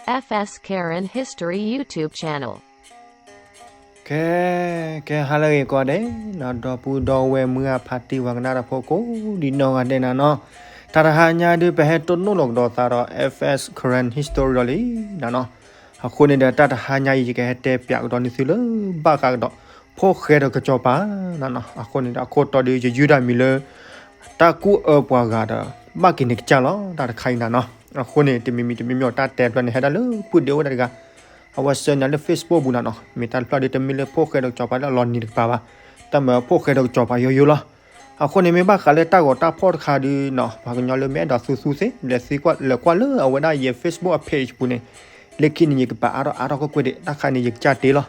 F S Karen History YouTube channel. ကဲ ကဲ ဟါလၢအဂ့ၤကိးဂၤဒဲး ဒီပုၢ်ဒီဝဲၢ်မုၢ်အဖါတံၢ်ဝဲကနၣ်တၢ်ဖိကိးဒံးနီၢ်ဂၤဒဲးနၤနီၤ, တၢ်တဟါညါဒုး ပဟဲတိၢ်နီၣ်လီၤကဒီးသးဒီး F S Karen History ဒီးလံနၤနီၤ, အဃိန့ၣ်ဒီး တၢ်တဟါညါအံၤ ယကဟဲတဲပၠးကဒီးန့ၢ်သုလၢ ဘၣ်ဃးကဒီး ဖိၣ်ဃဲဒီးကစီၤပၤနၤနီၤ, အဃိန့ၣ်ဒီး အခိၣ်တီဒုး ယယုၢ်တၢ်မံၤလၢ တၢ်ကူၣ်အၢပှၤဂၤဒီး ဘၣ်က့ၤန့ၣ်ကစၢ်လီၤ တၢ်တခါအံၤနၤနီၤ, အဃိန့ၣ် တမံၤမံၤတမံၤမံၤ တၢ်တဲဖျါန့ၣ် ဟဲဒၣ်လၢပုၢ်ဒ့အိၣ်ဒၣ်တဂၤ အဝဲဆှၢန့ၢ်လၢ Facebook ပူၤနၤနီၤ, မ့ၢ်တၢ်တဖျၢၣ်ဒုး တမ့ၢ်လၢဖိၣ်ဃဲဒီးကစီၤပၤလၢအလီၤနံၤတကပၤဘၣ်, တၢ်မၤဖိၣ်ဃဲဒီးကစီၤပၤယိယိလီၤ. အဃိန့ၣ် မ့ၢ်ဘၣ်ဃးလၢတၢ်ဂီၤတၢ်ဖီၣ်တခါဒုးနီၤ, ပှၤကညီလၢမ့ၢ်အဲၣ်ဒိးသူသူသ့ လဲၤသံကွၢ် လဲၤကွၢ်လၢအဝဲဒၣ်ယ Facebook အ page ပူၤန့ၣ်, လၢခံန့ၣ် ယကပာ်အါထီၣ်အါထီၣ်ကွ့ၢ်ကွ့ၢ်ဒံး တၢ်ခါန့ၣ် ယကစၢ်တ့လီၤ.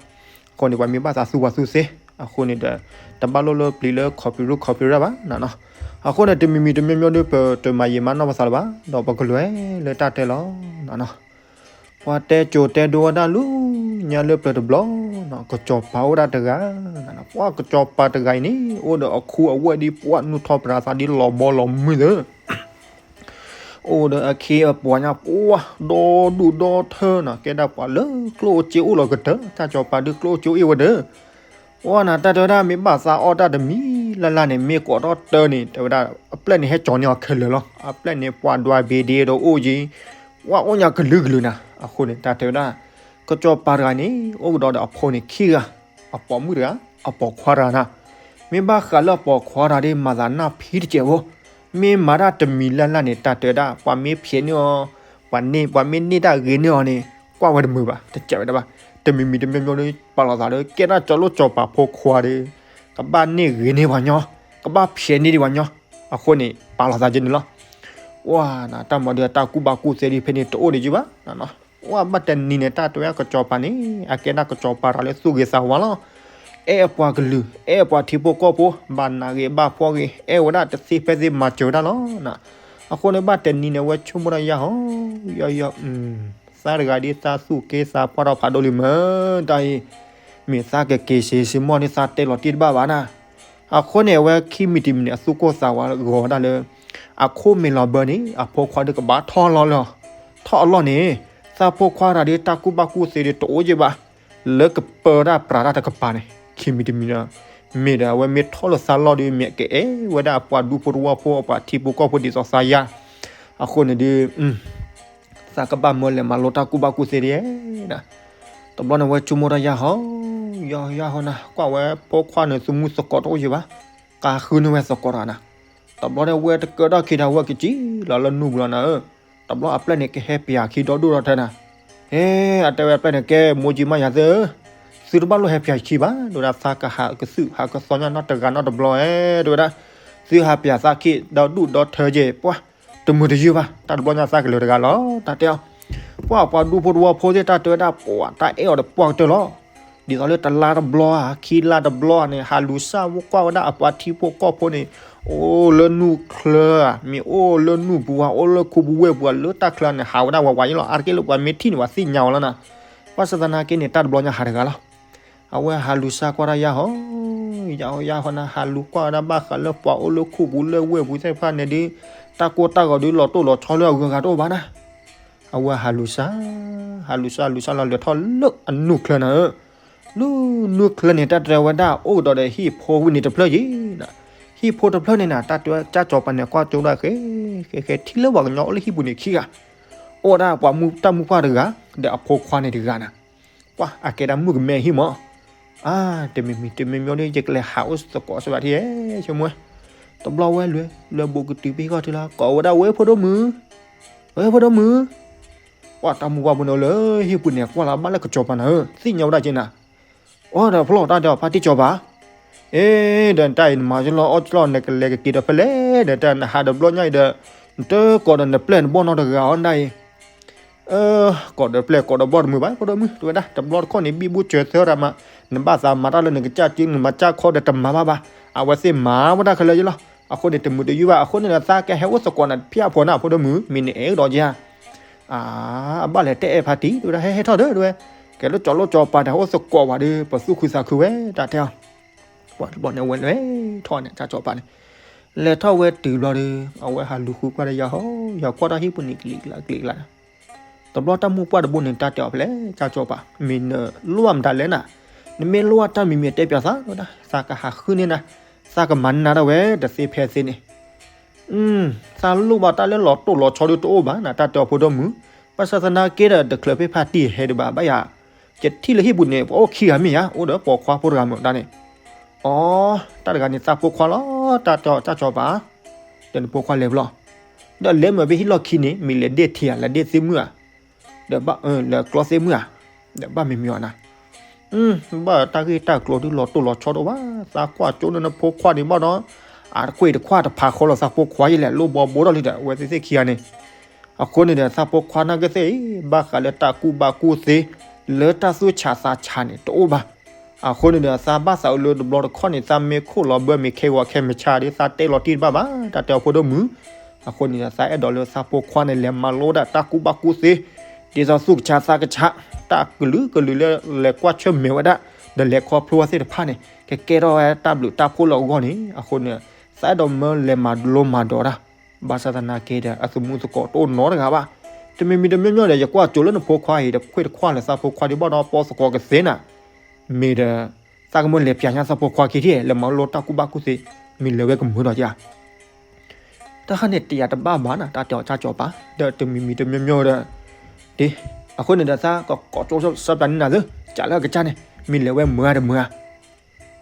အဃိန့ၣ် ပှၤမ့ၢ်ဘၣ်သးသူပှၤသူသ့, အဃိန့ၣ်ဒီး တဘၣ်လိၣ်လၢပျံၤလၢ copyright copyright ဘၣ်နၤနီၤ, အဃိန့ၣ် တမံၤမံၤတမံၤမံၤဒုး ပတမၤယံာ်မၤနီၢ်ပသးလၢၤဘၣ်, ဒီးပကလဲၤလၢတၢ်တဲလီၤနၤနီၤ. ပှၤတဲကိၤတဲဒိဝဲဒၣ်လၢညါလၢပျၢၤတဘျီ, ကစီၤပၤအိၣ်ဒၣ်တဂၤ, ပှၤကစီၤပၤတဂၤအံၤန့ၣ် အိၣ်ဒီးအခူအဝဲၢ်ဒ်ပှၤနူၢ်ထီၣ်ပြးသးဒ်လီၤဘီလီၤမုၢ်သၢ အိၣ်ဒီးအခ့အပှၤညါပှၤဒီဒူၣ်ဒီထၢနီၤ, ကဲဒၣ်ပှၤလၢကျိၣ်အိၣ်စ့အိၣ်လီၤကတၢၢ်, တၢ်စီၤပၤဒုးကျိၣ်အိၣ်စ့အိၣ်အ့ၣ်ဝဲဒၢး ပှၤနၤ တၢ်တဲဝဲဒၣ် မ့ၢ်ဘၣ်သးအီၣ်တၢ်တမံၤလၢ်လၢ်န့ၣ် မ့ၢ်ကိးထီၣ်တၢန့ၣ် တဲဝဲဒၣ် အပျဲၢ်န့ၣ် ဟဲကၠီၤန့ၢ်အီၤခဲလၢာ်လီၤ. အပျဲၢ်န့ၣ် ပှၤဒွးဘ့ဒ့ဒီးအိၣ်က့ၤ, ပှၤအိၣ်ညါကလုာ်ကလုာ်နၤ. အဃိန့ၣ် တၢ်တဲဝဲဒၣ် ကစီၤပၤတဂၤန့ၣ် အိၣ်ကဒီးဒီးအဖိန့ၣ်ခံဂၤ, အပိာ်မုၣ်တဂၤ, အပိာ်ခွါတဂၤနၤ. မ့ၢ်ဘၣ်ဃးလၢအပိာ်ခွါတဂၤဒ် မၤသးနၢ်ဖံးတစဲးဖိ, မ့ၢ်မၤတၢ်တမံၤလၢ်လၢ်န့ၣ် တၢ်တဲဝဲဒၣ် ပှၤမ့ၢ်ဖျဲးန့ၢ်အီၤ, ပှၤန့ၢ်, ပှၤမ့ၢ်န့ၢ်တၢ်ဂ့ၤန့ၢ်အီၤန့ၣ် ကွၢ်ဝဲတမုာ်ဘၣ်, တစဲးဝဲဒၣ်ဘၣ်. တမံၤမံၤတမံၤမံၤဒုး ပာ်လီၤသးလၢ ကဲဒၣ်ကၠီၤလိၣ်ကၠီၤပၤဖိခွါဒီး ကဘၣ်န့ၢ်ဂ့ၤန့ၢ်ပှၤညီ, ကဘၣ်ဖျဲးန့ၢ်ဒံးပှၤညီ. အဃိန့ၣ် ပာ်လီၤသးကဲန့ၣ်လီၤ. ပှၤနၤ တၢ်မၤဒုး တၢ်ကူၣ်ဘၣ်ကူၣ်သ့ဒ်ဖဲန့ၣ် တအိၣ်ဒံးက့ဘၣ်. ပှၤဘၣ်တနံၤန့ၣ် တၢ်တဲဝဲဒၣ်ကစီၤပၤန့ၣ် အကဲဒၣ်ကစီၤပၤတဂၤလၢသူၣ်ဂ့ၤသးဝါလီၤ. အဲၣ်အပှၤကလုာ်, အဲၣ်အပှၤထံဖိကီၢ်ဖိ, ဘၣ်နးဂ့ၤဘၣ်ဖှီၣ်ဂ့ၤ အဲၣ်ဝဲဒၣ်တသ့ဖဲသ့မၤစၢၤဝဲဒၣ်လီၤ. အဃိန့ၣ် ဘၣ်တနံၤန့ၣ် အဝဲဆိကမိၣ်တၢ်ယၢ်ဟီ, ယၢ်ယၢ်, သးတဂၤဒ်သးသူၣ်က့သးပှၢ်ထီၣ်ဖးဒိၣ်လံမ့ၢ်တၢ်အံၤ, မ့ၢ်သးကက့ၤစ့ၤစ့ၤမီၢ်န့ၣ် သးတဲလီၤတံၢ်တဘၣ်ဘၣ်နၤ. အဃိန့ၣ် အဝဲခံမံၤတမံၤန့ၣ် အသူၣ်ကိၢ်သးဝးဂီၤဝဲဒၣ်လၢ အခိၣ်မ့ၢ်လီၤဘၢန့ၣ် အဖိခွါဒုးကဘၣ်ထီၣ်လီၤလၢ ထီၣ်အလီၢ်န့ၣ် သးဖိခွါတဂၤဒုး တၢ်ကူၣ်ဘၣ်ကူၣ်သ့ဒုး တအိၣ်က့ဘၣ် လၢကပၢတၢ်ပြးတၢ်တကပၤန့ၣ် ခံမံၤတမံၤဒီး မ့ၢ်ဒီးအဝဲမ့ၢ်ထီၣ်လၢသးလီၢ်ဒုး မ့ၢ်ကအဲၣ်ဝဲဒၣ်အပှၤဒူဖိတဝီဖိ အပှၤထံဖိကီၢ်ဖိဒ်သိးသးယါ အဃိန့ၣ်ဒုး သးကဘၣ်မၢလဲၤမၤလိတၢ်ကူၣ်ဘၣ်ကူၣ်သ့ဒ်နၤ. တဘျီန့ၣ် ဝဲဆိကမိၣ်တၢ်ယၢ်ဟီ, ယၢ်ယၢ်ဟီနၤ, ကွၢ်ဝဲဖိခွါန့ၣ် သမူသကိးတအိၣ်ယံၤဘၣ်, ကဃုန့ၢ်ဝဲသကိးတဂၤနၤ. တဘျီန့ၣ် ဝဲတကၢထီၣ်ခံဒီး ဝဲကစံၣ်လီၤလၢနူၢ်ပူၤလီၤနၤဧၢ. တဘျီအပျဲၢ်န့ၣ် ကဟဲပျးခံဒီဒူၣ်ဒီထၢနၤ. ဟဲ အတဲဝဲအပျဲၢ်န့ၣ် ကဲ မိၢ်ကံမးယၤသ့ၣ်ဧၢ, သုတဘၣ်လိၣ်ဟဲပျးခံဘၣ်, တဲဝဲဒၣ် သးကဟးကသုၣ်ဟးကသီညါနီတဂၤနီတဘျီဧဲ, တဲဝဲဒၣ် သုဟးပျးသးခံဒီဒူၣ်ဒီထၢက့ၤ ပှၤ တမုာ်တယုၢ်ဘၣ်, တၢ်တဘျီညါသးကလဲၤတဂၤလီၤ, တၢ်တဲအီၤ. ပှၤပှၤဒူဖိတဝီဖိသ့ၣ် တၢ်တဲဝဲဒၣ် ပှၤတၢ်အဲၣ်အီၤဒီးပှၢ်ကတၢၢ်လီၤ. ဒ်သိးလၢတလါတဘျီဧါ ခံလါတဘျီဧါန့ၣ် ဟးလူၤစၢ်ကွၢ်ဝဲဒၣ်အပှၤထံဖိကီၢ်ဖိန့ၣ် အိၣ်လၢနူၢ်ချၢဧါ မ့ၢ်အိၣ်လၢနူၢ်ပူၤဧါ အိၣ်လၢခူပူၤဝ့ၢ်ပူၤဧါ လၢတၢ်ချၢန့ၣ် ဟးဝဲဒၣ်ဝးဝးယဲလီၤ. အါတက့ၢ်လၢပှၤမ့ၢ်ထံၣ်န့ၣ် ပှၤသ့ၣ်ညါဝဲလီၤနၤ. ဘၣ်ဆၣ်သနာ်က့န့ၣ် တၢ်တဘျီညါဟးတဂၤလီၤ. အဝဲဟးလူၤစၢ်ကွၢ်တၢ်ယၢ်ဟီ, ယၢ်ဟီယၢ်ဟီနၤ, ဟးလူၤကွၢ်ဝဲဒၣ်ဘၣ်ဃးလၢပှၤအိၣ်လၢခူပူၤလၢဝ့ၢ်ပူၤသ့ၣ်တဖၣ်န့ၣ်ဒုး တၢ်ကိၢ်တၢ်ဂီၤဒုး လီၤတိၢ်လီၤဆီလၢအဂုၤအဂၤတအိၣ်ဘၣ်နၤ. အဝဲဟးလူၤစၢ်, ဟးလူၤစၢ်လူၤစၢ်လီၤ လဲၤထီၣ်လၢအနူၢ်ချၢနၤဧၢ. လၢနူၢ်ချၢန့ၣ် တၢ်တဲဝဲဒၣ် အိၣ်ကဒီးဒီးဟံၣ်ဖိဝံၤန့ၣ်တဖျၢၣ်ယံၤနၤ. ဟံၣ်ဖိတဖျၢၣ်န့ၣ်နၤ တၢ်တဲဝဲ ကၢ်စီၤပၤန့ၣ် ကွၢ်ကၠိဒၣ်ဃဲ ဃဲဃဲ ထံၣ်လၢပှၤကညီအိၣ်လၢဟံၣ်ပူၤန့ၣ်ခံဂၤ, အိၣ်ဝဲဒၣ်ပှၤမုၣ်တၢ်မုၣ်ပှၢ်တဂၤ ဒီးအဖိခွါန့ၣ်တဂၤနၤ. ကွၢ် အကဲဒၣ်မုၣ်ကမဲဟံၣ်မး. အါ တမံၤမံၤတမံၤမံၤဒီး ယကလဲၤဟးအိၣ်သကိးစ့ၢ်ဘၣ်ထံၣ်ဧဲ ဆိကမိၣ်ဝဲ. တဘျီဝဲလဲၤ လဲၤဘူးကတုၤဖဲဟံၣ်ဃီတုၤလီၤ ကိးဝဲဒၣ် ဝဲၢ်ဖိဒိၣ်မုၣ်, ဝဲၢ်ဖိဒိၣ်မုၣ်. ပှၤတၢ်မုၣ်ပှၢ်ဖိန့ၣ်လၢဟံၣ်ပူၤန့ၣ် ကွၢ်လီၤဘၣ်လၢကစီၤပၤနၤဧၢ, သ့ၣ်ညါဝဲဒၣ်က့နၤ. အိၣ်ဒီးဖျီၣ်တၢ်ဒီး ဖါတံၢ်စီၤပၤ, အ့ ဒီးတၢ်အံၤနမၤကလီအီၣ်ကလီ နကလဲၤကက့ၤဒီးဖဲလဲၣ်ဒီး တၢ်နဟးတဘျီညါအံၤဒီး နတကိးဒီးနပျဲၢ်နဘီၣ်နီတဂၤအီၤဒၣ်အံၤ ကိးဒီးပျဲၢ်ကိးဒီးဘီၣ်တမုာ်ဘၣ် ဖိဒိၣ်မုၣ် တဲဝဲဒၣ် တဘျီတခီၣ်န့ၣ် ဘံဘူစၢၤသၢတၢ်မး နဘၣ်သးမၤတၢ်လၢနကစၢ်စု နမၤစၢ်ခီဒီးတမၤဘၣ်ဘၣ်. အဝဲသ့ၣ်မၤဝဲတၢ်ခဲလၢာ်ယလီၤ. အဃိန့ၣ် တမုာ်တယုၢ်ဘၣ် အဃိန့ၣ်ဒီး သးကဟဲအိၣ်သကိးနၤဖၠၣ်ဖိနၤ ဖိဒိၣ်မုၣ် မ့ၢ်နအဲၣ်ကဒီးက့ဧါ. အါ အဘၣ်လဲၤတဲအဲၣ်ဖါတံၢ် တဲဝဲဒၣ် ဟဲဟဲထီၣ်ဒီး တဲဝဲ ကဲလၢကၠီၤလိၣ်ကၠီၤပၤတၢ်အိၣ်သကိးဝဲဒီး ပသူၣ်ခုသးခုဝဲ တၢ်တဲအီၤ ပှၤတဘျီန့ၣ် အဝဲလဲၤထီၣ်န့ၣ် တၢ်စီၤပၤန့ၣ် လဲၤထီၣ်ဝဲတုၤဘျီဒီး အဝဲဟးလူၤဃုကွၢ်ဒီးယၤဟီ ယၤကွၢ်တၢ်ဟံၣ်ပူၤန့ၣ် ကလံၤကျါကလံၤကျါဒီး တဘျီတၢ်မိၢ်ပှၢ်တဘိန့ၣ် တၢ်တဲအီၤဖဲလဲၣ် ကၢ်ကၠီၤပၤ, မ့ၢ်နလိၣ်ဘၣ်မတၤလဲၣ်နၤ, နမ့ၢ်လိၣ်ဘၣ်တၢ်မံၤမံၤတဲပၠးသးဝဲဒၣ်, သးကဟးဃုန့ၢ်နၤ, သးကမၤန့ၢ်နၤဒၣ်ဝဲ တသ့ဖဲသ့န့ၣ် သးလိၣ်ဘၣ်တၢ်လၢလီၤတိၢ်လီၤဆီဒုးတအိၣ်ဘၣ်နၤ, တၢ်တဲအီၤဖိဒိၣ်မုၣ်, ဘၣ်ဆၣ်သနာ်က့ဒီး တချုးဖဲဖါတံၢ်ဟဲဒံးဘၣ် ဘၣ်ယၤ, ယထံၣ်လၢဟံၣ်ပူၤန့ၣ် ပှၤအိၣ်ခံဂၤမ့ၢ်ဧါ, အိၣ်ဒီးပိာ်ခွါဖိတဂၤမ့ၢ်ဒၣ်န့ၣ်, အိ, တၢ်တဂၤန့ၣ်သးဖိခွါလီၤ, တၢ်တဲအီၤ ကၢ်ကၠီၤပၤ, ဒီးနဖိခွါလဲၤဘျီ, ဒီးလဲၤမ့ၢ်ဖဲဟံၣ်လီၢ်ခံန့ၣ် မ့ၢ်လဲၤဒ့ၣ်ထံဧါ, လဲၤဒ့ၣ်သ့ၣ်မုၣ်ဧါ, ဒီးဘၣ်လဲၤကျီသ့ၣ်မုၣ်ဧါ, ဒီးဘၣ်မံၤမံၤအီၤနၤ ဘၣ်တၢ်ဂ့ၢ်တၢ်ကျိၤဒုးလီၤတိၢ်လီၤဆီတအိၣ်ဘၣ်, သးကွၢ်ကၠိလၢနဖိခွါန့ၣ်ဘၣ်ဒီး, အတခွ့ၣ်တခွါတဖးဃီလီၤသးဖိခွါယဲလဲၣ်, လိၣ်ဘီဘိထီၣ်လံဒီး အဝဲသ့ၣ်သ့ၣ်ခံဂၤန့ၣ်, အဃိန့ၣ်ဒီး သးဖိခွါနာ်က့သ့ၣ်အံၤ ဘၣ်ဃးလၢတၢ်ကူၣ်ဘၣ်ကူၣ်သ့, လၢတၢ်သူၣ်ဆးသးဆးန့ၣ် တအိၣ်ဘၣ်. အဃိန့ၣ်ဒီး သးဘၣ်သးအုးလၢတဘျီတခီၣ်န့ၣ် သးမ့ၢ်ခိၣ်လီၤဘၢမ့ၢ်ခဲဂီၤခဲမုၢ်ဆါဒီး သးတဲလီၤတံၢ်တဘၣ်ဘၣ်, တၢ်တဲအီၤဖိဒိၣ်မုၣ်, အဃိန့ၣ်ဒီး သးအဲၣ်ဒိးလၢသးဖိခွါန့ၣ် လဲၤမၤလိတၢ်ကူၣ်ဘၣ်ကူၣ်သ့, ဒ်သိးသူၣ်ကဆါသးကဆါ, တၢ်ကလုာ်ကလုာ်လၢလဲၤကွၢ်ဆၢၣ်မဲာ်ဝဲဒၣ်, ဒီးလဲၤခီဖျိဝဲသ့ၣ်တဖၣ်န့ၣ် ကကဲထီၣ်ဝဲတၢ်ဘျုးတၢ်ဖှိၣ်လၢအဂီၢ်န့ၣ်, အဃိန့ၣ်, သးအဲၣ်ဒိးမၢလဲၤမၤလိမၤဒိးတၢ်, ဘၣ်ဆၣ်သနာ်က့ဒီး အသမူသကိးတအိၣ်နီတဂၤဘၣ်. တမံၤမံၤတမံၤမံၤဒီး ယကွၢ်ကၠိလၢနဖိခွါအံၤ တခွ့ၣ်တခွါလၢသးဖိခွါဒံးဘၣ်ဒီး ပီသကိးကသ့နၤ, မ့ၢ်ဒီး, သးကမၢလဲၤပျးညါသးဖိခွါခံထံၣ် လဲၤမၤလိတၢ်ကူၣ်ဘၣ်ကူၣ်သ့, မ့ၢ်လဲၤဝဲကမုာ်ဒီးဧါ တၢ်ခါန့ၣ်တယာ်တဘၣ်ဘၣ်နၤ, တၢ်တဲအီၤ ကၢ်ကၠီၤပၤ, ဒီးတမံၤမံၤတမံၤမံၤဒီး, ဒ်, အဃိန့ၣ်ဒီး သးကကိးကၠိဆၢပျးန့ၢ်နၤသု, ကးလၢအကစၢ်န့ၣ် မ့ၢ်လဲၤဝဲမုာ်ဧါတမုာ်ဧါ.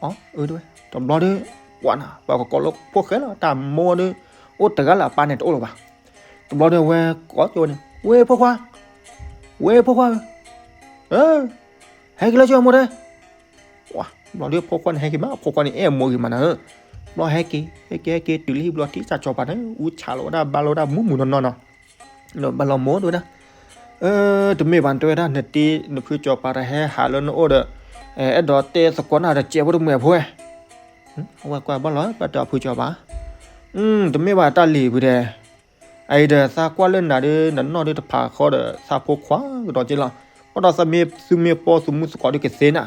အၢ, တဘျီဒီး, ပှၤနၤ, ပှၤကကိးလၢဖိၣ်ဃဲလီၤ, တၢ်မိၢ်ဒီး, အိၣ်တဂၤလၢအပၢ်န့ၣ်တအိၣ်လၢၤဘၣ်. တဘျီဒီးဝဲကိးကၠိန့ၣ် ဝဲဖိခွါ, ဝဲဖိခွါ, ဟဲက့ၤလၢကၠိမိၢ်တဲ ဘျီဒီးဖိခွါန့ၣ်ဟဲက့ၤမး, ဖိခွါန့ၣ်အဲၣ်မိၢ်ဂ့ၤမးနၤဧၢ, ဘျီဟဲက့ၤ, ဟဲက့ၤဟဲက့ၤတုၤလၢဟံၣ်ဘျီထံၣ်ကၢ်ကၠီၤပၤန့ၣ် အူဆးလီၤဝဲဒၣ်ဘါလီၤဝဲဒၣ်မူးမူးနီၢ်နီၢ်နီၤ, ဒီးဘါလီၤမိၢ်တဲဝဲဒၣ်, တမ့ၢ်ဘၣ်တဲဝဲဒၣ် နတ့နဖုကၠီၤပၤတဟဲဟးလၢနအိၣ်ဒီး, အဲၣ်ဒိးတဲသကိးနၤဒီးကဲဖိတမုာ်ဖိဝဲ, အဝဲကွၢ်ဘၣ်လီၤ ဘၣ်တဲအဖုကၠီၤပၤ, တမ့ၢ်ဘၣ်တၢ်လံၤဖုဒဲး အအံၤဒီးသးကွၢ်လၢနၤဒီး နနီၢ်ဒုးတဖးဃီဒီးသးဖိခွါကဒီးက့လီၤ. ဘၣ်ဒီးသးမ့ၢ်သုမ့ၢ်ပီသုမုၣ်သကိးဒုးကသ့နၤ,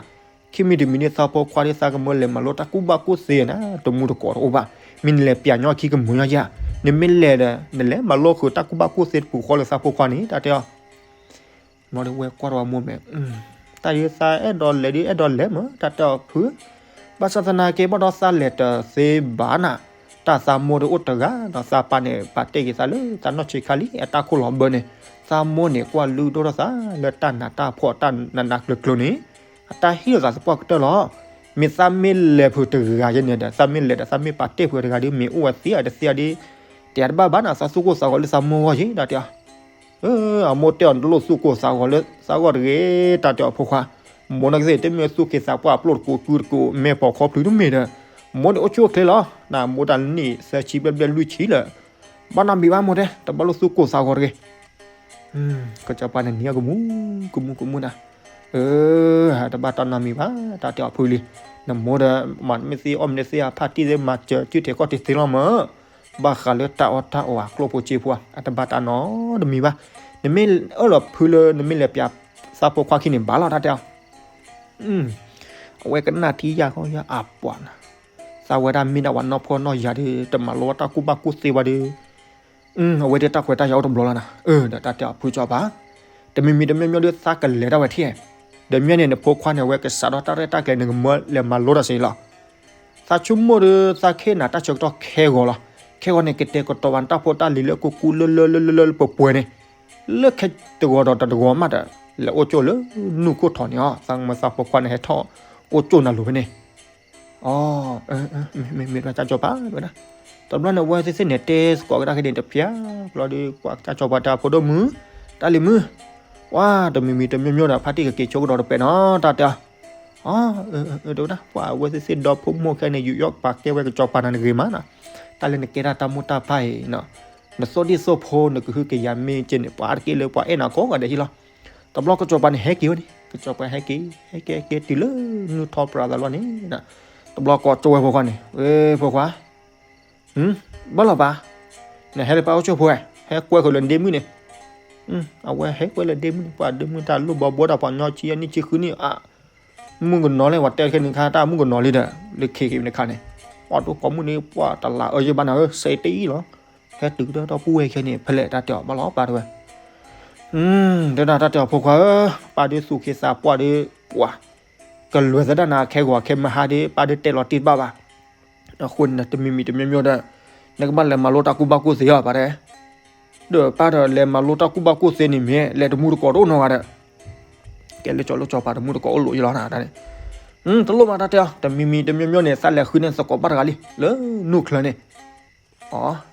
ခံမံၤတမံၤန့ၣ်သးဖိခွါဒီးသးကမၢလဲၤမၤလိတၢ်ကူၣ်ဘၣ်ကူၣ်သ့နၤ, တမူတကိးတအိၣ်ဘၣ်. မ့ၢ်နလဲၤပျးညီခံကမုာ်ညီယၤ, နမ့ၢ်လဲၤဒီး နလဲၤမၤလိဃုာ်တၢ်ကူၣ်ဘၣ်ကူၣ်သ့တပူၤဃီလၢသးဖိခွါန့ၣ် တၢ်တဲအီၤ ဘျီဒီးဝဲကွၢ်ထီၣ်ဝဲမိၢ်မဲာ်, တၢ်ဒုးသးအဲၣ်ဒိးလဲၤဒုးအဲၣ်ဒိးလဲၤမး တၢ်တဲအီၤဖု, ဘၣ်ဆၣ်သနာ်က့ဘၣ်ဒီးသးလဲၤတသ့ဘၣ်နၤ, တၢ်သးမိၢ်ဒီးအိၣ်တဂၤဒီးသးပၢ်န့ၣ် ပာ်တ့ၢ်က့ၤသးလၢသးနီၢ်ဆံးခါလံ အတၢ်ခိၣ်လီၤဘၢန့ၣ်, သးမိၢ်န့ၣ် ကွၢ်လုၢ်ဒိၣ်ထီၣ်သးလၢတၢ်နးတၢ်ဖှီၣ်တၢ်နးနးကျၢၤကျၢၤန့ၣ်, အတၢ်ဟံၣ်လိာ်သးသပှၢ်ကတၢၢ်လီၤ. မ့ၢ်သးမ့ၢ်လဲၤဖုးတဂၤယဲန့ၣ်ဒီး သးမ့ၢ်လဲၤဒီးသးမ့ၢ်ပာ်တ့ၢ်ဖုးတဂၤဒီး မ့ၢ်အိၣ်ဝဲသ့အတသ့အဒီး, တယၤတဘၣ်ဘၣ်နၤ သးသူၣ်ကိၢ်သးဂီၤလၢသးမိၢ်ဂီၢ်ယဲ တၢ်တဲအီၤ အမိၢ်တဲအီၤနတလိၣ်သူၣ်ကိၢ်သးဂီၤလၢသးဂီၢ်တဂ့ၤ တၢ်တဲအီၤဖိခွါ, မိၢ်နာ်က့သ့ၣ် တမ့ၢ်သူၣ်က့သးပှၢ်ပျိၢ်တကိးကုတကိး မဲာ်ဖီၣ်ခီဖျိတမ့ၢ်ဒီး, မိၢ်န့ၣ်အိၣ်ဆူၣ်အိၣ်ချ့လီၤ. နမိၢ်တၢ်နံၣ်သၢဆံဘျဲၣ်ဘျဲၣ်လွံၢ်ဆံလၢာ်, ဘၣ်နီတမံၤဘၣ်မိၢ်တဲ တဘၣ်လိၣ်သူၣ်ကိၢ်သးဂီၤတဂ့ၤ ကစီၤပၤန့ၣ်နံၤအကမူ, ကမူကမူနၤ, အၢ, တဘၣ်တၢ်နီတမံၤဘၣ် တၢ်တဲအီၤဖုလံ, နမိၢ်ဒီး မၤတမ့ၢ်သ့အီၣ်မ့ၢ်တသ့အဖါတံၢ်သ့မၤစၢၤစုထဲးခီၣ်ထံးသ့လီၤမး, ဘၣ်ဃးလၢတၢ်အီၣ်တၢ်အီအကျိၣ်ဖိစ့ဖိဧါ အတဘၣ်တၢ်နီတမံၤဘၣ်, နမ့ၢ်အၢၣ်လီၤဖုလၢနမ့ၢ်လဲၤပျးသးဖိခွါခံန့ၣ်ဘၣ်လီၤ တၢ်တဲအီၤ အဝဲကနၣ်ထံယၢ်ခီယၢ်အပှၤနၤ, သးဝဲဒၣ်မ့ၢ်ဒၣ်ပှၤနီၢ်ဖှီၣ်နီၢ်ယာ်ဒီး တမၤလိတၢ်ကူၣ်ဘၣ်ကူၣ်သ့ဘၣ်ဒီး, အဝဲဒၣ်တၢ်ခွဲးတၢ်ယာ်အိၣ်တဘျီလီၤနၤ, ဒီးတၢ်တဲအီၤဖုကစီၤပၤ, တမံၤမံၤတမံၤမံၤဒီးသးကလဲၤဒၣ်ဝဲထံၣ်, ဒီးမ့ၢ်န့ၣ် နဖိခွါန့ၣ် အဝဲကစးထီၣ်တၢ်ရဲၣ်တၢ်ကျဲၤန့ၣ် ကမၢလဲၤမၤလိတၢ်စ့ၢ်လီၤ. သးဆိကမိၣ်ဒီး သးခ့နၤတၢ်ဆၢကတီၢ်ခဲဂီၤလီၤ. ခဲဂီၤန့ၣ် ကတဲာ်ကတီၤဘၣ်နတၢ်ဖိတၢ်လံၤလၢကိၢ်ကူလၢလၢလၢလၢလၢပှဲၤပှဲၤန့ၣ်, လၢခဲတဂီၤဒီးတဂီၤမးဒီး လဲၤအိၣ်ကၠိၣ်လၢနူၢ်ခိၣ်ထီၣ်န့ၣ်အီၤ, သးမၢသးဖိခွါန့ၣ်ဟဲထီၣ်အိၣ်ကၠိၣ်နၤလိၤဖဲန့ၣ် အၢ, မ့မ့ၢ်တၢ်ကစီၤပၤဝဲဒၣ်, တဘျီန့ၣ် အဝဲသ့ၣ်သ့ၣ်န့ၣ် တဲသကိးကဒါက့ၤန့ၣ်တဖျၢၣ်, ဘျီဒီး ပှၤကစီၤပၤတဲအဖိဒိၣ်မုၣ်, တၢ်လံၤမုၣ်, ပှၤတမံၤမံၤတမံၤမံၤဒီး ဖါတံၢ်ကက့ၤဆိကဒီးတပဲာ်နီၤ တၢ်တဲအီၤ, အၢ, တဲဝဲဒၣ် ပှၤအဝဲသ့ၣ်သ့ၣ်ဒီဖိမိၢ်ခဲန့ၣ် ယူးယီၣ်ပာ်ကဲဝဲကစီၤပၤနၤတဂ့ၤမးနီၤ, တၢ်လၢနကဲတၢ်တၢ်မိၢ်တၢ်ပၢ်အံၤ, နသိၣ်ဒံၣ်သိၣ်ဖိ နကဟုကယာ်မ့ၢ်ကဲန့ၣ် ပှၤတက့ၢ်လၢပှၤအဲၣ်နၤကိးဂၤဒဲးဟံၣ်လီၤ. တဘျီကစီၤပၤန့ၣ်ဟဲက့ၤဝဲန့ၣ်, ကစီၤပၤဟဲက့ၤ, ဟဲက့ၤဟဲက့ၤတုၤလၢနုၢ်ထီပြးသးလီၤန့ၣ်, တဘျီကိးကၠိဝဲဖိခွါန့ၣ်, ဝဲဖိခွါ, ဘၣ်လီၤပၢ်, နဟဲလၢပၢ်အိၣ်ကၠိၣ်ဖိဝဲ, ဟဲကွဲဃုာ်လၢဒ့မုၣ်န့ၣ်, အဝဲဟဲကွဲလၢဒ့မုၣ်န့ၣ် ပှၤဒ့မုၣ်တၢ်လိၣ်ဘီဘိတၢ်ပှၤညီဆံယဲၢ်နံၣ်ဆံဃုနံၣ်အါ မုၣ်ကနီၤလၢ ပှၤတဲခဲန့ၣ်ခါ တၢ်မုၣ်ကနီၤလံဒီး လၢခံခံန့ၣ်ခါန့ၣ်, ပှၤဒိၣ်ကိးမုၢ်န့ၣ် ပှၤတလးအၢယဘၣ်နၤဧၢ စဲတအံၣ်လီၤ, ဟဲတုၤကတၢၢ်ဒီပုၢ်ဝဲၢ်ခဲန့ၣ် ဖဲလဲၣ်တၢ်တဲအီၤဘၣ်လီၤပၢ်တဲဝဲ, တဲဒၣ်တၢ်တဲအီၤဖိခွါဧၢ, ပၢ်ဒုးသူၣ်က့ၤသးပှၢ်ဒီး ပှၤကလဲၤသဒၣ်နၤခဲဂီၤခဲမုၢ်ဟါဒီး ပၢ်ဒုးတဲလီၤတံၢ်တဘၣ်ဘၣ်. အဃိန့ၣ် တမံၤမံၤတမံၤမံၤဒီး နကဘၣ်လဲၤမၤလိတၢ်ကူၣ်ဘၣ်ကူၣ်သ့အီၤပၢ်တဲ. ဒီးပၢ်ဒီးလဲၤမၤလိတၢ်ကူၣ်ဘၣ်ကူၣ်သ့န့ၣ်မ့ၢ် လဲၤတမူတကိးတအိၣ်နီတဂၤဒီး ကဲလၢကၠီၤလၢကၠီၤပၤတမူတကိးအိၣ်လိာ်ယလီၤနၤတၢ်န့ၣ်. တလိၣ်ဘၣ်တၢ်တဲအီၤ, တမံၤမံၤတမံၤမံၤန့ၣ် သးလဲၤဃုန့ၢ်သကိးဘၣ်တဂၤလံ လၢနူၢ်ချၢန့ၣ်.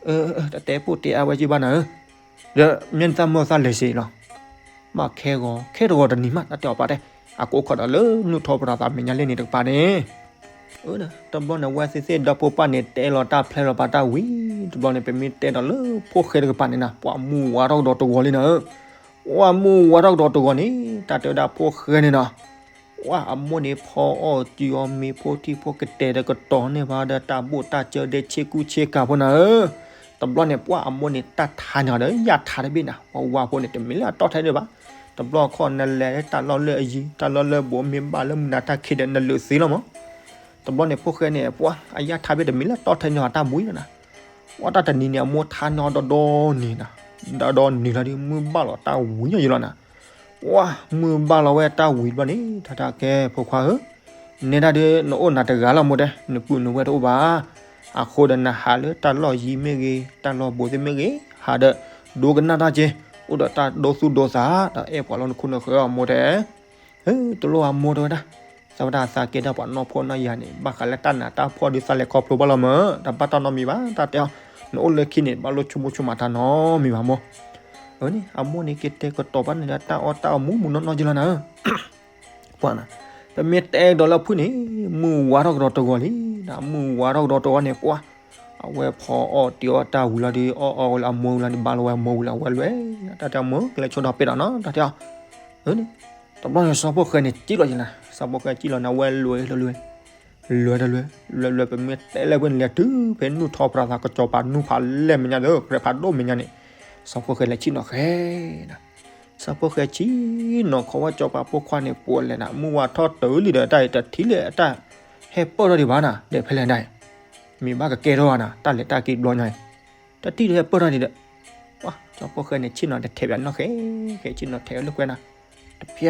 အ တတဲပိၢ်တဲအါဝဲက့ဘၣ်နၤဧၢ, ဒီးမ့ၢ်နသးမၢသးလဲၤစ့ၢ်လီၤ. ဘၣ်ခဲဂီၤ ခဲတဂီၤတနံၤမး တၢ်တဲအီၤပၢ်တဲ, အကိးခီဒီးလၢနူၢ်ထီၣ်ပရၤသးမဲာ်ညါလၢန့ၣ်တကပၤန့ၣ် တဘျီန့ၣ် ဝဲသ့ၣ်သ့ၣ်ဒီဖိပၢ်န့ၣ် တဲလီၤတၢ်ဖျဲလီၤပာ်တၢ်ဝံၤ တဘျီန့ၣ် ပမ့ၢ်တဲဒီးလၢဖိၣ်ဃဲတကပၤန့ၣ်နၤ ပှၤမူဝါထီၣ်ကဒီးတဂီၤလံနၤဧၢ. ပှၤမူဝါထီၣ်ကဒီးတဂီၤန့ၣ် တၢ်တဲဝဲဒၣ်ဖိၣ်ဃဲန့ၣ်နီၤ, ပှၤအမိၢ်န့ၣ်ဖီအီၣ်စုအီၣ်မ့ၤဖိထံဖိကတဲာ်ဒီးကတီၤန့ၢ်ဘၣ်ဒီးတၢ်ဘိၣ်တၢ်စၢဒီးဆ့ကူဆ့ကၤဖိနၤဧၢ. တဘျီန့ၣ် ပှၤအမိၢ်န့ၣ်တၢ်ထါန့ၢ်အီၤဒီးယၢ်ထါတဘ့ၣ်နၤ, ပှၤဝါဖိန့ၣ် တမ့ၢ်လၢအတီထဲန့ၣ်ဘၣ်. တဘျီခီနလဲၤတၢ်လီၢ်လၢအယံၤ တၢ်လီၢ်လၢဘူးမ့ၢ်ဘၣ်လၢမုၢ်နၤတၢ်ခံးဒီးနလုာ်သ့လီၤမး. တဘျီန့ၣ် ဖိၣ်ဃဲန့ၣ် ပှၤအယၢ်ထါဘ့ၣ်တမ့ၢ်လၢတီထဲန့ၣ်အီၤတၢ်ဘှံးလီၤနၤ. ပှၤတၢ်တနံၤန့ၣ် အမိၢ်ထါန့ၢ်အီၤဒီဒီနံၤနၤ, ဒီဒီနံၤလီၤဒီး မုၢ်ဘၣ်လီၤတၢ်ဝံၤညီယလီၤနၤ. ပှၤမုၢ်ဘၣ်လီၤဝဲတၢ်ဝံၤတဘျီန့ၣ် တၢ်တဲအီၤကဲဖိခွါဧၢ, နဲဒၣ်ဒီးနအိၣ်နၤတဂၤလီၤမိၢ်တဲ, နပုၢ်နဝဲၢ်တအိၣ်ဘၣ်. အဃိဒီးနဟးလၢတၢ်လီၢ်ယံၤမ့ၢ်ဂ့ၤ တၢ်လီၢ်ဘူးသ့ၣ်မ့ၢ်ဂ့ၤ ဟးဒီး ဒိကနၣ်တၢ်က့, အိၣ်ဒီးတၢ်ဒိသူၣ်ဒိသး ဒီးအဲၣ်ပှၤလၢနခိၣ်နဃၢၤအီၤမိၢ်တဲ တလိၣ်အမိၢ်တဲဝဲဒၣ်, သးဝဲဒၣ်သးကဲဒၣ်ပှၤနီၢ်ဖှီၣ်နီၢ်ယာ်န့ၣ် ဘၣ်ဃးလၢတၢ်နးတၢ်ဖှီၣ်ဒီးသးလဲၤခီဖျိဘၣ်လီၤမး, တၢ်ဘၣ်တၢ်နီတမံၤဘၣ်, တၢ်တဲအီၤ, နအိၣ်လၢခံန့ၣ် ဘၣ်လိၣ်ဆိကမိၣ်ဆိကမးတၢ်နီတမံၤဘၣ်မိၢ်. အန့ၣ် အမိၢ်န့ၣ်ကတဲာ်ကတီၤဘၣ်န့ၣ်ဒီးတၢ်အီၣ်တၢ်အီမူးမူးနီၢ်နီၢ်က့လီၤနၤဧၢ. ပှၤနၤ, ပမ့ၢ်တဲကဒီးလၢဖုၣ်န့ၣ် မုၢ်ဝါထီၣ်ကဒီးတဂီၤလံ, မုၢ်ဝါထီၣ်ကဒီးတဂီၤန့ၣ် ပှၤ အဝဲဖီအီၣ်တံၤအီၣ်တၢ်ဝံၤလီၤဒီး အီၣ်အီၣ်ဝဲလၢအမိၢ်ဝံၤလီၤဒီး ဘၣ်လီၤဝဲအမိၢ်ဝံၤလီၤ အဝဲလဲၤ, တၢ်တဲအမိၢ်ကလဲၤဆိဒီးပဲဒီးနီၤ တၢ်တဲအီၤ. တဘျီန့ၣ် စီၤဖိၣ်ဃဲန့ၣ်စံၣ်လီၤယလီၤ, စီၤဖိၣ်ဃဲစံၣ်လီၤန့ၣ် အဝဲလဲၤတလဲၤ, လဲၤတလဲၤ, လဲၤလဲၤ ပမ့ၢ်တဲလၢဖုၣ်န့ၣ် လဲၤတုၤဖဲနူၢ်ထီၣ်ပြၤသးကစီၤပၤနူၢ်ဖးလဲၢ်မဲာ်ညါဒီး ကြဲးဖးဒိၣ်မဲာ်ညါန့ၣ်, စီၤဖိၣ်ဃဲလဲၤဆံၣ်နီၤဃဲ စီၤဖိၣ်ဃဲဆံၣ်နီၤခီဝဲစီၤပၤဖိခွါန့ၣ် ပှၤလဲၤနၤ မုၢ်ဝါထီၣ်တုၤလံဒီး တၢ်အံၤတထံၣ်လၢအတၢ်ဟဲပၢၢ်ထီၣ်ဒံးဘၣ်နၤ ဒီးဖဲလဲၣ်ဒၣ်အံၤ, မ့ၢ်ဘၣ်ကကဲထီၣ်ဘၣ်နၤ တၢ်လဲၤတၢ်က့ၤတဘျီညါအံၤ, တထံၣ်လၢဟဲပၢၢ်ထီၣ်ဒံးဒီး, ပှၤ စီၤဖိၣ်ဃဲန့ၣ် ဆ့ၣ်နီၤတထဲးဘၣ်နီၢ်ဃဲ ဃဲဆ့ၣ်နီၤထဲးဝဲလၢကွဲနၤ, တဖၠၣ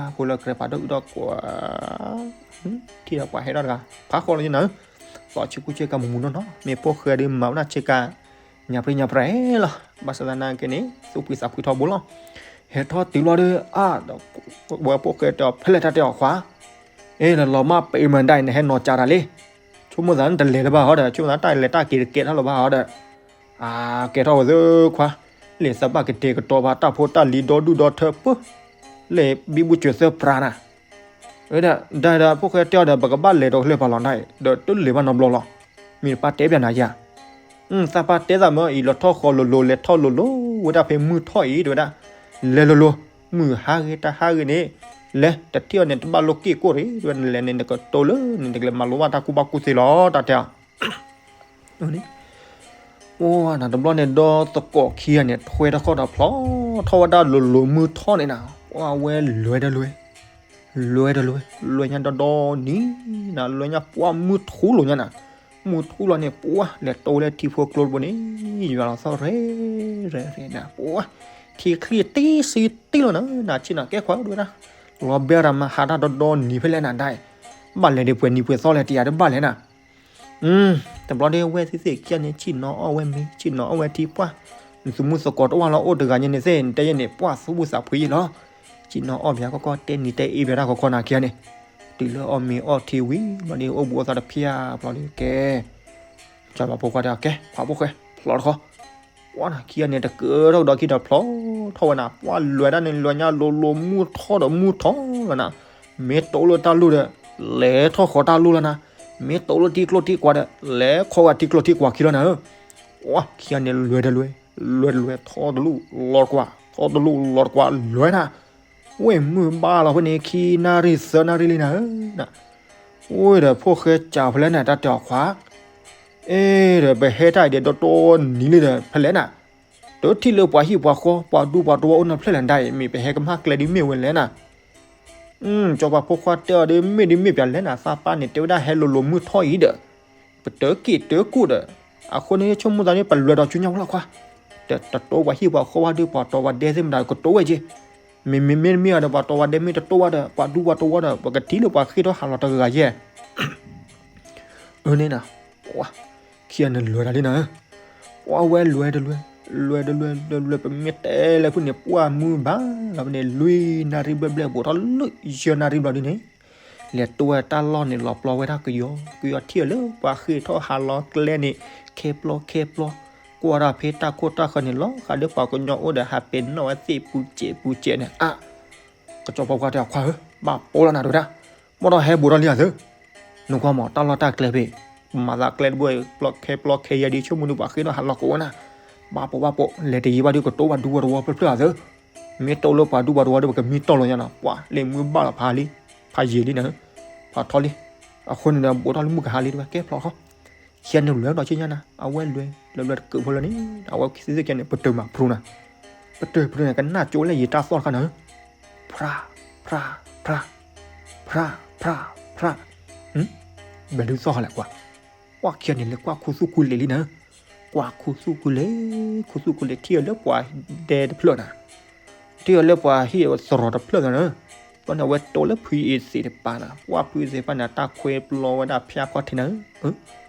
်ဖိလၢကြဲးဖးဒိၣ်အုၣ်ဒီးကွၢ် ထံၣ်ဒီးပှၤဟဲထီၣ်တဂၤ ဖးဃီလီၤယနၤ, သီၣ်ဆ့ကူဆ့ကၤမူးမူးနီၢ်နီၢ် မ့ၢ်ဖိၣ်ဃဲဒီးမၤဝဲဒၣ်ဆ့ကၤ ညါပြံညါပြဲလီၤ, ဘၣ်ဆၣ်သနာ်က့န့ၣ် သူၣ်ဖှံသးဖှံထီဘိလီၤ, ဟဲထီၣ်တုၤလီၤဒီး အါ ဝဲဖိၣ်ဃဲတဲအီၤ ဖဲလဲၣ်တၢ်တဲအီၤခွါ, အ့ နလီၤမၢ်ပ့ၤမးဒၣ်အံၤ နဟဲနီၤကၢ်တၢ်လံ, ဆိကမိၣ်သးနတလဲၤလၢၤဘၣ်ဟီဒီး ဆိကမိၣ်သးတၢ်လဲၤတၢ်က့ၤတကဲထီၣ်လၢၤဘၣ်ဟီဒီး အကဲထီၣ်ဝဲသ့ခွါ, လဲၤသးဘၣ်ကတဲာ်ကတီၤဘၣ်တၢ်ဖိတၢ်လံၤဒီဒူၣ်ဒီထၢပၢ, လဲၤဘံဘူစၢၤသၢပြးနၤ, ဝဲဒၣ် ဒၣ်ဒီးဖိၣ်ဃဲတဲအီၤဒီး ပကဘၣ်လဲၤဒီးကလၢၤပာ်လီၤနၤအံၤ ဒီးတလဲၤဘၣ်နီတဘျီလီၤ, မ့ၢ်တပၢ်တဲပျးနၤယၤ, သးပၢ်တဲသးမၢအံၤ လီၤထီၣ်ဃီလိၤလိၤ လဲၤထီၣ်လိၤလိၤ ဝဲဒၣ်ဖဲမုၢ်ထီၣ်အံၤ တဲဝဲဒၣ်, လဲၤလိၤလိၤ, မုၢ်ဟါဂ့ၤတဟါဂ့ၤန့ၣ်, လဲၤတထံၣ်အီၤန့ၣ် တဘၣ်လိၣ်က့ၢ်ကိၢ်တဂ့ၤ တဲဝဲဒၣ်, နလဲၤန့ၣ် နကတိၤလၢန့ၣ် နကလဲၤမၤလိဘၣ်တၢ်ကူၣ်ဘၣ်ကူၣ်သ့လီၤ တၢ်တဲအီၤ အိၣ်နၤတဘျီန့ၣ် ဒီသကိးခံဂၤန့ၣ် ထွဲထီၣ်ခီၣ်ဒီးဖျီ ထီၣ်ဝဲဒၣ်လိၤလိၤမုၢ်ထီၣ်န့ၣ်နၤ, ပှၤဝဲလဲၤတလဲၤ, လဲၤတလဲၤ, လဲၤညါဒီဒီနံၤနၤ, လဲၤညါပှၤမုၢ်ထူၣ်လိာ်ညါနၤ, မုၢ်ထူၣ်လီၤန့ၣ် ပှၤလဲၤတိၤလၢထံဖိကျိတဘိန့ၣ် ယွၤလီၤသီၣ်ရဲၣ်ရဲၣ်ရဲၣ်နၤ, ပှၤ ထံချံတံၢ်စံတံၢ်လီၤနၤ, နၤဆ့ၣ်နီၤကဲခွါဒိၣ်ဝဲဒၣ်, လီၤဘဲရၤမၤဟးတၢ်ဒီဒီနံၤဖဲလဲၣ်နၤဒၣ်, ဘၣ်လဲၤဒံးပှဲၤနံၤပှဲၤသီလဲၣ် တယၤတဘၣ်လဲၣ်နၤ တဘျီဒီးဝဲသ့ၣ်သ့ၣ်ခံဂၤန့ၣ် ဆ့ၣ်နီၤအီၣ်ဝဲမ့ၤ ဆ့ၣ်နီၤအီၣ်ဝဲထံပှၢ်, နသူၣ်မုၢ်သကိးတအိၣ်လီၤ အိၣ်တဂၤညါန့ၣ်သ့ၣ် နတဲယဲန့ၣ် ပှၢ်သူၣ်ဖှံသးဖှံယဲလီၤ, ဆ့ၣ်နီၤအီၣ်ဘၣ်ကီကီ တဲနံၤတဲအ့ဘၣ်တၢ်ကီကီနၤခံဂၤန့ၣ်, တုၤလၢအီၣ်မ့ၤအီၣ်ထံဝံၤ ဘျီဒီးအိၣ်ဘူးအိၣ်သးတဖၠၣ်ဘျီဒီးကဲ, စီၤပၤဖိခွါတဲအီၤ ကဲ ခွါဖိၣ်ဃဲ ဖျီတခီ ပှၤနၤခံဂၤန့ၣ် တကၢထီၣ်ကဒီးခံဒီးဖျီထီၣ်ဝဲနၤ, ပှၤလဲၤတၢ်န့ၣ် လဲၤညါလိၤလိၤမုၢ်ထီၣ်ဒီးမုၢ်ထီၣ်လီၤနၤ, မ့ၢ်တိၤလၢတၢ်လိၣ်ဒီး လဲၤထီၣ်ဃီၤတၢ်လိၣ်လီၤနၤ, မ့ၢ်တိၤလၢထံကျိထံကွၢ်ဒီး လဲၤခီဂာ်ထံကျိထံကွၢ်ခံလီၤနၤဧၢ, ပှၤခံဂၤန့ၣ် လဲၤတလဲၤ လဲၤတလဲၤ ထီၣ်တလူၢ်လီၤတကွၢ် ထီၣ်တလူၢ်လီၤတကွၢ်လဲၤနၤ, ဝဲမုၢ်ဘၣ်လီၤဖဲန့ၣ် ခံနၣ်ရံၣ်သၢနၣ်ရံၣ်လံနၤဧၢ, ဝဲဒီးဖိၣ်ဃဲစံးဖဲလဲၣ်နၤ တၢ်တဲအီၤခွါ အ့ ဒီးပဟဲတၢ်အံၤဒီး တတီနံၤလံဒီး ဖဲလဲၣ်နၤ, တထံၣ်လၢပှၤဟံၣ်ပှၤဃီ ပှၤဒူပှၤတဝီအိၣ်နီတဖျၢၣ်လဲၣ်ဒၣ်အံၤ မ့ၢ်ပဟဲကမၣ်ကျဲဒ်မ့ၢ်ဝဲလဲၣ်နၤ, စီၤပၤဖိခွါတဲအီၤဒီး မ့ၢ်ဒ်မ့ၢ်ပှၤလဲၣ်နၤ သးပၢ်န့ၣ် တဲဝဲဒၣ်ဟဲလိၤလိၤမုၢ်ထီၣ်အံၤဒီး ပတၢၢ်က့ၣ်တၢၢ်ကူၣ်ဒီး အဃိန့ၣ် ဆိကမိၣ်သးန့ၣ် ပလဲၤဒီးဆူညါဝဲလီၤခွါ, တတိပှၤဟံၣ်ပှၤဃီဝဲဒီး ပှၤတီဝဲဒဲသ့ၣ်မတၤကတိဝဲက့ၤ, မ့မ့မ့ၢ်မ့ၢ်အီၤဒီး ပှၤတီဝဲဒဲမ့ၢ်တတိဝဲဒီး ပှၤဒူပှၤတီဝဲဒီး ပကထံၣ်လၢပှၤဃ့ၢ်ထီၣ်ဟးလီၤတဂၤယဲၢ် အန့ၣ်နၤ, ခံဂၤန့ၣ်လဲၤတၢ်လံနၤ, ပှၤဝဲလဲၤတလဲၤ, လဲၤတလဲၤလဲၤလဲၤ ပမ့ၢ်တဲလၢဖုန့ၣ် ပှၢ်မုၢ်ဘၣ်လီၤဖဲန့ၣ် လွံၢ်နၣ်ရံၣ်ဘျဲၣ်ဘျဲၣ် ဘူးထီၣ်လၢယဲၢ်နၣ်ရံၣ်ဘျီဒ်န့ၣ်, လဲၤတိဝဲတၢ်လီၢ်န့ၣ် လီၤပျီဝဲဒၣ်ကယီကယီ ထံၣ်အီၤလၢပှၤဃ့ၢ်ထီၣ်ဟးလီၤကျဲန့ၣ် ခဲပျီခဲပျီ, ကွၢ်တၢ်ဖဲတၢ်ခိၣ်တၢ်ဃၢၤန့ၣ် လီၤဃးဒီးပှၤကညီအိၣ်ဒီး ဟးပဲာ်နီၣ်ဝဲသ့ၣ်ပူၤစဲးပူၤစဲးန့ၣ် အါ ကစီၤပၤခွါတဲအခွါဧၢ, ဘၣ်ပိာ်လီၤနၤတဝဲဒၣ်, ဘၣ်ဒီးဟဲဘူးထီၣ်လံဧါသၢ, နကွၢ်မး တၢ်လီၢ်တၢ်ကျဲဖဲ ပမၤသးကျဲတဘိ ပျီခဲပျီခဲယဲၢ်ဒ်ဆိကမိၣ်ဒ်ပှၤဃ့ၢ်ထီၣ်ဟးလီၤကိးဝဲနၤ, ဘၣ်ပိာ်ဘၣ်ပိာ် လဲၤတယံာ်ဘၣ်ဒီးကတိၤဘၣ်ဒူပှၤတဝီဖျၢၣ်ဖျၢၣ်ဧါသၢ, မ့ၢ်တိၢ်လၢပှၤဒူပှၤတဝီဒီးပကမံတီၢ်လီၤညါနီၤ, ပှၤလၢမုၢ်ဘၣ်လီၤဖးလံ, ဖးထီလံ, အဃိန့ၣ်ဒီး ဘူးထီၣ်လံမုၢ်ကဟါလံတဝဲ ကဲဖျိးထီၣ်, ခံဂၤန့ၣ်လဲၤဒီးဆ့ညါနၤ အဝဲလဲၤ လဲၤလဲၤတကုးဖိလၢန့ၣ် အဝဲခံဂၤန့ၣ် ပတၢၢ်မၤဖရူနၤ, ပတၢၢ်ဖရူန့ၣ် ကနၣ်ကၠိလၢယံာ်တၢ်သီၣ်တခါနၤ, ဖြး ဖြး ဖြး ဖြး ဖြး ဖြး, ဘယ်ဒုးသီၣ်ဃာ်လဲၣ်ကွၢ်, ပှၤခံဂၤန့ၣ်လဲၤကွၢ်ခူသူၣ်ခူလံာ်လံနၤ, ကွၢ်ခူသူၣ်ခူလံာ် ခူသူၣ်ခူလံာ် ထံၣ်အီၤလၢပှၤဒဲတဖျၢၣ်နၤ, ထံၣ်အီၤလၢပှၤဟံၣ်အသရိာ်တဖျၢၣ်နၤ, ဘျီန့ၣ် အဝဲတိၢ်လၢဖုအ့သ့ၣ်တပၤနၤ, ပှၢ်ဖုအ့သ့ၣ်တပၤန့ၣ် တၢ်ခွဲပျီဝဲဒၣ်ဖၠါခီၣ်ထံးနၤ,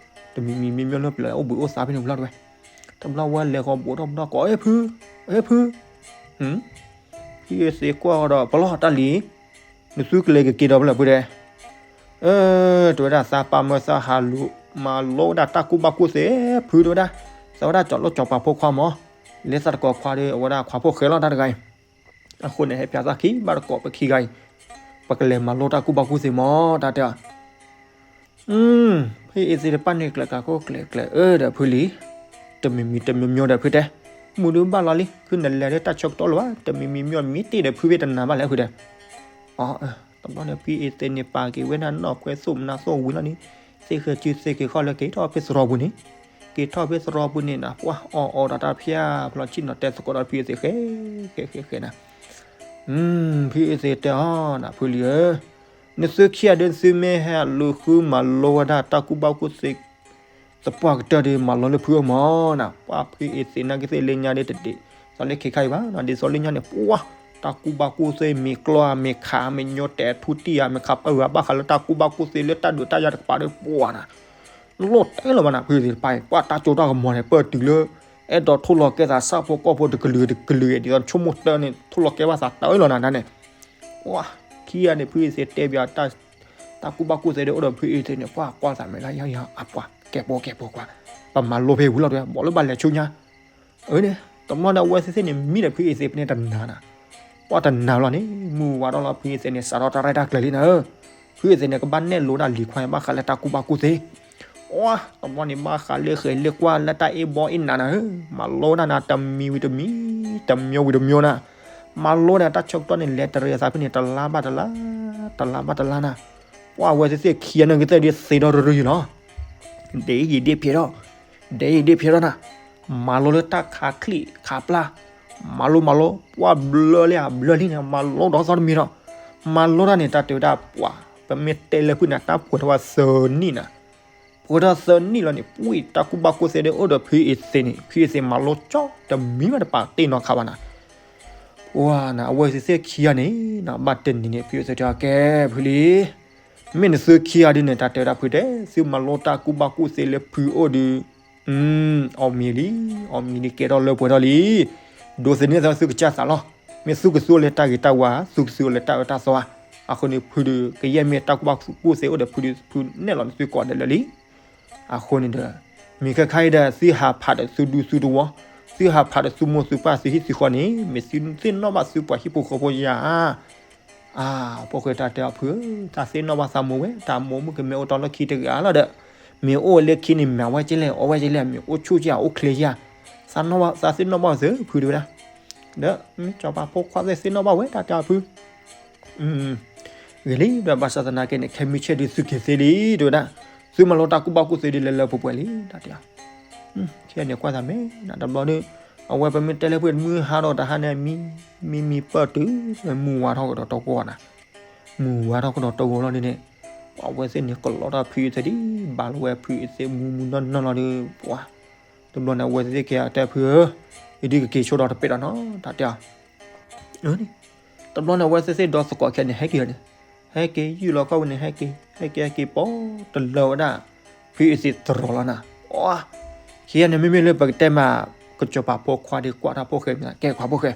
တမံၤမံၤမံၤမံၤလၢပျၢၤအိၣ်ဘှံးအိၣ်သါဖဲန့ၣ်ဘျီတဝဲ, တဘျီဝဲလဲၤဃီဘူးထီၣ်ဘူးထီၣ်ကိး အဲၣ်ဖု, အဲၣ်ဖု, ဖုအ့သ့ၣ်ကွၢ်ဃီဒီး ပလီၢ်တၢ်လံ, နသုကလဲၤကက့ၤဒီးဖဲလဲၣ်ဖုတဲ, အၢ တဝဲဒၣ်သးပာ်မၢသးဟးလူၤ မၤလိဝဲဒၣ်တၢ်ကူၣ်ဘၣ်ကူၣ်သ့ ဖုတဝဲဒၣ်, သးဝဲဒၣ်ကၠီၤလိၣ်ကၠီၤပၤဖိခွါမး, လဲၤသးတကိးခွါဒီး အဝဲဒၣ်ခွါဖိၣ်ဃဲလီၤတၢ်တဂၤအံၤ, အဃိန့ၣ် ဟဲဖၠးသးခံဘၣ်တကိးပခံဂၤအံၤ, ပကလဲၤမၤလိတၢ်ကူၣ်ဘၣ်ကူၣ်သ့မး တၢ်တဲအီၤ ဖုအ့သ့ၣ်တပၤန့ၣ် ကျဲၤကျဲၤခိၣ်ကျဲၤကျဲၤအၢဒီးဖုလံ, တမံၤမံၤတမံၤမံၤဒီးဖုတဲ, မုၢ်ဒုးဘၣ်လီၤလံ ဖုနလဲၤဒီးတၢ်ဆၢကတီၢ်လၢၤဘၣ်, တမံၤမံၤမံၤမံၤတ့ၢ်ဒီးဖုဖဲတနၤဘၣ်လဲၣ်ဖုတဲ, အၢ တဘျီန့ၣ် ဖုအ့သ့ၣ်န့ၣ် ပာ်က့ၤဝဲဒၣ်နီၣ်ခွဲသိၣ်မနၤသိၣ်ဝံၤလီၤန့ၣ်, သ့ၣ်ဃဲၤစုသ့ၣ်က့ၤခီၣ်လၢက့ၤထီၣ်ဖဲသရိာ်ပူၤန့ၣ်, က့ၤထီၣ်ဖဲသရိာ်ပူၤန့ၣ်နၤ ပှၢ်အီၣ်အီၣ်ဒီးတၢ်ဖၠါဖျီဆံၣ်နီၤတဲသကိးဒီးဖုအ့သ့ၣ်ဃဲ ဃဲ ဃဲ ဃဲနၤ ဖုအ့သ့ၣ်တဲအီၤနၤ ဖုလံဧၢ, နသုခံဂၤဒီးသုမ့ၢ်ဟဲလူၤဃုမၤလိဝဲဒၣ်တၢ်ကူၣ်ဘၣ်ကူၣ်သ့ သပှၢ်ကတၢၢ်ဒီးမၤလိလၢဖုအအိၣ်မးနၤ, ပှၢ်ဖုအ့သ့ၣ်နာ်က့သ့ၣ်လၢညါဒီးတဒ်သိးလၢခဲခါအံၤဘၣ်နၤ, ဒ်သိးလၢညါန့ၣ် ပှၢ် တၢ်ကူၣ်ဘၣ်ကူၣ်သ့မ့ၢ်ကျီဧါ မ့ၢ်ခး မ့ၢ်ညိတဲာ်ထူတံၢ်ဧါ မ့ၢ်ခးပၢၢ်ဧါ ဘၣ်ဃးလၢတၢ်ကူၣ်ဘၣ်ကူၣ်သ့လၢတၢ်ဒုးတၢ်ယၤတကပၤဒီးပှၢ်နၤ လိၣ်တဲလီၤဘၣ်နၤ ဖုသ့ၣ်တဖၣ်အံၤ ပှၢ်တၢ်စိတၢ်ကမီၤန့ၣ် ပၢၢ်တုၤလၢ အဲၣ်ဒိးထိၣ်လီၤကဲသးဆၣ်ဖိကီၢ်ဖိတကလုာ်တကလုာ်အံၤ ဒ်သိးဆိကမိၣ်တၢ်န့ၣ် ထိၣ်လီၤကဲဘၣ်သးတၢ်အၢၣ်လီၤနၤဒၣ်န့ၣ်, ပှၢ် ခံဂၤန့ၣ် ဖုအ့သ့ၣ်တဲဘၣ် တၢ်ကူၣ်ဘၣ်ကူၣ်သ့ဒီးအိၣ်ဒီးဖုအ့သ့ၣ်န့ၣ် ပှၢ်ကွၢ်သးမဲာ်လၢယၤယၤ အပှၢ် ကဲပိာ်ကဲပိာ်ကွၢ် ပမၤလိဖဲဝံၤလီၤတဲ ဘၣ်လၢဘၣ်လဲၤဆူညါ အၢန့ၣ် တဘျီန့ၣ် အဝဲသ့ၣ်သ့ၣ်န့ၣ် မံဒီးဖုအ့သ့ၣ်ဖဲန့ၣ်တနၤနၤ, ပှၢ်တနၤလီၤန့ၣ် မုၢ်ဝါထီၣ်လီၤ ဖုအ့သ့ၣ်န့ၣ် စးထီၣ်တၢ်ရဲၣ်တၢ်ကျဲၤလံနၤဧၢ, ဖုအ့သ့ၣ်န့ၣ် ကဘၣ်နဲၣ်လိတၢ်လံၤခွါ ဘၣ်ဃးလၢတၢ်ကူၣ်ဘၣ်ကူၣ်သ့, အၢ တဘျီန့ၣ် ဘၣ်ဃးလၢဃဲၤလၢကွၢ်လၢတၢ်အ့ၣ်ဘီအ့ၣ်နးနၤဧၢ, မၤလိတၢ်နၤ တမံၤဝံၤတမံၤ တမံၤဝံၤတမံၤနၤ, မၤလိန့ၣ် တၢ်ဆၢကတီၢ်န့ၣ် လဲၤတရံးအသးဖဲန့ၣ် တလါဘၣ်တလါ တလါဘၣ်တလါနၤ, ပှၢ်အဝဲသ့ၣ်သ့ၣ်ခံဂၤန့ၣ်ကသ့ၣ်ဒ်သ့ဒီတရံးလီၤ ဒ်ယံာ်ဒ်ဖျဲးထီၣ်, ဒ်ယံာ်ဒ်ဖျဲးထီၣ်နၤ, မၤလိလၢတၢ်ခးချံၣ်ခးပျၢ်, မၤလိမၤလိ ပှၢ်ဘျၢလံဧါ ဘျၢလံန့ၣ် မၤလိဒီးသီတမံၤဒီး, မၤလိတၢ်န့ၣ် တၢ်တဲဝဲဒၣ်ပှၢ်, ပမ့ၢ်တဲလၢဖုန့ၣ် တၢ်ပှဲၤထီၣ်ဝဲသၢနံၣ်နၤ, ပှဲၤထီၣ်သၢနံၣ်လီၤန့ၣ် ပှံၢ်တၢ်ကူၣ်ဘၣ်ကူၣ်သ့ဒီးအိၣ်ဒီးဖုအ့သ့ၣ်န့ၣ် ဖုအ့သ့ၣ်မၤလိကၠီတမံၤဘၣ်တပာ်တ့ၢ်နီတခါဘၣ်နၤ ပှၢ်နၤ အဝဲသ့ၣ်သ့ၣ်ခံဂၤန့ၣ်နၤ ဘၣ်တနံၤန့ၣ် ဖုအ့သ့ၣ်တဲအီၤ ကဲဖုလံ, မ့ၢ်နသုခံဂၤဒ်န့ၣ် တၢ်တဲဝဲဒၣ်ဖုတဲ သုမၤလိတၢ်ကူၣ်ဘၣ်ကူၣ်သ့လၢဖုအိၣ်ဒီး, အီၣ်မံၤလံ, အီၣ်မံၤလံ ကဲထီၣ်လၢပှဲၤထီၣ်လံ, ဒိးသန့ၤသးသုကစၢ်သးလီၤ, မ့ၢ်သုကသူလၢတၢ်ဂ့ၤတၢ်ဝါ သုကသူလၢတၢ်အၢတၢ်သီဧါ, အဃိန့ၣ် ဖုဒီး ကယဲၢ်မ့ၢ်တၢ်ကူၣ်ဘၣ်ကူၣ်သ့အိၣ်ဒီးဖုဒီး ဖုနဲၣ်လီၤန့ၢ်သုကိးဂၤဒဲးလၢာ်လံ အဃိန့ၣ်ဒီး မ့ၢ်ခဲခါအံၤဒီး သုဟးဖးဒီးသုဒူသုသဝီ, သုဟးဖးဒီးသုမိၢ်သုပၢ်သုဟံၣ်သုဃီန့ၣ် မ့ၢ်သုသ့ၣ်နီၣ်ဘၣ်သုပှၤဟံၣ်ဖိဃီဖိယၤဧါ, အါ ဖိၣ်ဃဲတၢ်တဲအီၤဖုဧၢ, တၢ်သ့ၣ်နီၣ်ဘၣ်သးမိၢ်ဝဲ တၢ်မိၢ်မုၣ်ကမဲအိၣ်တီလၢခံတဂၤလီၤဒီး, မ့ၢ်အိၣ်လၢခံန့ၣ် မၤဝဲကလဲၣ် အီၣ်ဝဲကလဲၣ် မ့ၢ်အိၣ်ဆူၣ်ကလဲၣ် အိၣ်ချ့ဧါ, သးသ့ၣ်နီၣ်ဘၣ်ဝဲသ့ၣ်ဖုတဲဝဲဒၣ်, ဒီးမ့ၢ်စီၤပၤဖိခွါသ့ၣ်သ့ၣ်နီၣ်ဘၣ်ဝဲ တၢ်တဲအီၤဖု ဂ့ၤလံ ဒီးဘၣ်ဆၣ်သနာ်က့န့ၣ် ခဲမုၢ်ဆ့ၣ်ဒုးသုက့ၤသ့လံ တဲဝဲဒၣ်, သုမၤလိတၢ်ကူၣ်ဘၣ်ကူၣ်သ့ဒ်လဲၣ်လၢပှဲၤပှဲၤလံ တၢ်တဲအီၤ, ခဲန့ၣ်ကွၢ်သးမဲာ်နၤ တဘျီဒီး, အဝဲပမ့ၢ်တဲလၢပှဲၤမုၢ်ဟါဒီးတဟါန့ၣ် မံ မံမံပၢၢ်တုၤ မုၢ်ဝါထီၣ်ကဒီးတဂီၤနၤ, မုၢ်ဝါထီၣ်ကဒီးတဂီၤလီၤန့ၣ်န့ၣ်, အဝဲသ့ၣ်န့ၣ်ကလီတၢ်ဖုအ့သ့ၣ်ဒံး ဘၣ်လီၤဝဲဖုအ့သ့ၣ်မုၢ်မုၢ်နီၢ်နီၢ်လီၤဒီး ပှၤ တဘျီန့ၣ် အဝဲသ့ၣ်က့ၤတဲဖုဧၢ, ယဒုးကက့ၤဆိဒီးတပဲာ်ဒီးနီၤ တၢ်တဲအီၤ. တဘျီန့ၣ် အဝဲသ့ၣ်သ့ၣ်ဒီသကိးခံဂၤန့ၣ် ဟဲက့ၤန့ၣ်, ဟဲက့ၤယုၢ်လီၤခီၣ်ဝဲန့ၣ် ဟဲက့ၤ ဟဲက့ၤ ဟဲက့ၤ ပိာ်တလၢဝဲဒၣ် ဖုအ့ၣ်သ့ၣ်တရီၤလီၤနၤ. ခံဂၤန့ၣ် မ့မ့ၢ်လၢပကတဲမး ကစီၤပၤဖိခွါဒီးကွၢ်တၢ်ဖိၣ်ဃဲမ့ၢ် ကဲခွါဖိၣ်ဃဲ,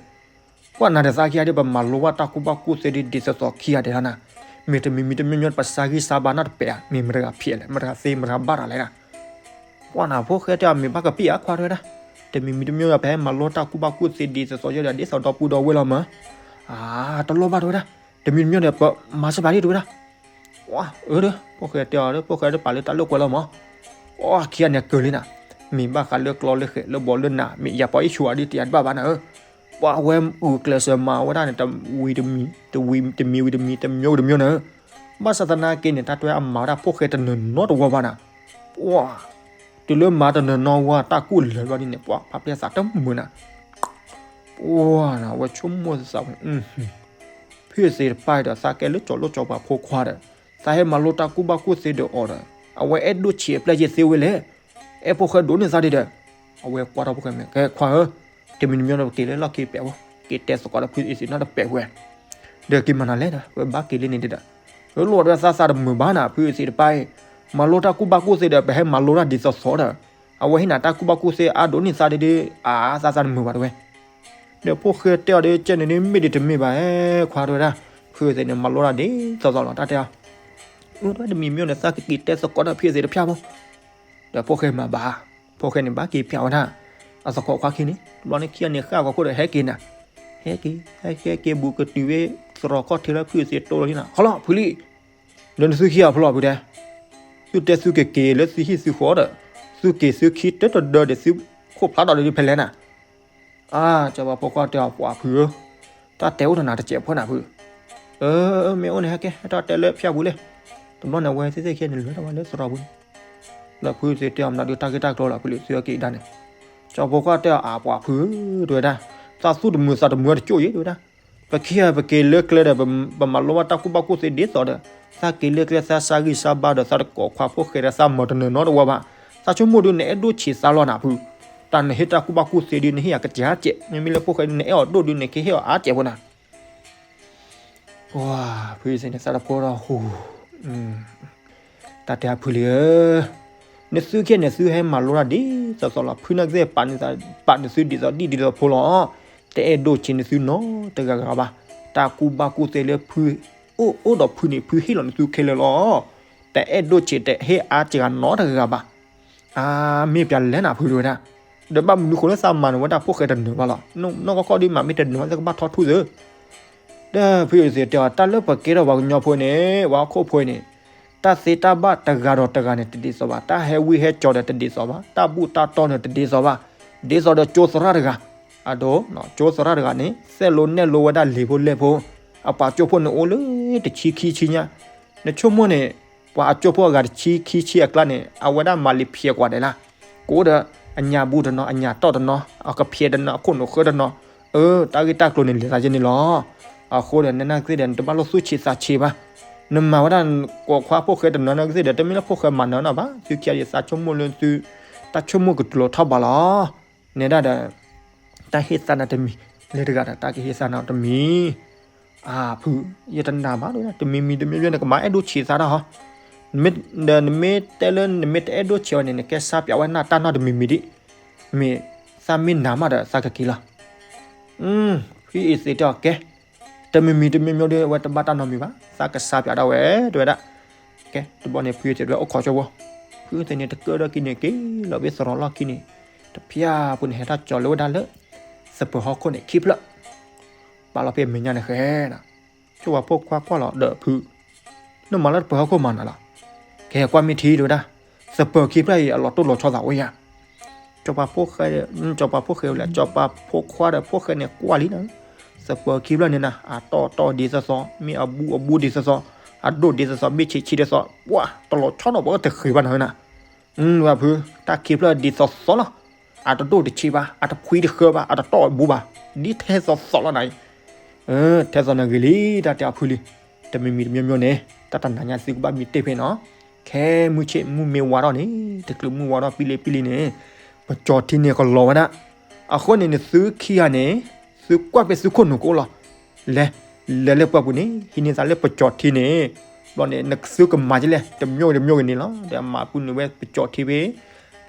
ကွၢ်နၤဒီးသးခံဂၤဒီး ပမၤလိဘၣ်တၢ်ကူၣ်ဘၣ်ကူၣ်သ့ဒ်သိးသိးခံဂၤဒဲးလီၤနၤ. မ့ၢ်တမံၤမံၤတမံၤမံၤ ပစါဂံၢ်စါဘါနီတပဲာ်ဧါ, မ့ၢ်မတၤတဂၤဖျဲးလဲၣ်, မတၤတဂၤသ့ မတၤတဂၤဘၣ်တၢ်လဲၣ်နၤ. ကွၢ်နၤဖိၣ်ဃဲတဲအီၤ မ့ၢ်ဘၣ်ကပံာ်ဧါခွါတဲဝဲဒၣ်, တမံၤမံၤတမံၤမံၤ ပဟဲမၤလိတၢ်ကူၣ်ဘၣ်ကူၣ်သ့ဒ်သိးသိးယဲဒီး ဒ်သိးဒီပုၢ်ဒီဝဲၢ်လီၤမး. အါ တလိၣ်ဘၣ်တဲဝဲဒၣ်, တမံၤတမံၤဒီး ပမၤစၢၤပာ်ဒံးတဲဝဲဒၣ်. အၢ ဒီး ဖိၣ်ဃဲတဲအီၤဒီး ဖိၣ်ဃဲဒီးပာ်လၢတၢ်လိာ်ကွဲလီၤမး. အီ ခံဂၤန့ၣ်ကၢၤလံနၤ, မ့ၢ်ဘၣ်ဃးလၢကျီလၢဃဲးလၢဘီလၢနၤ မ့ၢ်ယၤပှၤအ့ၣ်ဆူၣ်အီၤဒ်တယၤတဘၣ်ဘၣ်နၤဧၢ. ပှၤဝဲဂုာ်ကျဲးစၢးမၤဝဲဒၣ်န့ၣ် တဝံၤတမံၤ တဝံၤတမံၤဝံၤတမံၤ တမျိုးဝံၤတမျိုးနၤဧၢ. ဘၣ်ဆၣ်သနာ်က့န့ၣ် တၢ်တဲအမၤဝဲဒၣ်ဖိၣ်ဃဲတနၢၤနီတဝီဘၣ်နၤ. ပှၤ တုၤလၢမၤတနၢၤနီဝီ တၢ်ကူၣ်လၢာ်ဘျီဒ်န့ၣ် ပှၤဖးပျဲသးတမုာ်နၤ. ပှၤနၤ အဝဲဆိကမိၣ်သးဝဲ ဖုအ့ၣ်သ့ၣ်တပၢ်ဒီး သးကဲလၢကၠီၤလိၣ်ကၠီၤပၤဖိခွါဒီး သးဟဲမၤလိတၢ်ကူၣ်ဘၣ်ကူၣ်သ့ဒီးအီၤဒီး အဝဲအဲၣ်ဒိၣ်ဆံးအပျဲၢ်ယ့ၢ်သ့ဝဲလဲၣ်. အဲၣ်ဖိၣ်ဃဲဒိၣ်န့ၢ်သးဒံးဒီး အဝဲကွၢ်ထီၣ်ဖိၣ်ဃဲမ့ၢ် ကဲခွါဧၢ, တမံၤတမံၤဒီးပက့ၤလၢလီၢ်ခံပျဲဝဲ, က့ၤတဲသကိးဒီးဖုအ့ၣ်သ့ၣ်နီတပဲာ်ဝဲ, ဒီးက့ၤမၤနၤလဲၣ်ဒီး ပဘၣ်က့ၤလၢန့ၣ်ဒံးဒီး, လီၤဒီးသးသးတမုာ်ဘၣ်နၤ ဖုအ့ၣ်သ့ၣ်တပၢ်အံၤ, မၤလိတၢ်ကူၣ်ဘၣ်ကူၣ်သ့ဒီး ပဟဲမၤလိတၢ်ဒ်သိးသိးဒီး အဝဲဟ့ၣ်နၤတၢ်ကူၣ်ဘၣ်ကူၣ်သ့အါဒိၣ်န့ၢ်သးဒံးဒီး အါ သးသးတမုာ်ဘၣ်တဲဝဲ ဒီးဖိၣ်ဃဲတဲအီၤဒီး ကဲန့ၣ်န့ၣ် မ့ၢ်ဒံးတမ့ၢ်ဘၣ်ဧဲ ခွါတဲဝဲဒၣ်, ဖုအ့ၣ်သ့ၣ်န့ၣ် မၤလိတၢ်ဒ်သိးသိးလီၤ တၢ်တဲအီၤ, အိၣ်တဝဲတမံၤမ့ၢ်န့ၣ် သးကက့ၤတဲသကိးဒီးဖုအ့ၣ်သ့ၣ်တဖၣ်ဖိ, ဒီးဖိၣ်ဃဲမၤဘၣ်, ဖိၣ်ဃဲန့ၣ် ဘၣ်က့ၤဖျါဝဲဒၣ် အသကိးခွါခံန့ၣ်, တဘျီန့ၣ်ခံဂၤန့ၣ် ဃၣ်ဂီၤခိၣ်ဒီးဟဲက့ၤနၤ, ဟဲက့ၤ ဟဲက့ၤ ဟဲက့ၤဘူးကတုၤဝဲ သရိာ်ခီၣ်ထံးလၢဖုအ့ၣ်သ့ၣ်တိၢ်လီၤလံနၤ, ခီလီၤဖုလံ, ဒီးနသုခံဂၤဖျိလီၤဖုတဲ သုတဲသုကက့ၤလၢသုဟံၣ်သုဃီဒီး, သုက့ၤသုခံတၢတဒၢဒီးသုခိၣ်ဖျါထီၣ်ဒီးဖဲလဲၣ်နၤ, အါ စီၤပၤဖိခွါတဲအီၤ ပှၤဖုဧၢ, တၢ်တဲအိၣ်ဒီးနၤတစဲးဖိနၤဖု, အၢ မ့ၢ်အိၣ်န့ၣ်ဟဲက့ၤ ဟဲထီၣ်တဲလၢဖၠၣ်ပူၤလဲၣ်, တဘျီန့ၣ် အဝဲသ့ၣ်သ့ၣ်ခံဂၤန့ၣ်လဲၤထီၣ်ဝဲလၢသရိာ်ပူၤန့ၣ်, ဒီးဖုသ့ၣ်တဲအီၤ မနုၤဒုးတၢ်ဂ့ၢ်တၢ်ကျိၤလီၤ ဖုလံ သုဟဲက့ၤဒၣ်န့ၣ်, စီၤပၤဖိခွါတဲအီၤ အါ ပှၤဖုဧၢ တဲဝဲဒၣ်, သးသူၣ်တမုာ်သးတမုာ်တကၠိၣ်ယံၤ တဲဝဲဒၣ်, ပခံဂၤပက့ၤလၢကျဲဒီး ပမၤလိဘၣ်တၢ်ကူၣ်ဘၣ်ကူၣ်သ့ဒ်သိးဒီး, သးက့ၤလၢကျဲသးစါဂံၢ်စါဘါဒီးသးတကိးခွါဖိၣ်ဃဲဒီးသးမၤတနၢၤနီတဝီဘၣ်, သးဆိကမိၣ်ဒုးနအဲၣ်ဒိၣ်ဆံးသးလီၤနၤဖု, တၢ်နဟ့ၣ်တၢ်ကူၣ်ဘၣ်ကူၣ်သ့ဒုးနဟ့ၣ်ယၤကစၢ်ကဲး, မ့မ့ၢ်လၢဖိၣ်ဃဲဒုးနအဲၣ်အီၤဒိၣ်ဒုးနကဟ့ၣ်အီၤအါကဲးဖိနၤ ပှၤဖုအ့ၣ်သ့ၣ်န့ၣ် သးတဖိဒီးဟူ, တၢ်တဲအဖုလံဧၢ, နသုခံဂၤန့ၣ် သုဟဲမၤလိတၢ်ဒ်သိးသိးလီၤ, ဖုနာ်က့သ့ၣ် ပာ်နသုဒ်သိးဒ်ဒ်သိးဖိလီၤ, တအဲၣ်ဒိၣ်ဆံးနသုနီတဂၤဂၤဘၣ်, တၢ်ကူၣ်ဘၣ်ကူၣ်သ့လၢဖုအိၣ်အိၣ်ဒီးဖုန့ၣ် ဖုဟ့ၣ်လီၤနသုခဲလၢာ်လီၤ, တအဲၣ်ဒိၣ်ဆံးတဟ့ၣ်အါစှၤနီတဂၤဂၤဘၣ်. အါ မ့ၢ်ပျဲလဲၣ်နၤဖုတဲဝဲဒၣ်, ဒီးဘၣ်မနုၤဃိလၢသးမၤနၢၤဝဲဒၣ်ဖိၣ်ဃဲတနၢၤဘၣ်လီၤ, နီၢ်ကီၢ်ခီၣ်ဒုးမၤမ့ၢ်တနၢၤဘၣ် သကဘၣ်ထီၣ်ထူၣ်သု, ဒီးဖုအ့ၣ်သ့ၣ်တဲအီၤ တၢ်လၢပကဲထီၣ်ပှၤကညီဖိန့ၣ် ပှၤဟီၣ်ခိၣ်ဖိအံၤန့ၣ်, တၢ်သ့တၢ်ဘၣ်တဂၤဒီးတဂၤန့ၣ် တဒ်သိးဘၣ်, တၢ်ဟဲဝံဟဲကၠီၤဒီးတဒ်သိးဘၣ်, တၢ်ဘူၣ်တၢ်တီန့ၣ်တဒ်သိးဘၣ်, ဒ်သိးဒီးကၠိသရၣ်တဂၤ, အဒိ, ကၠိသရၣ်တဂၤန့ၣ် သဲၣ်လိနဲၣ်လိဝဲဒၣ်လံာ်ဖိလဲၢ်ဖိ, အပှၤကၠိဖိန့ၣ်အိၣ်လၢတဆံခံဆံညါ, နဆိကမိၣ်န့ၣ်, ပှၤအကၠိဖိအဂၤတဆံခံဆံအကျါန့ၣ် အဝဲဒၣ်မၤလံာ်ဖျဲးကွၢ်ဒဲးလၢ်, ကအိၣ်ဒီး အညၣ်ဘူၣ်တနီၤ အညၣ်တီၢ်တနီၤ အကဖျဲးတနီၤ အခိၣ်နူာ်ဃၢတနီၤ, အၢ တၢ်ဂ့ၢ်တၢ်ကျိၤန့ၣ်လဲၤသးယဲန့ၣ်လီၤ. အဃိဒီး နနာ်က့သ့ၣ်ဒီး နတဘၣ်လိၣ်သူၣ်ဆံးသးဆံးဘၣ်, နမၤဝဲဒၣ်ကိးခွါဖိၣ်ဃဲတနၢၤနာ်က့သ့ၣ်ဒီး တမ့ၢ်လၢဖိၣ်ဃဲမၤနၢၤနီၤဘၣ်, သုခံဂၤအံၤသးဆိကမိၣ်လၢသု, တၢ်ဆိကမိၣ်ကတူၢ်လိာ်ထီၣ်ဘးလီၤ. နဲဒၣ်ဒီး, တၢ်ဟ့ၣ်သးနၤတမံၤ, လၢတဂၤဒီး တၢ်ကဟ့ၣ်သးနၤတမံၤ အၢ ဖု, ယတနာ်ဘၣ်ဒၣ် တမံၤမံၤတမံၤမံၤန့ၣ် ကမၤအဲၣ်ဒိၣ်ဆံးသးတၢ်ဟီ, ဒီးနမ့ၢ်တဲလၢနမ့ၢ်တအဲၣ်ဒိၣ်ဆံးဝဲန့ၣ် နကဲစါပၠးဝဲနၢ်တၢ်နီတမံၤမံၤဒံး, မ့ၢ်သးမ့ၢ်နာ်မးဒီးသးကက့ၤလီၤ. ဖုအ့ၣ်သ့ၣ်တဲအီၤကဲ, တမံၤမံၤတမံၤမံၤဒၣ်ဝဲတဘၣ်တၢ်နီတမံၤဘၣ်, သးကစါပၠးဒၣ်ဝဲ တဲဝဲဒၣ်. ကဲ တဘျီန့ၣ် ဖုအ့ၣ်သ့ၣ်တဝဲအိၣ်ခိးကၠိဖိ, ဖုအ့ၣ်သ့ၣ်န့ၣ် တကၢၢ်ဒီးက့ၤန့ၣ် က့ၤလီၤဝဲသရိာ်လီၢ်ခံန့ၣ်, တဖၠၣ်ဖိန့ၣ် ဟဲထီၣ်ကၠီၤလၢဝဲဒၣ်လၢ သပၢၤဟီၣ်ခိၣ်န့ၣ် ခံဖျၢၣ် ပာ်လီၤဖဲမဲာ်ညါန့ၣ်ဃဲ, ကၠီၤပၤဖိခွါကွၢ်လီၤဒီးဖု, နမၤလၢသပၢၤဟီၣ်ခိၣ်မၤနၤလီၤ. ကဲကွၢ်မ့ၢ်ထံတဲဝဲဒၣ်, သပၢၤခံဖျၢၣ်အံၤ အလီၤတိၢ်လီၤဆီသးအိၣ်ယၤ. ကၠီၤပၤဖိဃဲ, ကၠီၤပၤဖိဃဲဝဲလဲၣ်, ကၠီၤပၤဖိခွါဒီးဖိဃဲန့ၣ်ကွၢ်လံနၤ, သပၢၤခံဖျၢၣ်န့ၣ်နၤ အတီၢ်တီၢ်ဒ်သိးသိး, မ့ၢ်အဘူးအဘူးဒ်သိးသိး, အဒိၣ်ဒ်သိးသိး, မ့ၢ်ဆံးဆံးဒ်သိး, ပှၤတလီၤဆီနီၤ ပှၤတဃ့ဘၣ်နၤနၤ ဝဲဖု, တၢ်ခံဖျၢၣ်ဒ်သိးသိးလီၤ. အတဒိၣ်တဆံးဘၣ်, အတဖှံတဃၢဘၣ်, အတတီၢ်အဘူးဘၣ်, ဒ်ထဲသိးသိးလီၤနၤအံၤ. ထဲသိးနဂ့ၤလံ, တၢ်တဲအဖုလံ. တမံၤမံၤတမံၤမံၤန့ၣ် တၢ်တနၤညါသုကဘၣ်မံတ့ၢ်ဖဲနီၤ. ခဲမုၢ်ဆ့ၣ်မုၢ်မ့ၢ်ဝါထီၣ်န့ၣ် တချုးမုၢ်ဝါထီၣ်ပံလံပံလံန့ၣ် ပကၠီၤထံန့ၣ်ကလီၤဝဲဒၣ်. အဃိန့ၣ်န့ၣ် သုခံဂၤန့ၣ် သုကွၢ်ဖဲသုခိၣ်နူာ်ကအိၣ်လီၤ. လဲၤ လဲၤလၢပှၢ်ပူၤန့ၣ် ဟံးန့ၢ်သးလၢပကၠီၤထံန့ၣ်, ဘျီန့ၣ် နသုကမၤကလဲၣ် တမျိးတမျိးကန့ၣ်လီၤ. ဒီးမၤပုၢ်နုာ်ဝဲပကၠီၤထံဖဲ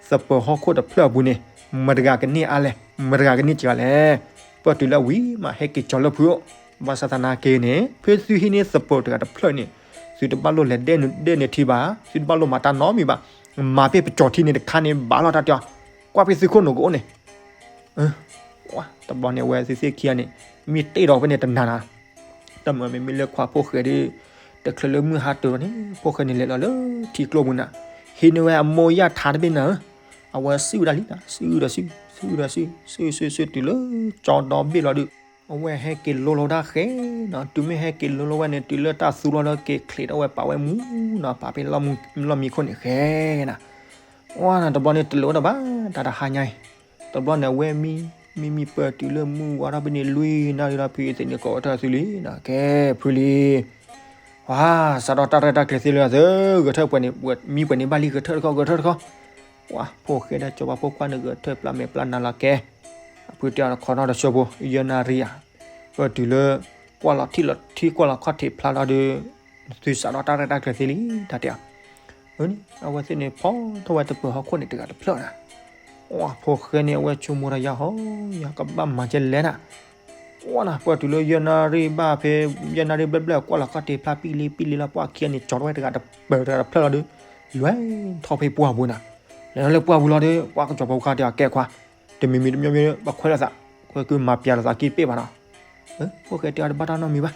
သပၢၤဟီၣ်ခိၣ်တဖျၢၣ်အပူၤန့ၣ် မတၤတဂၤကန့ၢ်အါလဲၣ်, မတၤတဂၤကန့ၢ်စှၤလဲၣ်. ပၢၢ်တုၤလၢအဝံၤမး ဟဲက့ၤကၠီၤလၢဖုအိၣ်, ဘၣ်ဆၣ်သနာ်က့န့ၣ် ဖဲသုဟံးန့ၢ်သပၢၤတဂၤတဖျၢၣ်န့ၣ် သုတဘၣ်လိၣ်လဲၤဒဲၣ်န့ၢ်ထံဘၣ်, သုတဘၣ်လိၣ်မၤတၢ်နီတမံၤဘၣ်. မၤဖဲပကၠီၤထံန့ၣ်တခါန့ၣ်ဘၣ်လီၤတၢ်တဲအီၤ, ကွၢ်ဖဲသုခိၣ်နူာ်ကအိၣ်န့ၣ် တဘျီန့ၣ် အဝဲသ့ၣ်ခံဂၤန့ၣ် မ့ၢ်တ့ၢ်ဒီးဖဲန့ၣ်တနၤနၤ, တမ့ၢ်မ့မ့ၢ်လၢခွါဖိၣ်ဃဲဒီး တချုးလၢမုၢ်ဟါတၢၤဒီးန့ၣ် ဖိၣ်ဃဲန့ၣ်လဲၤလီၤလၢထံကျိပူၤနၤ, ဟံးန့ၢ်ဝဲအမိၢ်ယၣ်ထါတဘ့ၣ်နၤဧၢ, အဝဲစုၣ်ဝဲဒၣ်လံနၤ, စုၣ်ဒီးစုၣ်, စုၣ်ဒီးစုၣ်, စုၣ်စုၣ်စုၣ်တုၤလၢကၠီဒီဘ့ၣ်လီၤဒီး အဝဲဟဲက့ၤလိလီၤဝဲဒၣ်ဃဲနီၤ, တုၤမ့ၢ်ဟဲက့ၤလိလီၤဝဲန့ၣ် တုၤလၢတၢ်သူလီၤလၢက့ၤချံးထီၣ်ဝဲပာ်ဝဲမူနီၤ, ပာ်ဖဲလီၢ်မံခိၣ်န့ၣ်ဃဲနၤ အဝဲန့ၣ်တဘျီန့ၣ်တလိၣ်ဝဲဒၣ်ဘၣ် တၢ်တဟါညါအံၤ, တဘျီန့ၣ် အဝဲမံ, မံမံပၢၢ်တုၤလၢမုၢ်ဝါထီၣ်ဖဲန့ၣ်လွံၢ်နၣ်ရံၣ်ဒီး ဖုအသ့ၣ်န့ၣ်ကိးထီၣ်သုလံနၤ, ကဲဖုလံ, ပှၤစးထီၣ်တၢ်ရဲၣ်တၢ်ကျဲၤသ့လၢသု, ဂဲၤထၢၣ်ပှဲၤန့ၣ် မံပှဲၤန့ၣ်ဘၣ်လံ ဂဲၤထၢၣ်တခီ ဂဲၤထၢၣ်တခီ, ပှၤဖိၣ်ဃဲဒီးစီၤပၤဖိခွါန့ၣ် ဂဲၤထၢၣ်ပျၢ်မဲာ်ပျၢ်နါလီၤကဲ, အဖုတဲအီၤတခီနီတဆၢဖိ ယဲၢ်နၣ်ရံၣ်ဧါ, ပၢၢ်တုၤလၢ ကွၢ်လီၤထံၣ်လီၤထံ ကွၢ်လီၤခီၣ်ထံးဖျါလီၤဒီး သုစးထီၣ်တၢ်ရဲၣ်တၢ်ကျဲၤသ့လံ တၢ်တဲအီၤ, အဝဲသ့ၣ်န့ၣ် ဖီထီၣ်ဝဲသပၢၤဟီၣ်ခိၣ်န့ၣ်တဂၤတဖျၢၣ်နၤ, ပှၤဖိၣ်ဃဲန့ၣ်အဝဲဆိကမိၣ်ဒီးယၤဟီ, ယၤကဘၣ်မၤကဲလဲၣ်နၤ, ပှၤနၤ ပၢၢ်တုၤလၢယဲၢ်နၣ်ရံၣ်ဘၣ်ဖဲ ယဲၢ်နၣ်ရံၣ်ဘျဲၣ်ဘျဲၣ် ကွၢ်လီၤခီၣ်ထံးဖျါပံၣ်လံပံၣ်လံလီၤ ပှၤခံဂၤန့ၣ် ကၠီထီၣ်ဝဲတဂၤတပၢၤတဂၤတဖျၢၣ်လီၤဒီး လဲၤထီၣ်ဖဲပှၢ်ပူၤနၤ, လဲၤထီၣ်လၢပှၢ်ပူၤလီၤဒီး ပှၤကစီၤပၤဖိခွါတဲအီၤ ကဲခွါ, တမံၤမံၤတမျိးမျိး ဘၣ်ခွဲးလိာ်သး, ခွဲးကုမၤပျးလိာ်သးက့တပ့ၢ်ဘၣ်နီၤ, ဖိၣ်ဃဲတဲအီၤတဘၣ်တၢ်နီတမံၤဘၣ်,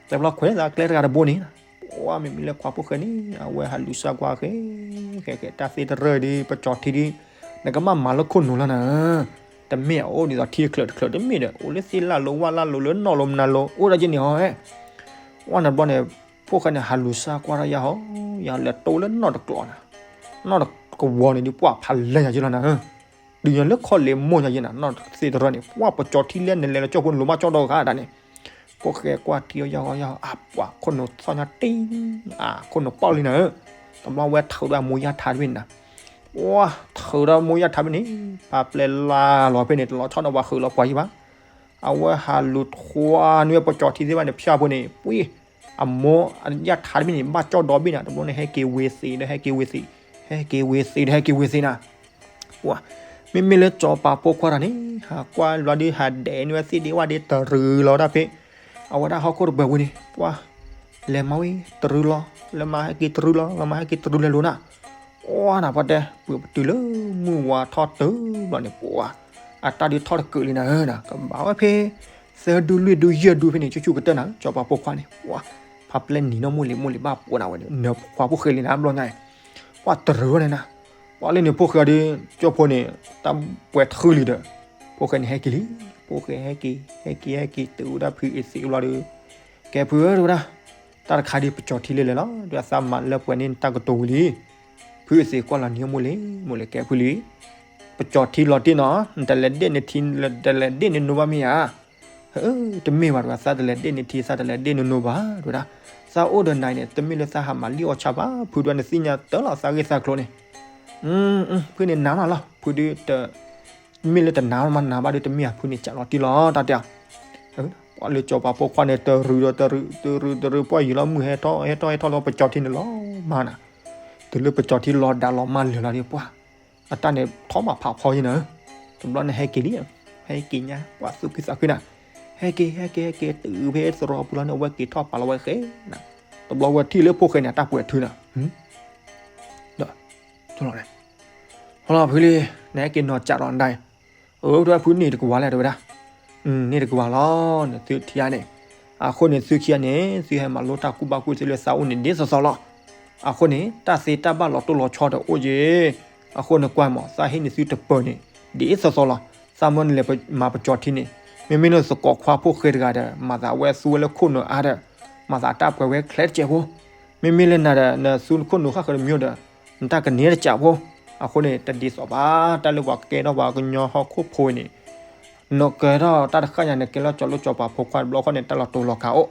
တဘျီခွဲးလိာ်သးကျဲတဂၤတဘိန့ၣ်, ပှၤမ့မ့ၢ်လၢခွါဖိၣ်ဃဲန့ၣ် အဝဲဟးလူၤစၢ်ကွၢ်ဃဲ, ဃဲဃဲတၢ်သ့ၣ်တရၢၣ်ဒီး ပကၠီၤထံဒီး နကဘၣ်မၤလၢခိၣ်နူာ်လီၤနၤ, တမ့ၢ်အအိၣ်ဒ်သိးထံတချုးတချုးတမ့ၢ်ဒီး အိၣ်လၢသ့ၣ်လၢ်လိၤဝၣ်လၢ်လိၤလၢနီၢ်လိၤမနၤလိၤ အိၣ်ဒၣ်က့န့ၣ်ဟီဟဲ ပှၤန့ၣ်တဘျီန့ၣ် ဖိၣ်ဃဲန့ၣ် ဟးလူၤစၢ်ကွၢ်ထီၣ်ယၤဟီ, ယၤလဲၤတိလၢနီၢ်တကျိၤနၤ, နီၢ်တကဝီၤန့ၣ်ဒုး ပှၤဖးလဲၢ်ယၤယ့လီၤနၤ, တုၤညါလၢခီၣ်လ့ၣ်မိၢ်ယၤယ့နၤ, နီၢ်သ့ၣ်တရၢၣ်န့ၣ် ပှၤပကၠီၤထံလဲၣ်နလဲၤလၢကၠီၣ်ဖိန့ၣ် လိၤမးကၠီဒီဂၤဒၣ်န့ၣ်, ဖိၣ်ဃဲကွၢ်ထံယၤဟီယၤဟီ အပှၤခိၣ်နူာ်သီၣ်ညါတ့ၢ်, အခိၣ်နူာ်ပီၣ်လံနၤဧၢ, တဘျီဝဲထုးဒီးအမိၢ်ယၣ်ထါတဘ့ၣ်န့ၣ်နၤ, ပှၤထုးဒီးမိၢ်ယၣ်ထါတဘ့ၣ်န့ၣ် ပာ်ပျဲလၢလီၤဖဲန့ၣ် တလီၤဆီဒီးပှၤဃုာ်လီၤပှၤယံၤဘၣ် အဝဲဟးလူၤထွါန့ၢ်ဝဲပကၠီၤထံသ့ၣ်တဖၣ်န့ၣ် ဖၠၣ်ဖိန့ၣ် ပှၤ အမိၢ်ယၣ်ထါတဘ့ၣ်န့ၣ် ဘၣ်ကၠီဒီဘ့ၣ်နၤ, တဘျီန့ၣ် ဟဲက့ၤဝ့ၤသ့းဒီး ဟဲက့ၤဝ့ၤသ့း, ဟဲက့ၤဝ့ၤသ့းဒီး ဟဲက့ၤဝ့ၤသ့းနၤ, ပှၤ မ့မ့ၢ်လၢစီၤပၤဖိခွါတဂၤန့ၣ် ဟးကွၢ်ဘျီဒီး ဟးဒဲးန့ၢ်ဝဲသ့ၣ်ဒ့ဝၣ်ဒ့တရူးလီၤဒၣ်ဖဲ အဝဲဒၣ်ဟီၣ်ခိၣ်တပၢၤပူၤန့ၣ် ပှၤ လဲၤမၤဝဲတရူးလီၤ, လဲၤမၤဟဲက့ၤတရူးလီၤ, လဲၤမၤဟဲက့ၤတရူးလဲၤလိၤနၤ, ပှၤနၤ ပှၤတဲ ပတုၤလၢမုၢ်ဝါထီၣ်တုၤဘျီန့ၣ် ပှၤ အတၢ်ဒုးထီၣ်တကုာ်လံနၤဧၢ, ကဘၣ်ဝဲဖဲ သၢဒူလွံၢ်ဒူယဲၢ်ဒူဖဲန့ၣ် ဆူၣ်ဆူၣ်ကတၢၢ်နၤ စီၤပၤဖိခွါန့ၣ် ပှၤ ဖးပျဲနံၤနီၢ်မိၢ်လံၤ မိၢ်လံၤဘၣ်ပှၤနၤဝဲန့ၣ် နခွါဖိၣ်ဃဲလံနၤ ဘျီညါအံၤ, ပှၤတရူးဝဲန့ၣ်နၤ, ပှၤလၢန့ၣ်ဖိၣ်ဃဲဒီး ကၠိဖိန့ၣ် တၢ်ပှဲၤထူလံဒီး ဖိၣ်ဃဲန့ၣ်ဟဲက့ၤလံ, ဖိၣ်ဃဲဟဲက့ၤ ဟဲက့ၤ ဟဲက့ၤ တုၤဝဲဒၣ်ဖုအသ့ၣ်ဘျီဒီး ကဲဖုဧၢ တဲဝဲဒၣ်, တၢ်တခါဒ်ပကၠီၤထံလဲၤလဲၤလီၤ, ဒီးသးမၤလၢပှဲၤန့ၢ်နတၢ်ကတိၤဝံၤလံ, ဖုအသ့ၣ်ကွၢ်လီၤနံၤမိၢ်လံၤ မိၢ်လံၤ ကဲဖုလံ ပကၠီၤထံလီၤတ့ၢ်နီၤ, နတလဲၤဒ့ၣ်နထံ တလဲၤဒ့ၣ်နနိဘၣ်မ့ၢ်ဧါ, တမ့ၢ်ဘၣ်တဝဲ သးတလဲၤဒ့ၣ်နထံ သးတလဲၤဒ့ၣ်နနိဘၣ် တဝဲဒၣ်, သးအိၣ်ဒီးနၤန့ၣ် တမ့ၢ်လၢသးဟးမၤလံၣ်အီၣ်ဆၣ်ဘၣ်, ဖုတဝဲ နသ့ၣ်ညါတၢ်လီၤသးဂ့ၢ်သးကျိၤန့ၣ်, ဖုန့ၣ်နၤမးလီၤ, ဖုဒုး မ့ၢ်လၢတနာ်မးနၤဘၣ်ဒီး တမ့ၢ်ဧါ ဖုန့ၣ်ကးလီၤတံၢ်လီၤ တၢ်တဲအီၤ, ပှၤလၢစီၤပၤဖိခွါန့ၣ် တရူးဒီးတရူး တရူးတရူး ပှၤယံာ်လီၤ မုၢ်ဟဲထီၣ်ဟဲထီၣ်ဟဲထီၣ်လီၤ ပကၠီၤထံန့ၣ်လီၤမၢ်နၤ, တုၤလၢပကၠီၤထံလီၤဒၣ်လီၤမၢ်လၢာ်လီၤဒီး ပှၤ အတၢ်န့ၣ်ထီၣ်မးဖးဖီယံၤနၤ, တဘျီန့ၣ်ဟဲက့ၤလံ, ဟဲက့ၤညါ ပှၤသူၣ်ခုသးခုနၤ, ဟဲက့ၤ ဟဲက့ၤ ဟဲက့ၤ တုၤဖဲသရိာ်ပူၤလီၤန့ၣ် အဝဲက့ၤထီၣ်ပာ်လီၤဝဲဃဲနၤ, တဘျီဝဲထံၣ်လၢဖိၣ်ဃဲန့ၣ် အတၢ်ပှဲၤထုနၤ ဒီး ဖုလံ, နဟဲက့ၤနီၤကးဒီးနဒၣ်အံၤ, အၢ တဝဲဖုန့ၣ်တကဝၤလဲၣ် တဝဲဒၣ်, န့ၣ်တကဝၤလီၤ နသုထံဧါန့ၣ်, အဃိန့ၣ် သုခံဂၤန့ၣ် သုဟဲမၤလိတၢ်ကူၣ်ဘၣ်ကူၣ်သ့လၢသးအိၣ်န့ၣ် ဒ်သိးသိးလီၤ, အဃိန့ၣ် တၢ်သ့တၢ်ဘၣ်လီၤတိၢ်လီၤဆီတအိၣ်က့ၤ, အဃိန့ၣ်ကွၢ်မး သးဟ့ၣ်န့ၢ်သုတပၢၤန့ၣ် ဒ်သိးသိးလီၤ, သးမၢနလဲၤမၤပကၠီၤထံန့ၣ်, မ့မ့ၢ်လၢသကိးခွါဖိၣ်ဃဲတဂၤဒီး မၤသးအဝဲသူဝဲလၢခိၣ်နူာ်အါဒီး မၤသးတၢ်ပှဲၤဝဲချဲးတစဲးဖိ မ့မ့ၢ်လၢနၤဒီး နသူနခိၣ်နူာ်ဃၣ်ဃၢၤတမံၤဒီး နတၢ်ကန့ၢ်တစဲးဖိ, အဃိန့ၣ် တဒ်သိးဘၣ် တၢ်လၢပှၤကဲထီၣ်ပှၤကညီဟီၣ်ခိၣ်ဖိန့ၣ်, နကဲထီၣ်တၢ်တဃၣ်ညါ နကဲလၢစီၤလိစီၤပၤဖိခွါတဘျီဃီန့ၣ် တၢ်လီၤတိၤလီၤကၤအိၣ်,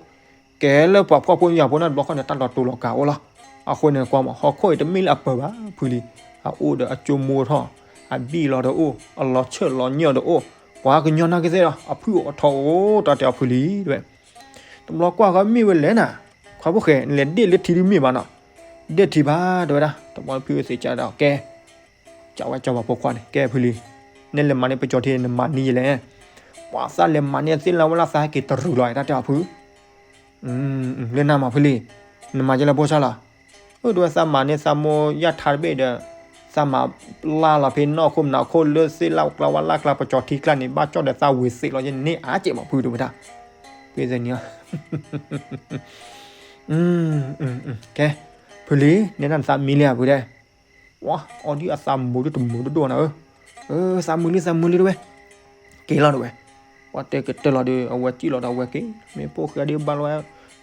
ကဲလၢပှၤဖှီၣ်ဖိယာ်ဖိန့ၣ်တဘျီဃီန့ၣ် တၢ်လီၤတိၤလီၤကၤအိၣ်လီၤ, အဃိန့ၣ်ကွၢ်မး ဟီၣ်ခိၣ်အံၤတမ့ၢ်လၢအပၢၤဘၣ် ဖုလံ, အအိၣ်ဒီးအကၠိမိထီၣ်, အဘံၣ်လီၤဒီးအိၣ်, အလီၤဆၢၣ်လီၤညၢၣ်ဒီးအိၣ်, ပှၤကညီနာ်က့သ့ၣ်ဒီး အဖုၣ်အိၣ်အထီၣ်အိၣ် တၢ်တဲအီၤဖုလံတဲဝဲ, တဘျီကွၢ်ဃီမ့ၢ်ဝဲလဲၣ်နၤ, ခွါဖိၣ်ဃဲ နလဲၤဒ့ၣ်လၢထံဒုးမ့ၢ်ဘၣ်နီၤ, ဒ့ၣ်ထံဘၣ်တဲဝဲဒၣ်, တဘျီဖုသ့ၣ်ကဒီးကဲ, ကဝဲစီၤပၤဖိခွါန့ၣ် ကဲဖုလံ, နလဲၤမၤန့ၢ်ပကၠီၤထံ နမၤန့ၢ်ယလဲၣ်, ပှၤသးလဲၤမၤန့ၢ်သ့ၣ်လၢဝဲလၢသးဟဲက့ၤတရုၤလီၤ တၢ်တဲအီၤဖု လၢနၤမးဖုလံ, နမၤကဲလၢဖိဆါလီၤ, အိၣ်ဒဝဲသးမၤန့ၢ်သးမိၢ်ယၢ်ထါတဘ့ၣ်ဒီး, သးမၤလၢ်လီၤဖဲနီၢ်ခိမနၤခိလၢသ့ၣ်လၢကျါဝဲလၢ်ကျါပကၠီၤထံကျါန့ၣ် ဘၣ်ကၠီၣ်ဒီးသးဝ့ၤသ့းလီၤယဲန့ၣ် အါကဲးမးဖုတဝဲဒၣ်, ဖုသ့ၣ်န့ၣ် ကဲ, ဖုလံ, နဲဒၣ်နသးမံလံဧါဖုတဲ, ဝါ, အီၤဒ်အသးမုာ်ဒ်တမုာ်ဒိၣ်ဒိၣ်နၤဧၢ, သးမုာ်လံ သးမုာ်လံတဝဲ, က့ၤလီၤတဝဲ, ပှၤတဲကတၢၢ်လီၤဒီး အဝဲစံၣ်လီၤဒီးအဝဲက့ၤ, မ့ၢ်ဖိၣ်ဃဲဒ်ဘၣ်လီၤဝဲ,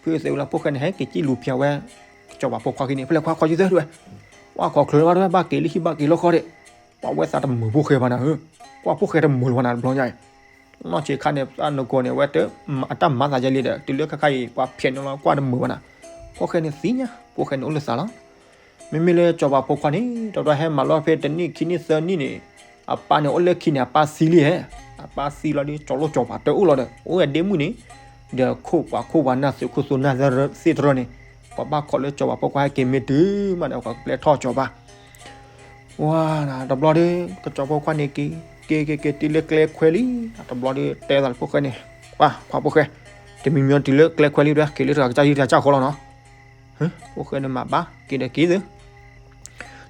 ဖုသ့ၣ်ဝဲလၢဖိၣ်ဃဲန့ၣ် ဟဲက့ၤစံၣ်လူၤဖျဲးဝဲ, စီၤပၤဖိခွါခံန့ၣ် ဖဲလဲၣ်ခွါခီယုသၢတဝဲ, ဝါခီချၢဘၣ်တဝဲ ဘၣ်က့ၤလၢဟံၣ်ဘၣ်က့ၤလၢဃီဒီး, ပှၤဝဲသးတမုာ်ဖိၣ်ဃဲဘၣ်နၤဧၢ, ကွၢ်ဖိၣ်ဃဲတမုာ်လၢၤဘၣ်နၤတဘျီညါအံၤ, နီၢ်ဆံးခါန့ၣ် သးနကိးန့ၣ် အဝဲတ အတၢ်မၤသးယဲလံဒီး တုၤလၢခါခါအံၤ ပှၤဖျဲးန့ၢ်လီၤကွၢ်တမုာ်ဘၣ်နၤ, ဖိၣ်ဃဲန့ၣ်သ့ၣ်ညါ, ဖိၣ်ဃဲန့ၣ်အိၣ်လၢသးလီၤ မ့မ့ၢ်လၢစီၤပၤဖိခွါန့ၣ် တဘျီဟဲမၤလီၤဖဲတနံၣ်ခံနံၣ်သၢနံၣ်န့ၣ်, အပၢ်န့ၣ်အိၣ်လၢခံန့ၣ် အပၢ်သံလံဧါ, အပၢ်သံလီၤဒီး စီၤလိၣ်စီၤပၤတအိၣ်လီၤဒီး အိၣ်ဝဲဒ့မုၣ်န့ၣ်, ဒီးခိၣ်ပှၤခိၣ်ပှၤနၢ်သုးခိၣ်သုးနၢ်သ့ၣ်တဖၣ်န့ၣ်, ပှၤဘၣ်ခိးလၢစီၤပၤဖိခွါဟဲက့ၤမ့ၢ်တုၤမးဒီး ပှၤကပျဲထီၣ်စီၤပၤ ဝါ, တဘျီဒီး ကစီၤဖိခွါန့ၣ်က့ၤ, က့ၤက့ၤက့ၤတုၤလၢကျဲခွဲလံ, တဘျီဒီးတဲသးလၢဖိၣ်ဃဲန့ၣ်, ပှၤဖိၣ်ဃဲ, တမံၤမံၤတုၤလၢကျဲခွဲလံဒီး က့ၤလၢတဂၤကစၢ်ယုၢ်တဂၤကစၢ်ဃီလီၤနီၤ, ဖိၣ်ဃဲန့ၣ်မၤဘၣ်က့ၤဒီးက့ၤသု,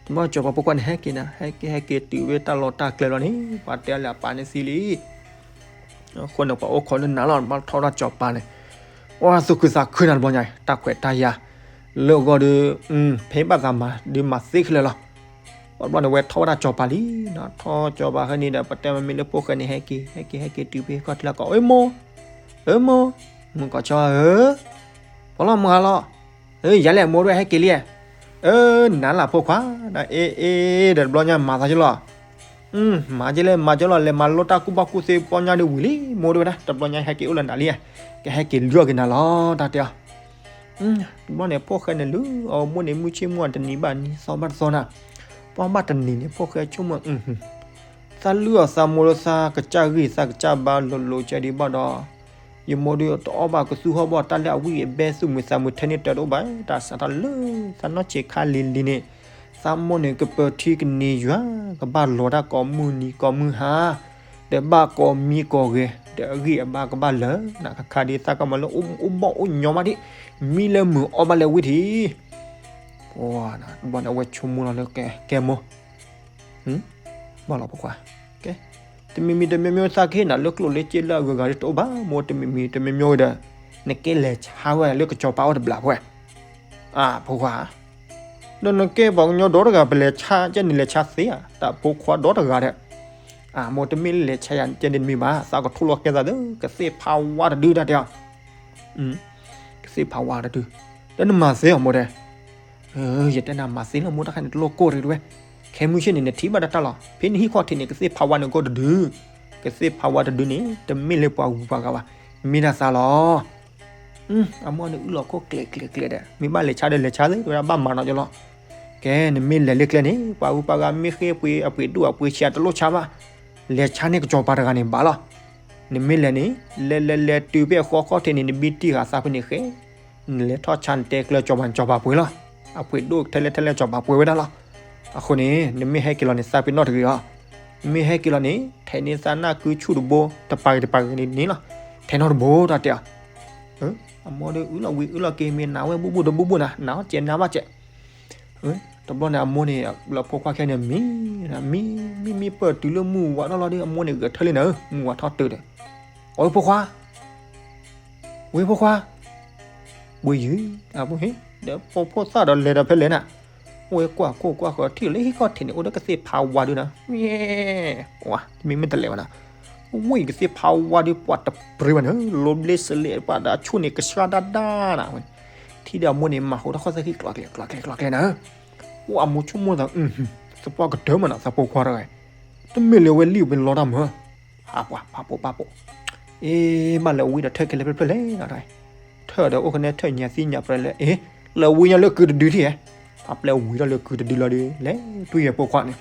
တဘျီစီၤပၤဖိခွါန့ၣ် ဟဲက့ၤနၤ ဟဲက့ၤဟဲက့ၤတုၤဝဲတၢ်လီၢ်တၢ်ကျဲလီၤန့ၣ် ပှၤတဲလၢအပၢ်န့ၣ်သံလံ အဃိန့ၣ် ပှၤအိၣ်ခိးလၢနၤလီၤ ဘၣ်ထီၣ်ဝဲဒၣ်စီၤပၤန့ၣ်, အိၣ်သူၣ်ခုသးခုနၤတဘျီညါ တၢ်ခွဲးတၢ်ယာ်, လၢအဂီၢ်ဒီး, ဖဲဘၣ်သးမၤဒုးမၤသ့ခဲလၢာ်လီၤ, ဘျီန့ၣ် ဝဲထီၣ်ဝဲဒၣ်စီၤပၤလံ, ထီၣ်စီၤပၤခဲန့ၣ်ဒီး ပတဲမ့မ့ၢ်လၢဖိၣ်ဃဲန့ၣ် ဟဲက့ၤ ဟဲက့ၤ ဟဲက့ၤတုၤဖဲခီၣ်ထံးလၢကီး အ့မိၢ်, အ့မိၢ်, မုၣ်ကီၤဆီဧၢ, ပှၤလီၤမုၢ်ဟါလီၤ, ယၤလဲၣ်မိၢ်ဒွဲၣ်ဟဲက့ၤလံ, အၢ နၤလၢဖိခွါ, အ့ အ့ ဒီးတဘျီညါမၤသးကလီၤ မၤကလဲၣ် မၤကလီၤ လဲၤမၤလိတၢ်ကူၣ်ဘၣ်ကူၣ်သ့ပီညါဒ်ဝံၤလံ မိၢ်တဝဲဒၣ် တဘျီညါဟဲက့ၤအိၣ်လၢနၤလံ, ကဟဲက့ၤလုၢ်အီၣ်က့ၤနၤလီၤ တၢ်တဲအီၤ, တဘျီန့ၣ် ဖိၣ်ဃဲန့ၣ်လုၢ်အီၣ်မိၢ်န့ၣ် မုၢ်ဆ့ၣ်မုၢ်အတနံၤဘၣ်နံၤ သီဘၣ်တသီနၤ, ပှၤဘၣ်တနံၤန့ၣ် ဖိၣ်ဃဲဆိကမိၣ်, သးလုၢ်အီၣ်သးမိၢ်လၢသးကစၢ်ဂံၢ်သးကစၢ်ဘါလိၤလိၤကဲဒံးဘၣ်ဒီး ယမိၢ်ဒုးတအီၣ်ဘၣ်ကသူဟီၣ်ဘီၣ် တၢ်လၢအဝံၣ်အဘဲသူၣ်မုာ်သးမုာ်ထဲန့ၣ်တၢ်တအိၣ်ဘၣ် တၢ်စးထီၣ်လၢသးနီၢ်ဆံးခါလံၤလံၤန့ၣ်, သးမိၢ်န့ၣ်ကပၢၤထံကန့ၢ်ယွၤ ကဘၣ်လီၤတၢ်ကိးမုၢ်နံၤကိးမုၢ်ဟါ, ဒီးဘၣ်ကိးမံကိးဂဲၤ ဒီးအဂံၢ်အဘါကဘၣ်လၢာ် နခါခါဒ်သးကမၤလၢအိၣ်ဘီၣ်အိၣ်ညီမးဒ်, မံလၢမုာ်အီၣ်ဘၣ်လၢဝံၣ်ထံး ပှၤတဘျီန့ၣ် အဝဲဆိကမိၣ်လီၤလၢကဲမိၢ် ဘၣ်လီၤဖိခွါ, တမံၤမံၤတမံၤမံၤသးကဟ့ၣ်နၤလၢကျိၣ်လၢစ့လၢအဂုၤအဂၤဒ်တအိၣ်ဘၣ် မိၢ်တမံၤမံၤတမံၤမံၤဝဲဒီး, နကဲလဲၤဆါဝဲလၢကစီၤပၤအိၣ်တဘျီဖိဝဲ, အၢ ဖိခွါ, ဒီးနကဲပှၤကညီဒီတဂၤ ပလဲၤဆါကဲန့ၣ်လဲၤဆါသ့ဧါ တၢ်ဖိခွါဒီတဂၤဒီး, အၢ မိၢ်တမ့ၢ်လဲၤဆါယၤကဲန့ၣ်တမ့ၢ်ဘၣ် သးကထိၣ်လီၤကဲသးဒီး ကသ့ၣ်ဖးဝါတဒုတၢ်တဲအီၤ ကသ့ၣ်ဖးဝါတဒု, ဒီးနမၤသ့အီၤမိၢ်တဲ, ယတဲနၤမၤသ့လီၤမိၢ်တခါန့ၣ်တလိၣ်ကိၢ်တဂ့ၤတဝဲ, ခဲမုၢ်ဆ့ၣ်န့ၣ် နထံၣ်ဘၣ်တၢ်လီၤ ဖဲနဟံၣ်ခီၣ်ထံးန့ၣ် ကသ့ၣ်ဖးဝါန့ၣ်ကိၢ်တဒု, ကသ့ၣ်ဖးဝါတဒုန့ၣ် တမ့ၢ်လၢပှၤဂုၤပှၤဂၤဘၣ်, မ့ၢ်ဒၣ်သးလီၤ အမိၢ်န့ၣ်အုၣ်လီၤခိၣ်ကျဲၤကျဲၤကျဲၤဒီး မ့ၢ်ဘၣ်လဲၤဆါဒီးလဲၤဆါသ့ တဝဲဒၣ်ဘၣ်မၤနီၤကလီၤ, ကဲ နမ့ၢ်လဲၤလၢကျဲန့ၣ် ပှၤဂုၤပှၤဂၤမ့ၢ်ဃ့ပှ့ၤအပှ့ၤဒိၣ်အပှ့ၤဆံးတလိၣ်ဆါဘၣ်, လဲၤဆါန့ၢ်ကစီၤပၤတဂၤန့ၣ်ဘၣ်လီၤ, နမ့ၢ်လဲၤန့ၣ် လဲၤလဲၤလဲၤတုၤဖဲအဃီခီၣ်ထံးန့ၣ် နဘံတံၢ်ဃာ်သးဖဲန့ၣ်ဃဲ, နလဲၤထီၣ်ဆါနတဲကျၢၤကစီၤပၤ ကစီၤပၤပှ့ၤလီၤ, အပှ့ၤဒိၣ်ထဲလဲၣ်ထဲလဲၣ်ကစီၤပၤပှ့ၤဝဲဒၣ်လီၤ, အဃိန့ၣ် နမ့ၢ်ဟဲက့ၤလီၤန့ၣ် သးပ့ၤနီၣ်တဂ့ၤအီၤ, နမ့ၢ်ဟဲက့ၤလီၤန့ၣ် ထဲန့ၢ်သးနၢ်ကုဆူၣ်တဘိ တပၤဂ့ၤတပၤဂ့ၤန့ၣ်လီၤ, ထဲနီတဘိတၢ်တဲအီၤ, အမိၢ်ဒီးအုၣ်လီၤဝံၤအုၣ်လီၤက့ၤ မ့ၢ်နၤဝဲဘူးဘူးတဘူးဘူးနၤ နၤအီၣ်ကဲနၤဘၣ်ကဲ တဘျီန့ၣ် အမိၢ်န့ၣ် လၢဖိခွါခဲန့ၣ် မံ, မံ မံ မံပၢၢ်တုၤလၢမုၢ်ဝးထီၣ်လီၤဒီး အမိၢ်န့ၣ်ဂဲၤထၢလံနၤဧၢ, မုၢ်ဝးထီၣ်တုၤဒီး, အဝဲဖိခွါ, ဝဲဖိခွါ, ဝဲယုၢ်, ဒီးဖိဖိသၣ်ဒီးလဲၤဒီးဖဲလဲၣ်နၤ, ဝဲကွၢ်ခိၣ်ကွၢ်ဃၢၤထံၣ်လၢဟံၣ်ခီၣ်ထံးန့ၣ် အိၣ်ဒီးကသ့ၣ်ဖးဝါဒုနၤ, ဝဲ, ဝဲ, မ့မ့ၢ်တလဲၤဝဲနၤ, ဝဲကသ့ၣ်ဖးဝါဒုပှၤတပြ့ဝဲနၤ, လိဘျ့စလ့ပှၤဒီးအဆိၣ်န့ၣ်ကဆှါဒၣ်ဒၣ်နၤ, ထံၣ်ဒီးအမိၢ်န့ၣ် မၤဟိးထီၣ်ခီၣ်သၢခံ ကျီကျဲ ကျီကျဲ ကျီကျဲနၤဧၢ, အိၣ်အမိၢ်ဆိကမိၣ်သး, သပှၢ်ကတၢၢ်မးနၤ သးဖိခွါတဂၤ, တမ့ၢ်လၢဝဲလံၣ်ဝဲလီတၢ်မၢ, ဟးပှၤ ပာ်ပိာ် ပာ်ပိာ်, အ့ ဘၣ်လဲၤဝံၤဒီးထၢၣ်ခဲလၢာ်ဖျၢၣ်ဖျၢၣ်လဲၣ်နၤ, ထၢၣ်ဒီးအိၣ်ကနဲထၢၣ်ညါသံညါပြဲလၢ အ့ လဲၤဝံၤညါလၢကုတဒုထံၣ်ဧဲ, အပျဲၢ်ဝံၤထီၣ်လၢကုတဒုလီၤဒီး လဲၤတွံၢ်ယဲၢ်ဖိခွါန့ၣ်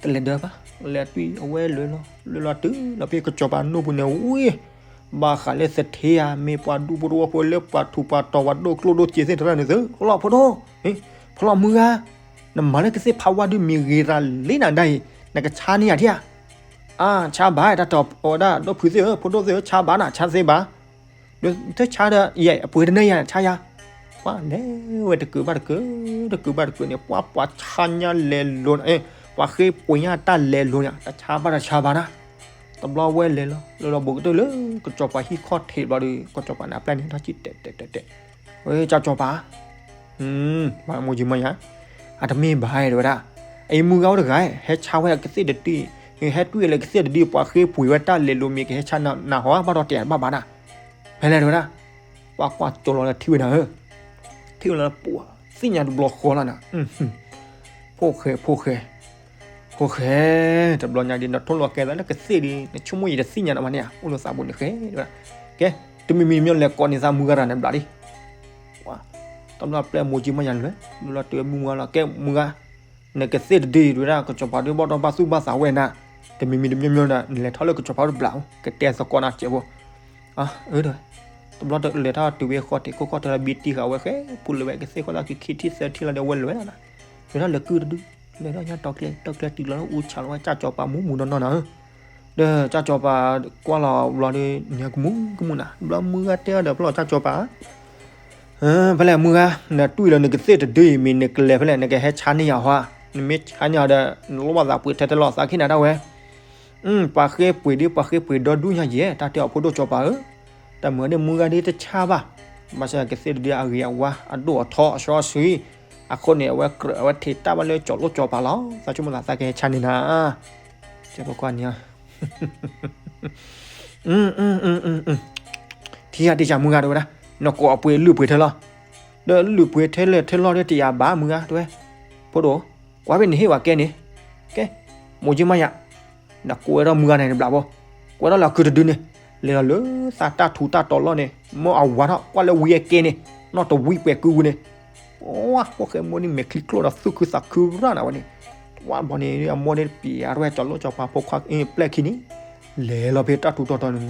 တလဲၤဒၢဘၣ်, လဲၤတွံၢ်အဝဲလဲၤလီၤ လဲၤလီၤတုၤလီၤဖဲကစီၤပၤနိၣ်ပူၤန့ၣ်ဝံၤ, ဘၣ်ဃးလၢသထ့ဧါ မ့ၢ်ပှၤဒူဖိတဝီဖိလၢပှၤထူးပှၤတီၤပှၤဒိၣ်ကျိၣ်ဒိၣ်စ့သ့ၣ်တဖၣ်န့ၣ်သု, ဖီလီၤဖိဒိၣ်, ဖီလီၤမုၢ်ဂၤ, နမၤလၢကသ့ၣ်ဖးဝါဒုးမ့ၢ်ဂ့ၤတၢ်လံနၤဒၣ်အံၤ, နကဆါန့ၢ်ယၤထံဧါ အါ ဆါဘၣ် တၢ်တီၤဝဲဒၣ် ဒီဖုသ့ၣ်ဧၢ ဖိဒိၣ်သ့ၣ်ဧၢ ဆါဘၣ်နၤ ဆါသ့ဘၣ်, ဒီးသ့ၣ်ဆါဒီး ယဲ အပှ့ၤတန့ၢ်ယၤ ဆါယၤ, ပှၤလဲၤဝဲတကုးဘၣ်တကုး, တကုးဘၣ်တကုးန့ၣ် ပှၤပှၤဆါညါလဲၤလိၤ, ပှၤဃ့ပှ့ၤညါတၢ်လဲၤလိၤန့ၣ် တဆါဘၣ်တဆါဘၣ်နၤ, တဘျီဝဲလဲၤလီၤ လဲၤလီၤဘူးကတၢၢ်လၢ ကစီၤပၤဟံၣ်ခီၣ်ထံးတဘျီဒီး ကစီၤပၤန့ၣ်အပျဲၢ်န့ၣ် ထီၣ်ကံၣ်တဲာ်တဲာ်တဲာ်တဲာ်, ဝဲ ကစီၤပၤ ဘၣ်မိၢ်ကၠံမီၢ်ယၤ, အတမ့ၢ်ဘၣ်တဲဝဲဒၣ်, အအံၤမုၢ်ဂၤအိၣ်တဂၤ, ဟဲဆါဝဲကသ့ၣ်တဒု, ဟဲတွံၢ်လၢကသ့ၣ်တဒု ပှၤဃ့ပှ့ၤဝဲတၢ်လဲၤလိၤမ့ၢ်ကဟဲဆါနၤဟီဘၣ်ဒီးတဲာ်ဘၣ်ဘၣ်နၤ, ဖဲလဲၣ်တဲဝဲဒၣ်, ပှၤကွၢ်ကၠိလီၤလၢထံၣ်ဝဲနၤဧၢ, ထံၣ်ဝဲလၢပှၤသ့ၣ်ညါတဘျီဃီလီၤနၤ, ဖိၣ်ဃဲ ဖိၣ်ဃဲ ဖိၣ်ဃဲ, တဘျီညါဒ် နထိၣ်လီၤကဲသးလၢကသ့ၣ်ဒ် နဆိကမိၣ်ယတသ့ၣ်ညါနၤမးန့ၣ်ဧါ, အိၣ်လၢသးပူၤန့ၣ်ဃဲ, ကဲ, တမံၤမံၤတမံၤလဲၤကိးန့ၢ်သးမုၢ်ဂၤတၢ်န့ၣ်ဘျးလံ, တဘျီပျဲမိၢ်ကၠံမီၢ်ယၤလဲၤ, လဲၤလီၤတုၤမုၢ်ဂၤလီၤ ကဲမုၢ်ဂၤ, နကသ့ၣ်တဒုအံၤတဲဝဲဒၣ် ကစီၤပၤဒုးဘၣ်ဒီးဘၣ်သူၣ်ဘၣ်သးဝဲနၤ, တမံၤမံၤတမံၤမံၤဒီး နလဲၤထီၣ်လၢကစီၤပၤတဘျး, ကတဲသကိးနၤစဲးဖိ အၢ တဘျီလဲၤထီၣ်တုၤဝဲဃီတဲာ်ခိၣ်ခီၣ်တဲာ်လီၤ ဘံတံၢ်ဃာ်ဝဲဃဲ ပူၤလၢၤဝဲကသ့ၣ်ဃီလၢခံခံထံၣ်သၢထံၣ်လီၤဒီး အဝဲလဲၤဝဲဒၣ်နၤ, လဲၤထီၣ်လဲၤကုၢ်တဒု, လဲၤထီၣ်ညါတီၤကျဲ တီၤကျဲတုၤလီၤလၢအူဆးလီၤဝဲ ကၠၢ်ကၠီၤပၤမူမူနီၢ်နီၢ်နၤဧၢ, ဒီးကၠၢ်ကၠီၤပၤကွၢ်လီၤဘျီဒီး နကမူကမူနၤ, ဘျီမုၢ်ဂၤတဲအီၤဒီး ဖျီၣ်ကၠၢ်ကၠီၤပၤ ဖဲလဲၣ်မုၢ်ဂၤ, နတွံၢ်လၢနကသ့ၣ်တဒုအံၤ မ့ၢ်နကလဲၤဖဲလဲၣ် နကဟဲဆါန့ၢ်ယၤဟီ, နမ့ၢ်ဆါန့ၢ်ယၤဒီး နလိၣ်ဘၣ်သးပှ့ၤထဲထဲလီၤသးခံနၤဒၣ်ဝဲ, ပှၤဃ့ပှ့ၤဒ် ပှၤဃ့ပှ့ၤဒီဒူၣ်ညါယဲၢ် တၢ်တဲအီၤဖိဒိၣ်ကၠီၤပၤဧၢ, တၢ်မုၢ်ဂၤဒ်မုၢ်ဂၤဒ်တဆါဘၣ်, ဘၣ်ဆၣ်ကသ့ၣ်တဒုအဂ့ၤအဝါ အဒိၣ်အထီအစီအဆှံ, အဃိန့ၣ် အဝဲကြၢးအဝဲထံးတၢ်ဘၣ်လၢကၠီၤလိၣ်ကၠီၤပၤလီၤ, သးဆိကမိၣ်သးသးကဟဲဆါန့ၢ်နၤ ကဲပကွၢ်န့ၣ် ထံၣ်ယၤတ့ၢ်စၢ်မုၢ်ဂၤတဲဝဲဒၣ်, နကိးအပှ့ၤလုၢ်ပှ့ၤထဲလီၤ, ဒီးလုၢ်ပှ့ၤထဲလဲၣ်ထဲလီၤဒီးတယာ်ဘၣ်မုၢ်ဂၤတဲဝဲ, ဖိဒိၣ်, ကွၢ်ဖဲန့ၣ်ဟ့ၣ်ဝဲကဲန့ၣ်, ကဲ, မိၢ်ကၠံမါယၤ, နကိးဝဲဒၣ်မုၢ်ဂၤန့ၣ်တဘျးဘၣ်, ကွဲးထီၣ်လၢအကုၢ်တဒုန့ၣ်, လဲၤလီၤလၢသးတၢ်ထူးတၢ်တီၤလီၢ်န့ၣ်, မိၢ်အဝၤထီၣ်ကွၢ်လၢဝံအကဲန့ၣ်, နီၢ်တဝံပှဲၤကုဝံန့ၣ် ဝါ ဖိၣ်ဃဲမိၢ်န့ၣ်မဲာ်ချံကျိၣ်ဒီးသူၣ်ခုသးခုရၣ်နၤဝဲန့ၣ်, ဝါဘီန့ၣ် အမိၢ်န့ၣ်ပျံၤအါဝဲကၠီၤလိၣ်ကၠီၤပၤဖိခွါပျဲၢ်ခံန့ၣ်, လဲၤလီၤဖဲတၢ်ထူးတၢ်တီၤန့ၣ်,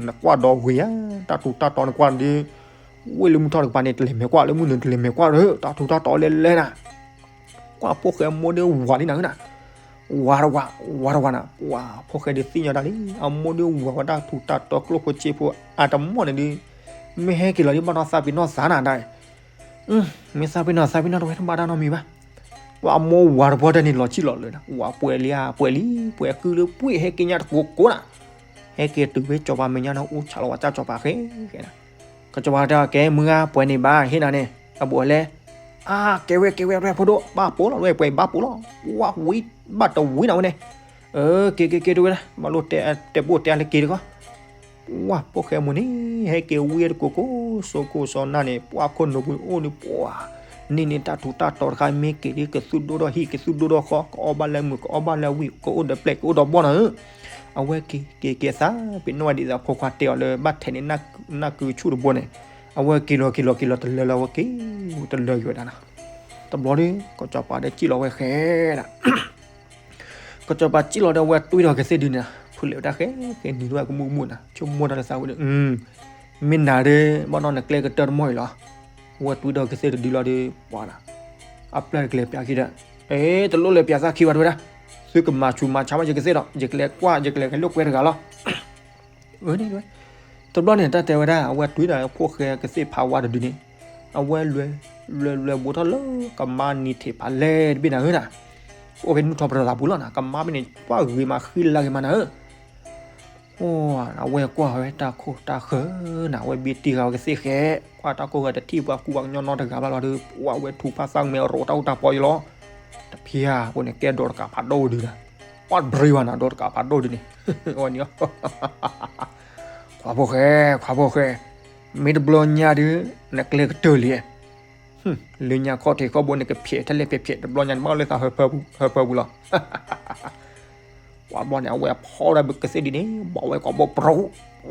နကွၢ်ဒီးဝံၤဧါ, တၢ်ထူးတၢ်တီၤနကွၢ်ဒီး, ဝ့ၢ်လၢမုၢ်ထီၣ်တကပၤန့ၣ် တလဲၤမဲာ်ကွၢ် လၢမုၢ်နုာ်တလဲၤမဲာ်ကွၢ်ဒီး တၢ်ထူးတၢ်တီၤလဲၤလဲၤနၤ ကွၢ်ဖိၣ်ဃဲအမိၢ်ဒီးဝၤလံနၤဧၢနၤ, ဝၤတဝၤ, ဝၤတဝၤနၤ, ဝၤဖိၣ်ဃဲဒုးသ့ၣ်ညါတၢ်လံ, အမိၢ်ဒီးဝၤဝဲတၢ်ထူးတၢ်တီၤကျိၣ်ဖိစ့ဖိအတမီၢ်န့ၣ်ဒုး, မ့ၢ်ဟဲက့ၤလီၤဒ်ဘၣ်နီၢ်သးပ့ၤနီၢ်သးနၤဒၣ်, မ့ၢ်သးပ့ၤနီၢ်သးပ့ၤနီၢ်တဝဲတဘၣ်တၢ်နီတမံၤဘၣ်, ပှၤအမိၢ်ဝၤတဘျီတၢ်န့ၣ်လီၤဆံၣ်လီၤလၢနၤ, ဝၤပှဲၤလံဧါ ပှဲၤလံ, ပှဲၤကုၢ်လၢပှ့ၤဟဲက့ၤညါတကိးကိးနၤ, ဟဲက့ၤတုၤဖဲကၠီၤပၤမဲာ်ညါဒီးအိၣ်ဆးလီၤဝဲကၠၢ်ကၠီၤပၤဃဲ, ကၠီၤပၤတဲကဲမုၢ်ဂၤ ပှဲၤန့ၣ်ဘၣ်ဟ့ၣ်နၤန့ၣ်, အဘူးအလဲ, အါ ကဲဝဲကဲဝဲဝဲဖိဒိၣ် ဘၣ်ပိာ်လီၤဝဲ ပှဲၤဘၣ်ပိာ်လီၤ, ဝၤဝံဘၣ်တဝံနၤဝဲန့ၣ်, အၢ က့ၤက့ၤက့ၤတဝဲဒၣ် ဘၣ်လိၣ်တဲတဲဘိၣ်တဲအါလၢက့ၤတခီ, ပှၤဖိၣ်ဃဲမိၢ်န့ၣ် ဟဲက့ၤဝံတကိးကိး စိကိးစီနၢ်န့ၣ် ပှၤခိၣ်နူာ်ပူၤအိၣ်န့ၣ် ပှၤ န့ၢ်န့ၢ်တၢ်ထူးတၢ်တီၤတခါ မ့ၢ်က့ၤဒ်ကသူၣ်ဒိၣ်ထီၣ်ဟံၣ် ကသူၣ်ဒိၣ်ထီၣ်ဃီ ကအီၣ်ဘၣ်လၢမုာ် ကအီၣ်ဘၣ်လၢဝံၣ် ကအိၣ်ဒီးပျဲၢ် ကအိၣ်ဒီးဘီၣ်နၤဧၢ, အဝဲက့ၤက့ၤက့ၤအသး ပ့ၤနီၣ်ဝဲဒ်သိးဖိခွါတဲအီၤလၢ ဘၣ်ထဲးန့ၢ်နၢ်ကုဆူၣ်တဘိန့ၣ်, အဝဲက့ၤလီၤက့ၤလီၤက့ၤလီၤတလၢလၢအဝဲက့ၤ တလၢက့ၤဝဲဒၣ်နၤ, တဘျီဒီး ကစီၤပၤဒီးစံၣ်လီၤဝဲဃဲဒၣ် ကစီၤပၤစံၣ်လီၤဒီးအဝဲတွံၢ်ဒီးကသ့ၣ်ဒုန့ၣ်, ဖုးလဲၤဝဲဒၣ်ဃဲဃဲနံၤဒိၣ်ဝဲကမူၣ်ကမူၣ်နၤ, ဆိကမိၣ်တၢ်လၢသးဝဲဒီး, မ့ၢ်နၤဒီး ဘၣ်နီၢ်နကျဲကတၢၢ်တမီၢ်အံၤလီၤ, အဝဲတွံၢ်ဒီးကသ့ၣ်တဒုလီၤဒီး ပှၤနၤ, အပျဲၢ်တကလဲၤပျးခံဒီး, အ့ တလိၣ်လဲၤပျးသးခံဘၣ်တဝဲဒၣ်, သုကမၤဆူးမၤဆါဘၣ်ယကသ့ၣ်ဒီး ယကလဲၤကွၢ် ယကလဲၤကလိာ်ကွဲတဂၤလီၤ အၢ တဘျီန့ၣ် တၢ်တဲဝဲဒၣ် အဝဲတွံၢ်ဒီးဖိၣ်ဃဲကသ့ၣ်ဖးဝါတဒုန့ၣ်, အဝဲလဲၤ လဲၤလဲၤဘူးထီၣ်လၢကမါနံၤထံးဖးလဲၢ်တဘ့ၣ်နၤဧၢနၤ, အိၣ်ဖဲနူၢ်ထီၣ်ပတသးပူၤလီၤနၤ, ကမါဘ့ၣ်န့ၣ် ပှၤဂ့ၤမးဃံလၤဂ့ၤမးနၤဧၢ, အဝဲကွၢ်ဝဲတၢ်ခိၣ်တၢ်ဃၢၤနၤ, အဝဲဘံတံၢ်ဃာ်ဝဲကသ့ၣ်ဃဲ, ကွၢ်တၢ်ခိၣ်ဃၢၤတထံၣ်ပှၤကူပှၤကညီနီတဂၤဘၣ်လီၤဒီး ပှၤဝဲထူးဖးသးကမဲာ်ရိးတၢ်အူတၢ်ပီအံၤလီၤ, တဖၣ်အဃိန့ၣ် ကဲဒိးတကးဖးဒိၣ်ဒုနၤ, ပှၤတဘြံၤဘၣ်နၤ ဒိးတကးဖးဒိၣ်ဒုန့ၣ်, အဝဲန့ၣ် ခွါဖိၣ်ဃဲ ခွါဖိၣ်ဃဲ, မ့ၢ်တဘျီညါဒီး နကျဲကတၢၢ်လံ, လၢညါခီၣ်ထံးခီၣ်ဘိန့ၣ် ကဖျဲးထဲလဲၣ်ဖျဲးဖျဲး တဘျီညါန့ၣ် ဘၣ်လၢသးဟၢဖၢပူၤလီၤ, ပှၤဘျီန့ၣ် အဝဲဖီဒီးကသ့ၣ်ဒုန့ၣ် ဘၣ်ဝဲကိးဘိပရီ,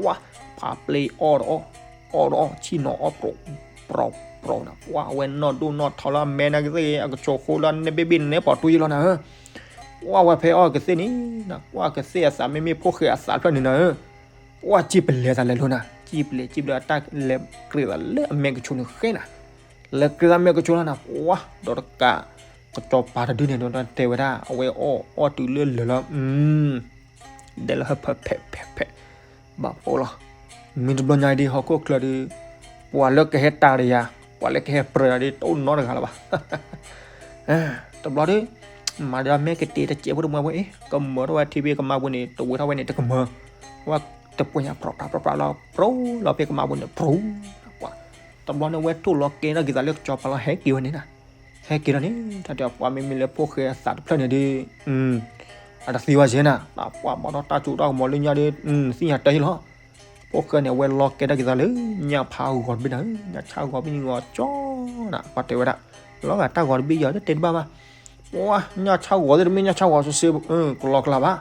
ဝါ, ဖးပျ့ၤအီၣ်ဒီးအီၣ်, အီၣ်ဒီးအီၣ် ဆံၣ်နီၤအီၣ်ပရီး, ပရီးပရီးနၤ, ပှၤအဝဲနီၢ်ဒိၣ်နီၢ်ထီလၢအမဲာ်နၤကသ့ၣ် အကဆိးဃိလၢနဲဘ့ၣ်ဘ့ၣ်န့ၣ် ပှၤတွံၢ်ယလီၤနၤဧၢ, ပ ပှၢ်ဝဲဖဲအီၣ်ကသ့ၣ်န့ၣ်နၤ ပှၢ်ကသ့ၣ်အသးမ့မ့ၢ်ဖိၣ်ဃဲအသးတဖျၢၣ်န့ၣ်နၤဧၢ, ပှၢ်စံၣ်ပလဲၤသးလဲၤလိၤနၤ စံၣ်ပလဲၤစံၣ်ပလဲၤအတၢ်လဲၤကြ့ၤသးလၢအမဲာ်ကဆိးန့ၣ်ဃဲနၤ, လဲၤကြ့ၤသးမဲာ်ကဆိးလီၤနၤ ပှၢ်ဒီးတကး, ကစီၤပၤတဒုန့ၣ်ဒီးတဲဝဲဒၣ် အဝဲအီၣ်အီၣ်တုၤလၢလၢာ်လီၤ ဒဲလၢဟၢဖၢဖဲးဖဲးဖဲး, ဘၣ်ဖှိၣ်လီၤ, မ့ၢ်တဘျီညါဒ်ဟီၣ်ခိၣ်ချၢဒီး, ပှၤလၢကဟဲတၢ်ဒီးယၤ, ပှၤလၢကဟဲပြၢယၤဒ်တအိၣ်နီတဂၤလၢၤဘၣ်. တဘျီဒီး, မၤဒီးမဲာ်ကတဲတစဲးဖိတမွဲဖိအံၤ, ကမၢထီၣ်ဝဲထံဖဲကမါပူၤန့ၣ် တဝဲထီၣ်ဝဲန့ၣ်တကမၢ, ဝဲတပှဲၤညါဖြီးဖြီးဖြီးဖြီးလီၤ ဖြီးလီၤဖဲကမါပူၤန့ၣ် ဖြီး, တဘျီန့ၣ်ဝဲထိၣ်လီၤကဲထီၣ်က့ၤသးလၢကစီၤပၤလီၤဟဲက့ၤဝဲန့ၣ်နၤ ဟဲက့ၤလီၤန့ၣ် တၢ်တဲပှၤမ့မ့ၢ်လၢဖိၣ်ဃဲအသးတဖျၢၣ်န့ၣ်ဒီး, အတသံဝဲစ့နၤ, ပှၤဘၣ်ဒီးတၢ်စိတၢ်ကမီၤလၢညါဒီး, သ့ၣ်ညါတၢ်ဟ့ၣ်လီၤ, ဖိၣ်ဃဲန့ၣ် အဝဲလီၤကဲထီၣ်က့ၤသးလၢ, ညၣ်ဖးဂီၤတဘ့ၣ်နၤ, ညၣ်ဆၣ်ဂီၤဘ့ၣ်န့ၣ်ဂီၤကၠီနၤ, ပှၤတဲဝဲဒၣ်, လီၤဂာ်တၢ်ဂီၤတဘ့ၣ်ယီၤတတဲတဘၣ်ဘၣ်, ပှၤ, ညၣ်ဆၣ်ဂီၤသ့ၣ်တမ့ၢ်ညၣ်ဆၣ်ဂီၤစ့စ့, ကလီကလးဘၣ်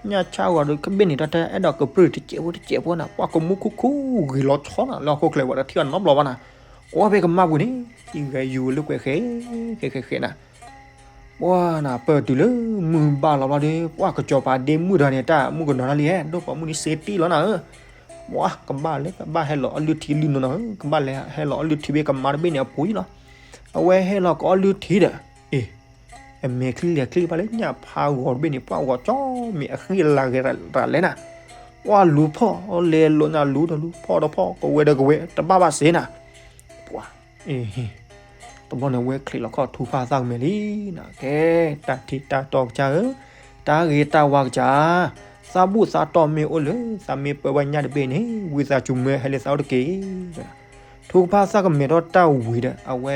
ညၣ်ဆၣ်ဂီၤဒီးကဘ့ၣ်န့ၣ် တၢ်တဲအဲၣ်ဒိးကပြုၢ်တစဲးဖိတစဲးဖိနၤ, ပှၤကမူခိခိဂ့ၤလီၤဆီနၤ လၢဟီၣ်ခိၣ်ချၢဝဲတထံၣ်အနီတဘျီဘၣ်နၤ, အိၣ်ဖဲကမါပူၤန့ၣ်, ယဂဲၤယူၤလၢကွဲးဃဲ, ဃဲဃဲဃဲနၤ, ပှၤနၤ ပၢၢ်တုၤလၢမုၢ်ဘၣ်လီၤဘျီဒီး ပှၤကစီၤပၤဒ့မုၣ်တဂၤန့ၣ် တၢ်မုၣ်ကနီၤတၢ်လံဧဲ, ဒိၣ်ပိာ်မုၣ်န့ၣ်စ့တံၢ်လီၤနၤဧၢ, ပှၤကဘၣ်လၢကဘၣ်ဟဲလီၤအီၣ်လုၢ်ထံလုၢ်နိနၤဧၢ, ကဘၣ်လဲၤဟဲလီၤအီၣ်လုၢ်ထံဖဲကမါတဘ့ၣ်န့ၣ်အပူၤလီၤ, အဝဲဟဲလီၤကအီၣ်လုၢ်ထံဒီး, အ့ အမဲာ်ချံလဲၤချံဘၣ်လၢညၣ်ဖးဂီၤတဘ့ၣ်န့ၣ် ပှၤဂီၤကၠီမ့ၢ်အဃံအလၤဂဲၤရၤလဲၣ်နၤ, ပှၤလူၤဖီၣ်လဲၤလိာ်နၤလူၤဒီးလူၤဖီၣ်ဒီးဖီၣ် ကဝဲၤဒီးကဝဲၤ တဘၣ်ဘၣ်စ့နၤ, ပှၤ, တဘျီန့ၣ်ဝဲချံးလီၤခီၣ်ထူဖးသၣ်ကမဲာ်လံနၤ, ကဲ, တၢ်ထံးတၢ်တီကစၢ်ဧၢ, တၢ်ဂ့ၤတၢ်ဝါကစၢ်, သးဘူၣ်သးတီၢ်မ့ၢ်အိၣ်လၢ သးမ့ၢ်ပၢဝဲညၣ်တဘ့ၣ်န့ၣ် ဝံသးစူၤမၢဟဲလၢသးအိၣ်တက့ၢ်, ထူကဖၣ်သၣ်ကမဲာ်ထီၣ်တၢ်ဝံၤဒီး အဝဲ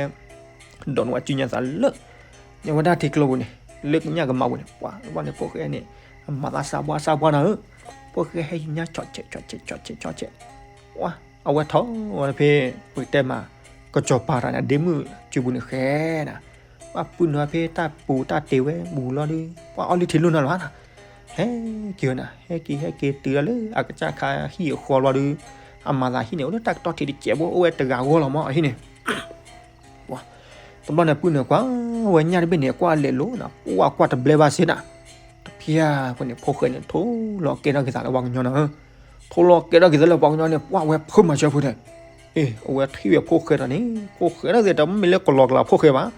ဒိးန့ၢ်ဝဲစုညါသးလၢ အဝဲဒၣ်ထံကျိပူၤန့ၣ်, လၢညၣ်ကမါပူၤန့ၣ်, ပှၤဘၣ်န့ၣ်ဖိၣ်ဃဲန့ၣ်, အမၤသးစၢ်ပှၢ်စၢ်ပှၢ်နၤဧၢ, ဖိၣ်ဃဲဟဲယူၤညၣ်ဆီးဆဲးဆီးဆဲးဆီးဆဲးဆီးဆဲး, ပှၤ, အဝဲထီၣ်ဝဲဖဲ, ပကတဲမး, ကစီၤပၤတဂၤန့ၣ် ဒ့မုၣ်စုပူၤန့ၣ်ဃဲနၤ, ပှၤပုၢ်နုာ်ဖဲတၢ်ပူၤတၢ်တ့ၤဝဲပူၤလီၤဒီး ပှၤအီၣ်လုၢ်ထံလုၢ်နိလီၤနၤ, ဟဲက့ၤဝဲနၤ ဟဲက့ၤဟဲက့ၤတုၤလၢ အကစၢ်ခါဟံၣ်အဃီဘျီဒီး, အမၤသးဟံၣ်န့ၣ် အိၣ်လၢတၢ်ကတီၢ်ထံးတစဲးဖိ အိၣ်ဝဲတဂၤဂီၢ်လီၤမးအဟံၣ်န့ၣ် ပှၤ, တဘျီန့ၣ်ပုၢ်နုာ်ကွၢ်ဝဲညၣ်တဘ့ၣ်န့ၣ် အကွၢ်လဲၤလိၤနၤ, ပှၤကွၢ်တဘျဲဘၣ်စ့နၤ, တဖျၢၣ်ဃီန့ၣ် ဖိၣ်ဃဲန့ၣ် ထိၣ်လီၤကဲထီၣ်က့ၤသးလၢပှၤကညီနၤဧၢ, ထိၣ်လီၤကဲထီၣ်က့ၤသးလၢပှၤကညီန့ၣ် ပှၤဝဲဖၢမၤစၢၤဖိန့ၣ်, အ့ အဝဲထံၣ်ဝဲဖိၣ်ဃဲဒီးန့ၣ် ဖိၣ်ဃဲဒၣ်သ့ၣ်တမ့ၢ်လၢကလီကလးဖိၣ်ဃဲဘၣ်,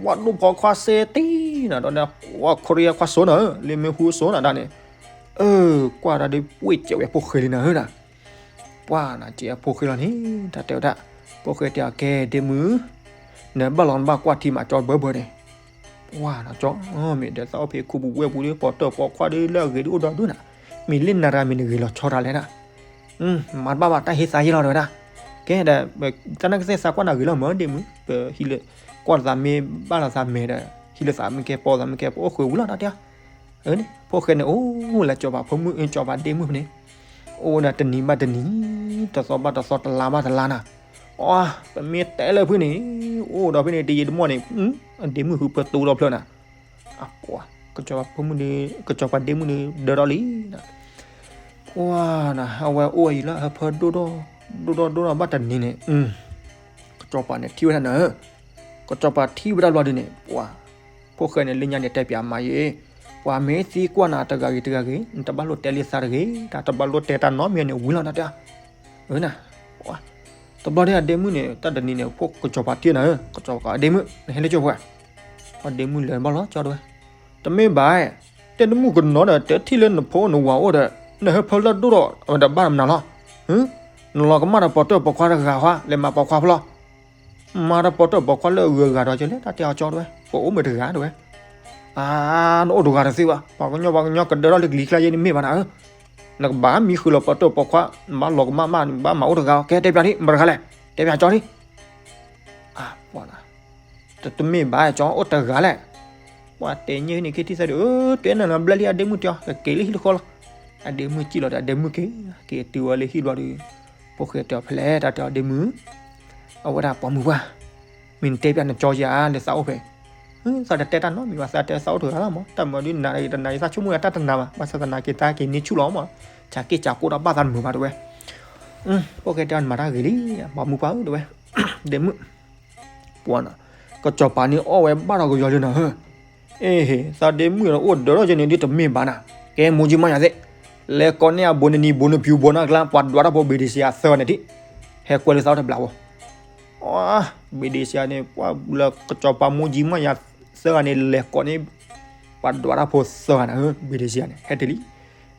ပှၤဒိၣ်ဖီခွါစ့တံၢ်နၤဒီးန့ၣ် ပှၤခိရံယါခွါစိနၤဧၢ, လၢမ့ၢ်ဟူစိနၤဒၣ်န့ၣ်, အၢ ကွၢ်တၢ်ဒီးပှ့ၢ်စဲးဝဲဖိၣ်ဃဲလံနၤဧၢနၤ, ပှၤနၤ ကဲဖိၣ်ဃဲလီၤန့ၣ် တၢ်တဲဝဲဒၣ်, ဖိၣ်ဃဲတဲအီၤ ကဲဒ့မုၣ်, နဘၣ်လီၤနဘၣ်ကွၢ်ထံမးကၠီဘၢဘၢန့ၣ်, ပှၤနၤကၠီ, မ့ၢ်ဒီးသးအိၣ်ဖဲခူပူၤဝဲၢ်ပူၤဒီး ပိာ်တၢၢ်ပိာ်ခွါဒီးလၢအဂ့ၤဒ်အိၣ်ဒီဒူၣ်နၤ, မ့ၢ်လၢနၤတဂၤမ့ၢ်နဂ့ၤလီၤဆီတၢ်လဲၣ်နၤ မၤတဘၣ်ဘၣ်တၢ်ဟ့သးယ့လီၤတဲဝဲဒၣ်, ကဲဒီး, တၢ်နၢ်ကသ့ၣ်သးကွၢ်နၤဂ့ၤလီၤမၢဒ့မုၣ်, ပဟံးလၢ, ကွၢ်သးမ့ၢ်ဘၣ်လီၤသးမဲာ်ဒီး, ဟံးလၢသးမ့ၢ်ကဲပိာ်သးမ့ၢ်ကဲပိာ်အိၣ်ဃုာ်ဝံၤလီၤတၢ်တဲ, ဖိၣ်ဃဲန့ၣ်အိၣ်လၢစီၤပၤဖိမုၣ်အၢစီၤပၤဒ့မုၣ်ဖဲန့ၣ်, အိၣ်ဝဲဒၣ်တနံၤဘၣ်တနံၤ, တသီဘၣ်တသီတလါဘၣ်တလါနၤ, အ, ပမ့ၢ်တဲလၢဖုန့ၣ်, အိၣ်ဒီးဖဲန့ၣ်တယံာ်တမီၢ်န့ၣ်, အဒ့မုၣ်ဃုပၢတိဒီဖျၢၣ်နၤ အပှၤ, ကစီၤပၤဖိမုၣ်ဒီး, ကစီၤပၤဒ့မုၣ်ဒီးဒၢထီၣ်လံ, ပှၤနၤ အဝဲအိၣ်အံၤလၢအဟၢဖၢဒိၣ်ဒီး, ဒိၣ်ဒီးဒိၣ်ဒီးဘၣ်တနံၤန့ၣ်, ကစီၤပၤန့ၣ်ထံၣ်ဝဲဒၣ်နၤ, ကစီၤပၤထံၣ်ဝဲဒၣ်ဘျီဒုန့ၣ်, ပှၤ, ဖိၣ်ဃဲန့ၣ်လၢညါန့ၣ်တဲပၠးမၤယ့ၣ်, ပှၤမ့ၢ်သံကွၢ်နၤတဂၤဂ့ၤတဂၤဂ့ၤ, နတဘၣ်လိၣ်တဲလံသးတဂ့ၤ, တၢ်တဘၣ်လိၣ်တဲတၢ်နီတမံၤန့ၣ်ဝံၤလီၤနၤတဲ အၢနၤ, ပှၤ, တဘျီဒ်အဒ့မုၣ်န့ၣ် တၢ်တနံၤန့ၣ် ဖိၣ်ကစီၤပၤထံၣ်နၤဧၢ, ကစီၤပၤအဒ့မုၣ် နဟဲလၢကၠိဖိဧါ, အဒ့မုၣ်လဲၤဘၣ်လီၤကၠီတဲဝဲ, တမ့ၢ်ဘၣ်, တဲနမုၣ်ကနီၤဒီး တဲထံၣ်လၢနဖိနဝၤအိၣ်ဒီး, နဟၢဖၢလၢဒိၣ်ဒီး အဝဲတဘၣ်နၤလီၤ, နလီၤကမၣ်ဒီးပိာ်တၢၢ်ပိာ်ခွါတဂၤဃီ လဲၤမၤပိာ်ခွါဖိလီၤ မၤဒီးပိာ်တၢၢ်ပိာ်ခွါလၢအဂုၤအဂၤဒီးကလဲၤတၢ်တဲအီၤကၠီတဲဝဲ, ပအိၣ်မ့ၢ်တဂၤတဲဝဲ, အါ, နအိၣ်တဂၤတသ့ဘၣ်, ပှၤကညီပှၤကညီကဒၢထီၣ်လၢကလံၤကျါယဲန့ၣ်မ့ၢ်ဘၣ်နၤဧၢ, နကဘၣ်မံဃုာ်လီၤပိာ်တၢၢ်ပိာ်ခွါ, နဘၣ်လီၤကမၣ်မး နဘၣ်မၤအိၣ်တဂၤ, ကဲတဲပၠးဒံး မတၤတဂၤလဲၣ်, တဲပၠးကၠီဒံး အါ, ပှၤနၤ တမ့ၢ်ဘၣ်ကၠီအိၣ်တဂၤလဲၣ်, ပှၤတဲညါန့ၣ်က့ၤထံၣ်သးဒီး, တဲနၤနဘျဲၣ်လံအဒ့မုၣ်တဲအီၤ, ကက့ၤလၢဟံၣ်တဃီလီၤ, အဒ့မုၣ်စံၣ်လီၤဒီးအဒ့မုၣ်က့ၤ, က့ၤတုၤဝဲလၢဟံၣ်ဘျီဒီး, ဖိၣ်ဃဲတဲအီၤဖဲလဲၣ် တၢ်တဲအီၤဒ့မုၣ်, အဝဲဒၣ်ပှၤမုၢ်ပှၢ်, မ့ၢ်နတဲပၠးနကၠီယၤလၢသးအိၣ်ဖဲ သးတတဲတၢ်နီတမံၤဘၣ်, သးတဲသးအိၣ်တဂၤလီၤမး, တၢ်မၤဒုးနၤတနၤအံၤသးဆိကမိၣ်ယၤတၢ်တနၤဘၣ်, ဘၣ်ဆၣ်သနာ်က့သးက့ၤန့ၢ်ဆူၣ်လီၤမး, ဆးက့ၣ်ဆးကိၣ်တၢ်ဘၣ်သးတမုာ်ဘၣ်တဲဝဲ, ဖိၣ်ဃဲတဲအီၤနမၤတၢ်ဂ့ၤလံ, ပှၤမုၢ်ပှၢ်ဧၢတဲဝဲ, ဒ့မုၣ် ပှၤနၤ, ကစီၤပၤန့ၣ်အီၣ်ဝဲဘၣ်ဒီးကယီၤလၢနၤဧၢ, အ့ သးဒ့မုၣ်ဒီးအိၣ်ဒၢးထီၣ်ကဲန့ၣ်ဒ်တမ့ၢ်ဘၣ်နၤ, ကဲမိၢ်ကၠံမါယၤသ့ၣ်, လဲၤကိးန့ၢ်အဘိးနနံၤဘိးနဖၠူဘိးနကျါ ပှၤဒွးတၢ်ဖိဘ့ၣ်ဒ့စံယၤသၢဂၤန့ၣ်ထံၣ်, ဟဲကွဲလၢသးအိၣ်တဘျီဖိ, ဘ့ၣ်ဒ့စံယၤန့ၣ် ပှၤလၢကစီၤပၤမိၢ်ကၠံမါယၤသၢဂၤန့ၣ် လဲၤကိးန့ၢ် ပှၤဒွးတၢ်ဖိသၢဂၤန့ၣ် ဘ့ၣ်ဒ့စံယၤန့ၣ် ဟဲတ့ၢ်လံ,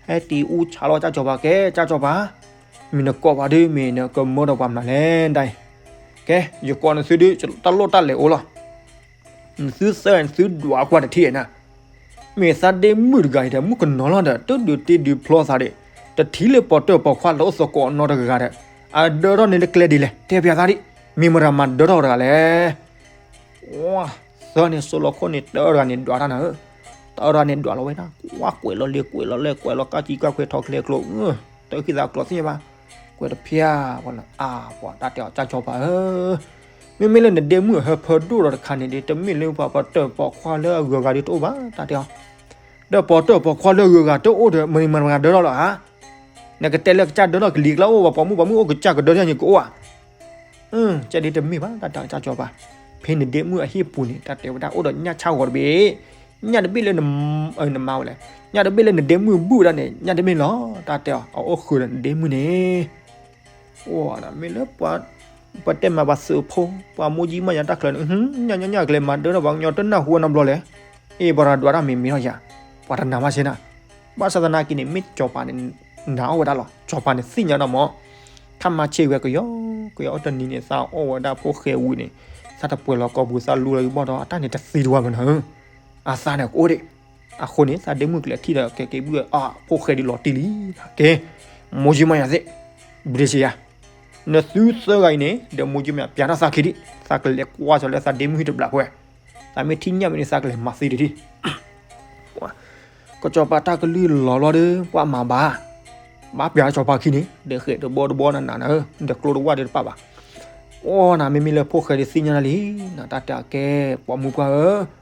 ဟဲတ့ၢ်အူဆါလီၤကၠၢ်စီၤပၤ, ကဲကၠၢ်စီၤပၤ, မ့ၢ်နကိးပှၤဒုး မ့ၢ်နကမၢဒီးပှၤမနုၤလဲၣ်ဒ်အံၤ, ကဲ ယကိးနသုဒုး တၢ်လိၣ်တၢ်လဲၤအိၣ်လီၤ နသုသၢဂၤန့ၣ် သုဒွးကွၢ်တထံၣ်နၤ, မ့ၢ်သးဒ့မုၣ်တဂၤအံၤဒီး မုၣ်ကနီၤလီၤဒီး တဒုးတ့ဒုးဖျီသးဒီး, တထံၣ်လၢပီၤတၢၢ်ပီၤခွါလၢအိၣ်သကိးအနီတဂၤဒီး, အဒၢထီၣ်န့ၣ်လၢကျဲဒ်လဲၣ် တဲပျးသးဒံး, မ့ၢ်မတၤမၤဒၢထီၣ်တဂၤလဲၣ် သၢန့ၣ် စိလီၤခိၣ်န့ၣ် တၢတဂၤန့ၣ်ဒွးတၢ်နၤဧၢ, တၢတဂၤန့ၣ်ဒွးလီၤဝဲဒၣ် ကွၢ်ကွဲးလီၤလ့ကွဲးလီၤလ့ ကွဲးလီၤကၢ်ကံကၢ်ခွဲးထီၣ်ကျဲကျိ, တၢ်ခံသးကျိးသ့ၣ်ညါဘၣ်, ကွဲးတဖျၢၣ်ပှၤနၤ အါပှၤတၢ်တဲအီၤ ကၠၢ်စီၤပၤဧၢ, မ့မ့ၢ်လၢနဒ့မုၣ်အဟၢဖၢဒိၣ်ဒီးတခါန့ၣ်ဒီး တမ့ၢ်လၢပှၤပီၤတၢၢ်ပီၤခွါလၢအဂုၤအဂၤဒီးတအိၣ်ဘၣ် တၢ်တဲအီၤ, ဒီးပီၤတၢၢ်ပီၤခွါလၢအဂုၤအဂၤတအိၣ်ဒီး မနုၤမတၤမၤဒၢထီၣ်လီၤဧါ, နကတဲလၢကစၢ်ဒၢထီၣ်ကလံၤကျါအိၣ်ဘၣ် ပှၤမုၣ်ပှၤမုၣ်အိၣ်ကစၢ်ကဒၢထီၣ်န့ၣ်ကအိၣ်ဧါ ကဲဒ်တမ့ၢ်ဘၣ် တၢ်တဲအီၤ ကၠၢ်စီၤပၤ, ဖဲနဒ့မုၣ်အဟံၣ်ပူၤန့ၣ် တၢ်တဲဝဲဒၣ်အိၣ်ဒီးညၣ်ဆၣ်ဂီၤတဘ့ၣ်, ညၣ်တဘ့ၣ်လၢန, နမါဝဲလဲၣ်, ညၣ်တဘ့ၣ်လၢနဒ့မုၣ်ဘူၣ်ဒၣ်န့ၣ် ညၣ်တမ့ၢ်လီၤ တၢ်တဲအီၤ အအိၣ်ဃုာ်ဒီးနဒ့မုၣ်န့ၣ် အိၣ်မ့ၢ်လၢ ပှၤတဲမၤပှၤသုးဖိ ပှၤမိၢ်ကၠံမါယၤတၢ်ချၢန့ၣ် ညၣ်ညၣ်ညၣ်ကလဲၤမၤဒၢထီၣ်ပှၤကညီတနၢ်ဟူနီတဘျီလဲၣ်, အ့ၣ် ပှၤတဒွးတၢ်မ့ၢ်မ့ၢ်ထီၣ်ယၤ, ပှၤတနာ်ဘၣ်ဆ့နၤ, ဘၣ်ဆၣ်သနာ်က့န့ၣ် မ့ၢ်ကၠီၤပၤန့ၣ် နာ်အီၣ်ဝဲဒၣ်လီၤ, ကၠီၤပၤန့ၣ်သ့ၣ်ညါဒီးမ့ၢ်, ခါမၤဆ့ၣ်ဝဲကယီကယီအိၣ်တနံၤန့ၣ် သးအီၣ်ဝဲဒၣ်ဖိၣ်ဃဲဝံၤန့ၣ်, သးတပှဲၤလီၤကိာ်ပူၤ သးလူလီၤကဘီၣ်ဒီး အတၢ်န့ၣ်တသံတဝါမးနၤဧၢ, အသးန့ၣ်ကအိၣ်ဒံး, အဃိန့ၣ် သးဒ့မုၣ်ကလဲၤထံၣ်ဒီးကဲက့ၤဘုၣ် အဖိၣ်ဃဲဒ်လီၤတံၢ်လံ, ကဲ, မိၢ်ကၠံမါယၤသ့ၣ်, ဘျ့ဆံယၤ နသုသၢဂၤအံၤန့ၣ် ဒီးမိၢ်ကၠံမါယၤပျးထီၣ်သးခံဒံး, သးကလဲၤကွၢ်စီၤလၢသးဒ့မုၣ်ဟံၣ်တဘျီဖိဝဲ, သးမ့ၢ်ထံၣ်ညၣ်မ့ၢ်န့ၣ် သးကလဲၤမၤသံတထံၣ်, ကစီၤပၤတၢ်ကလုၢ်လီၤဘျီဒီး ပှၤမၤဘၣ်, ဘၣ်ပျးစီၤပၤခံန့ၣ် ဒီးဃဲးတဘီတဘီနၤနၤနၤဧၢ, ဒီးကျိတဝၣ်ဒီးတပၣ်ဘၣ်, အိၣ်နၤ မ့မ့ၢ်လၢဖိၣ်ဃဲဒီးသ့ၣ်ညါနၤလံ, နတၢ်တဲအကဲ ပိာ်မုၣ်ပှၢ်ဧၢ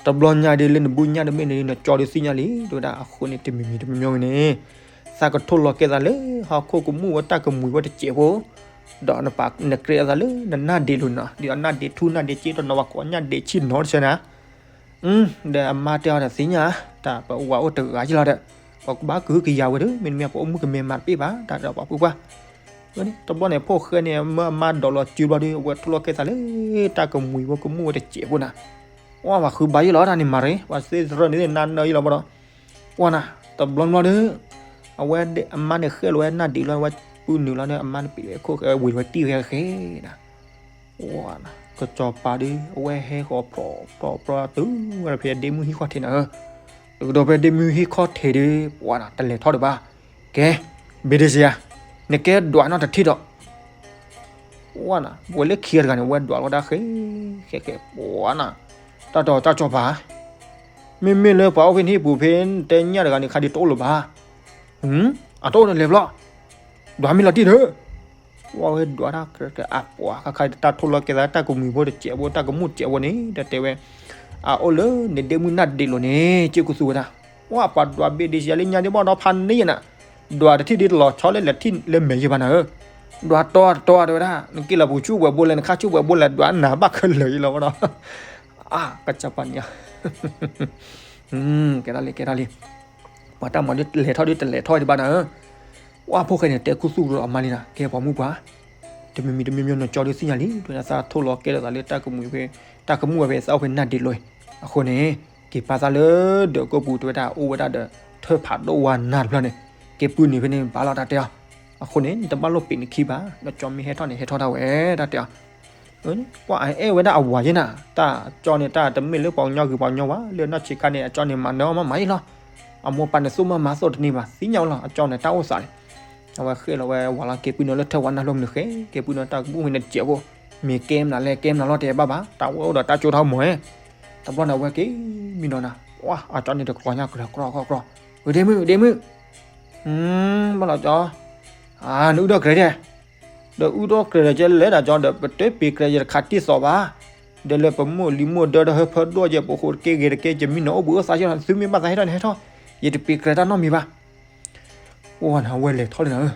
တဘျီညါဒီးလၢနဘုၣ်ညၣ်တဘ့ၣ်န့ၣ် နကၠီဒီးသ့ၣ်ညါလံ, တဲဝဲဒၣ်အဃိန့ၣ် တမံၤမံၤတမံၤမံၤန့ၣ် သးကထိၣ်လီၤကဲသးလၢ ဟီၣ်ခိၣ်ကမူၣ်ဝဲတၢ်ကမှံၤဝဲတစဲးဖိ, ဒီးနပာ်နကြဲးအသးလၢ နနၢ်ဒ့လိၤနီၤ, ဒီးအနၢ်ဒ့ထူနၢ်ဒ့စ့ဒီးနီၤ ပှၤကိးညၣ်ဒ့ဆံၣ်နီၤတဆၢနၤ, ဒီးအမါတဲအီၤဒီးသ့ၣ်ညါ, တၢ်ပဝၤအိၣ်တဂၤယလီၤဒီး, ပကဘၣ်ကဟုကယာ်ဝဲဒီး မ့တမ့ၢ်ပအိၣ်မုၣ်ကမဲမၤတပ့ၢ်ဘၣ်, တၢ်ဒီးပှၤပုၢ်ပှၢ် တဘျီန့ၣ် ဖိၣ်ဃဲန့ၣ် မၢအမါဒိးလီၤစုဘျီဒီး အဝဲထိၣ်လီၤကဲသးလၢ တၢ်ကမှံၤဖိကမူၣ်ဝဲတစဲးဖိနၤ, ပှၤဘၣ်ဃုဘါယလီၤတၢ်န့ၣ်မၤရ့, ပှၤသ့ၣ်သရၢန့ၣ်နၢ်နၢယလီၤဘၣ်ဒီး, ပှၤနၤ တဘျီဘျီဒီး အဝဲအမါန့ၣ်ဃဲလီၤဝဲနၢ်ဒ့လီၤ ဝဲပုၢ်နုာ်လီၤန့ၣ် အမါန့ၣ်ပ့ၤဝဲခိၣ်ဃဲဝံၤဝဲတံၢ်ဝဲဃဲနၤ, ကစီၤပၤဒီး အဝဲဟဲဃီၤဖျိးဖျိးဖျိးတုၤဝဲဒီးဖဲဒ့မုၣ်ဟံၣ်ခီၣ်ထံးနၤဧၢ, ကဒီးဖဲဒ့မုၣ်ဟံၣ်ခီၣ်ထံးဒီး ပှၤနၤ တလဲၤထီၣ်ဒံးဘၣ်, ကဲ, ဘ့ဒ့စ့ယၤ, နကဲဒွးနီတထံၣ်ဒီး ပှၤနၤ ပှၤလၢခံဂၤတဂၤန့ၣ် ဝဲဒွးလီၤဒၣ်ဃဲ, ဃဲဃဲ ပှၤနၤ, တၢ်တီတၢ်ကစီၤပၤ, မ့မ့ၢ်လၢပှၤအိၣ်ဖဲနဟံၣ်ပူၤဖဲတဲညၣ်တဂၤန့ၣ် ခါဒံးတအိၣ်လၢၤဘၣ်, အတအိၣ်န့ၣ်လဲၤဘျီ, ဒွးမ့ၢ်လီၤတံၢ်ဒီး, ပှၤဝဲဒွးတၢ် အပှၤခါခါတၢ်ထိၣ်လီၤကဲသး တၢ်ကမှံၤဖိတစဲးဖိ တၢ်ကမူၣ်တစဲးဖိန့ၣ် တၢ်တဲဝဲ, အအိၣ်လၢနဒ့မုၣ်နၢ်ဒ့လိၤန့ၣ် က့ၢ်ကူသူဝဲဒၣ်, ပှၤဒွးဘ့ဒ့စ့ယၤလၢညါဒ့ဘၣ်ဒီးဖးန့ၢ်ယနၤ, ဒွးတထံၣ်ဒ်တလီၤဆီလၢလဲၤထံၣ်လၢမဲာ်ယဘၣ်နၤဧၢ, ဒွးတီတီတဲဝဲဒၣ် နက့ၤလီၤပူၤဆူဝဲၢ်ဘိလဲၣ် နခါဆူဝဲၢ်ဘိလဲၣ် ဒွးနၤဘၣ်ခဲလၢာ်ယလီၤဘၣ်ဒီး, အါ ကစၢ်ပၤန့ၣ် ကဲထီၣ်လံ ကဲထီၣ်လံ, ပှၤတၢ်မၤဒ်လဲၤထီၣ်ဒ်တလဲၤထီၣ်ဒံးဘၣ်နၤဧၢ, ပှၤဖိၣ်ဃဲန့ၣ် တဲခူသူၣ်ဒီးအမါလံနၤ ကဲပှၤမုၣ်ပှၢ်, တမံၤမံၤတမံၤမံၤ နကၠီဒုးသ့ၣ်ညါလံ တဲဝဲဒၣ် သးထိၣ်လီၤကဲထီၣ်သးလၢတၢ်ကမှံၤဖဲ တၢ်ကမူၣ်ဝဲဖဲသးအိၣ်ဖဲနၢ်ဒ့လိၤ, အဃိန့ၣ် က့ၤပာ်သးလၢဒၢးကိးပူၤ တဲဝဲဒၣ်အိၣ်ဝဲဒၣ်ဒီး ထၢၣ်ဖးဒိၣ်ဝါနါတဖျၢၣ်န့ၣ် က့ၤပုၢ်နုာ်ဖဲန့ၣ်ဘၣ်လီၤ တၢ်တဲအီၤ, အဃိန့ၣ် နတဘၣ်လိၣ်ပ့ၤနခံဘၣ် နကၠီမ့ၢ်ဟဲထီၣ်န့ၣ် ဟဲထီၣ်ဒၣ်ဝဲ တၢ်တဲအီၤ ပှၤအဲၣ်ဝဲဒၣ်အဝၤယဲနၤ, တၢ်ကၠီန့ၣ် တၢ်တမ့ၢ်လၢပှၤကညီဂ့ၤပှၤကညီဝါ လၢနီၢ်ဆံးခါန့ၣ် အကၠီန့ၣ် မၤနၢၤအီၣ်မးမးယဲလီၤ, အမိၢ်ပၢ်န့ၣ် သူၣ်မၢမၤသိၣ်တန့ၢ်ဘၣ် သ့ၣ်ညါဝဲလီၤ အကၠီန့ၣ် တၢ်အိၣ်သးန့ၣ်, အဝဲဃ့လီၤဝဲဝၤလီၤ က့ၤပုၢ်နုာ်လၢထၢၣ်ဝါနါဖျၢၣ်မနုၤဃဲ က့ၤပုၢ်နုာ်တၢ်ကဘူၣ်ဖဲန့ၣ်တစဲးဖိ, မ့ၢ်ကဲမနုၤလဲၣ် ကဲမနုၤလီၤ တဲဘၣ်ဘၣ် တၢ်ဝဲအိၣ်ဒီးတၢ်ကၠိတၢ်မီၤဧဲ, တဘျီန့ၣ် အဝဲက့ၤမံနီၤနၤ, အကၠီန့ၣ်တကျီညါကြၢး ကြီကြီကြီ, ဒ့မုၣ် ဒ့မုၣ်, ဘၣ်လီၤကၠီ, နအုၣ်ထီၣ်ကြဲးဒဲး ဒီးအုၣ်ထီၣ်ကြဲးဒီး ကဲလဲၤဒၣ်ကၠီ ဒီးပတပ့ၤကြဲးယတခးတံၢ်သီဘၣ်, ဒီးလၢပမိၢ်လံၤမိၢ်ဒၢဒီးဟၢဖၢဒိၣ်ယဲ ပဃိတက့ၢ်ဂ့ၤတက့ၢ် ယမံနီၤအိၣ်ဘှံးအိၣ်သါယဲလီၤ သုမ့ၢ်ဘၣ်သးဟဲထီၣ်န့ၣ်ဟဲထီၣ်, ယတပ့ၤကြဲးတၢ်နီတမံၤဘၣ်. အိၣ်နၤ အဝဲလဲၤထီၣ်လံနၤဧၢ,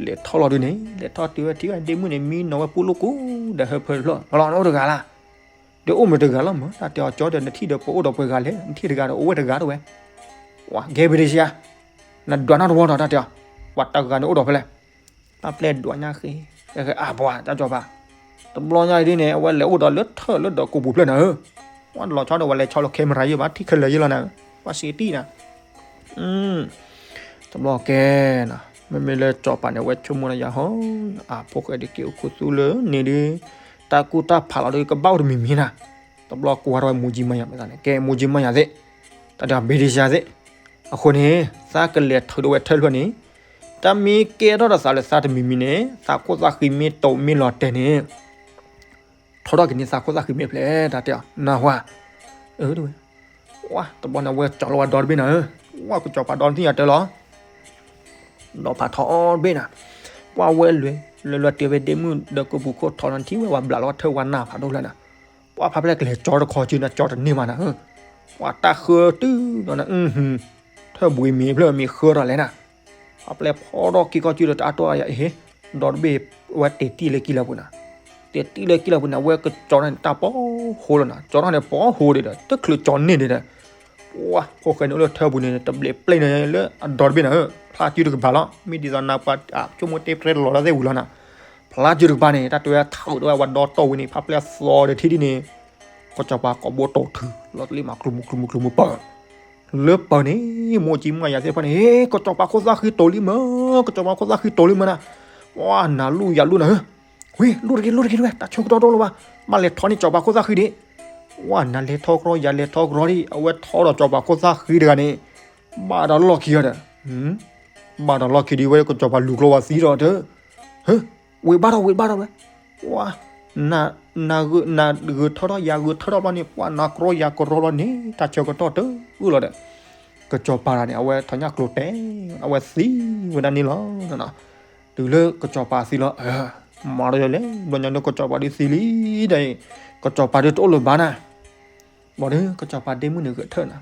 လဲၤထီၣ်လီၤဒုးန့ၣ် လဲၤထီၣ်တုၤဝဲထံၣ်ဝဲဒ့မုၣ်န့ၣ် မံနီၤဝဲပူလိာ်ကူဒီးဟၢဖၢလီၤ မလီၤနအိၣ်တဂၤလၢ် ဒီးအိၣ်မ့ၢ်တဂၤလီၤမၢ် တၢ်တဲအီၤ ကၠီဒီး နထံၣ်ဒီးပအိၣ်ဒီးပှဲၤဂၤလဲၣ်, နထံၣ်တဂၤဒီးအိၣ်ဝဲတဂၤတဝဲ, ဝဲ ကဲ ဘ့ၣ်ဒ့ရှါ, နဒွးနီတဝီဒီး တၢ်တဲအီၤ, ပှၤတဂၤန့ၣ်အိၣ်ဒီးဖဲလဲၣ်, တၢ်ပျဲၢ်ဒွးညါဃ့, အါပှၤတၢ်ကၠီၤပၤ, တဘျီညါဒ်န့ၣ် အဝဲလဲၤအိၣ်ဒီးလၢထၢၣ်လၢဒီးကိာ်ပူၤဖျၢၣ်နၤဧၢ, ဝဲလီၤဆီဒီး ဝဲလဲၤဆီလီၤ camera ယဲၢ်ဘၣ် ထံၣ်ခဲလၢာ်ယဲၢ်လီၤနၤ, ပှၤစံးတံၢ်နၤ တဘျီကဲနၤ, မ့မ့ၢ်လၢကၠီၤပၤန့ၣ် အဝဲဆိကမိၣ်နၤယၤဟီ, အဖိၣ်ဃဲဒုးက့ၤအိၣ်ခူသူၣ်လၢန့ၣ်ဒုး, တၢ်ကူၣ်တၢ်ဖးလီၤဒုး ကဘၣ်အိၣ်တမံၤမံၤနၤ, တဘျီကွၢ်ထီၣ်ဝဲ မိၢ်ကၠံမါယၤ မ့ၢ်သးန့ၣ် ကဲ မိၢ်ကၠံမါယၤသ့ၣ်, တၢ်ဒုး ဘ့ၣ်ဒ့ရှါသ့ၣ်, အဃိန့ၣ် သးကလဲၤထုးဒီးဝဲထၢၣ်ဖျၢၣ်န့ၣ်, တၢ်မ့ၢ်ကဲထီၣ်ဒီးသးလၢသးတမံၤမံၤန့ၣ် သးခိၣ်သၣ်ဃံမ့ၢ်တိာ်မ့ၢ်လီၤတဲာ်န့ၣ် ထီထီၣ်က့ၤန့ၢ်သးခိၣ်သၣ်ဃံမ့ၢ်ဖျဲး တၢ်တဲအီၤ နၢ်ဟူဧါ, အၢ တဝဲ, ဝါ တဘျီန့ၣ် အဝဲကၠီၤလီၤဝဲဒီတဘ့ၣ်နၤဧၢ, ဝါ ကၠီၤပၤဒီတသ့ၣ်ညါတၢ်လီၤ, ဒီးဖးထီတဘ့ၣ်နၤ, ပှၤဝဲလဲၤလဲၤတဲဝဲဒ့မုၣ်ဒီးကိာ်ပူၤခိၣ်ထီၣ်နထံၣ်ဝဲ ဝဲဘျးလီၤထၢၣ်ဝဲနၢ်ဖးဒိၣ်ဖျၢၣ်နၤ, ပှၤဖးဖျဲၣ်ကလဲၤကၠီတခီစုနၤ ကၠီတန့ၢ်မးနၤဧၢ, ပှၤတၢ်ဃၢတုၤဒီးနၤ ထၢၣ်ဘှံးမ့ၢ်ဖျၢၣ်မ့ၢ်ဃၢထီၣ်လဲၣ်နၤ, ပှၤဖးဖျဲၣ်ဖီထီၣ်က့ၤခီစုဒီးတအါတီၢ်ယၤအံၤ, ဒီတဘ့ၣ်ဝဲတဲာ်တံၢ်လၢကံလီၤပူၤနၤ, တဲာ်တံၢ်လၢကံလီၤပူၤန့ၣ် အဝဲကကၠီထီၣ်န့ၣ် တၢ်ပီဟိလီၤနၤ, ကၠီထီၣ်န့ၣ် ပီဟိဒံးဒီး တချုးကၠီန့ၢ်ဒံးဒီး ပှၤ ဖိၣ်ဃဲန့ၣ်အိၣ်လၢထၢၣ်ပူၤန့ၣ် တဘျဲးပျဲၢ်န့ၣ်လၢအဒီတဘ့ၣ်နၤဧၢ, ဖျါစုတကပၤလီၤ, မ့ၢ်ဒ်သိးနၤပှၤ ဆိကမိၣ်တဲပြဲတလီၤတၢ်သ့ၣ်ဝံၤလီၤနၤ, ဖျါစုတကပၤန့ၣ် တၢ်တဲဝဲထးအိၣ်တဝဲ ဝဲဒီတီၢ်ဝံၤန့ၣ် ဖးဖျဲၣ်သီဒီးထံဒ်န့ၣ်, ကစီၤပၤကိာ်ဘိတိာ်ထုး လီၤတလံမး ကျူမူကျူမူကျူမူပၢၢ် လၢပၢၢ်န့ၣ် မိၢ်ကၠံမါယၤသ့ၣ်တဖၣ်န့ၣ် ဟ့ ကစီၤပၤခိၣ်သၣ်ဃံတိာ်လံမၢ်, ကစီၤပၤခိၣ်သၣ်ဃံတိာ်လံမၢ်နၤ, ပှၤ နၤလူၢ်ယၤလူၢ်နၤဧၢ, ဝံၤ လူၢ်တက့ၢ် လူၢ်တက့ၢ်တဝဲ တၢ်ဆၢကတီၢ်တအိၣ်လၢၤဘၣ်, ဘၣ်လဲၤထီန့ၢ်ကစီၤပၤခိၣ်သၣ်ဃံဒံး, ပှၤ နၤလဲၤထီကရီယၤလဲၤထီကရီဒံး အဝဲထီဒီးကစီၤပၤခိၣ်သၣ်ဃံတဂၤန့ၣ်, ဘၣ်ဒီးလီၢ်ခံဂၤဒီး ဘၣ်ဒီးလီၢ်ခံဒံးဝဲ ကစီၤပၤလူၤကျိဝဲသံဒီးတၢ်, ဟ့ ဝ့ၤဘၣ်ထီၣ်ဝ့ၤဘၣ်ထီၣ်ဝဲ, ပှၤ နၤဂုာ်ထၢထီၣ်ယၤဂုာ်ထၢထီၣ်ဘျီန့ၣ် ပှၤ နၤကရီယၤကရီဘျီန့ၣ် တၢ်ဆၢကတီၢ်တအိၣ်လၢၤဒီး ကစီၤပၤတဂၤန့ၣ် အဝဲထီၣ်ညၣ်ကျိၤတဲာ် အဝဲသံဝဲဒၣ်န့ၣ်လီၤ. တုၤလၢကစီၤပၤသံလီၤ, မၤဒီးလဲၣ် ဘျီညါဒုးကစီၤပၤဒုးသံလံဒီး ကစီၤပၤဒုးတအိၣ်လၢၤဘၣ်နၤ, ဘၣ်ဒီး ကစီၤပၤဒ့မုၣ်န့ၣ်ဂဲၤထၢၣ်နၤ,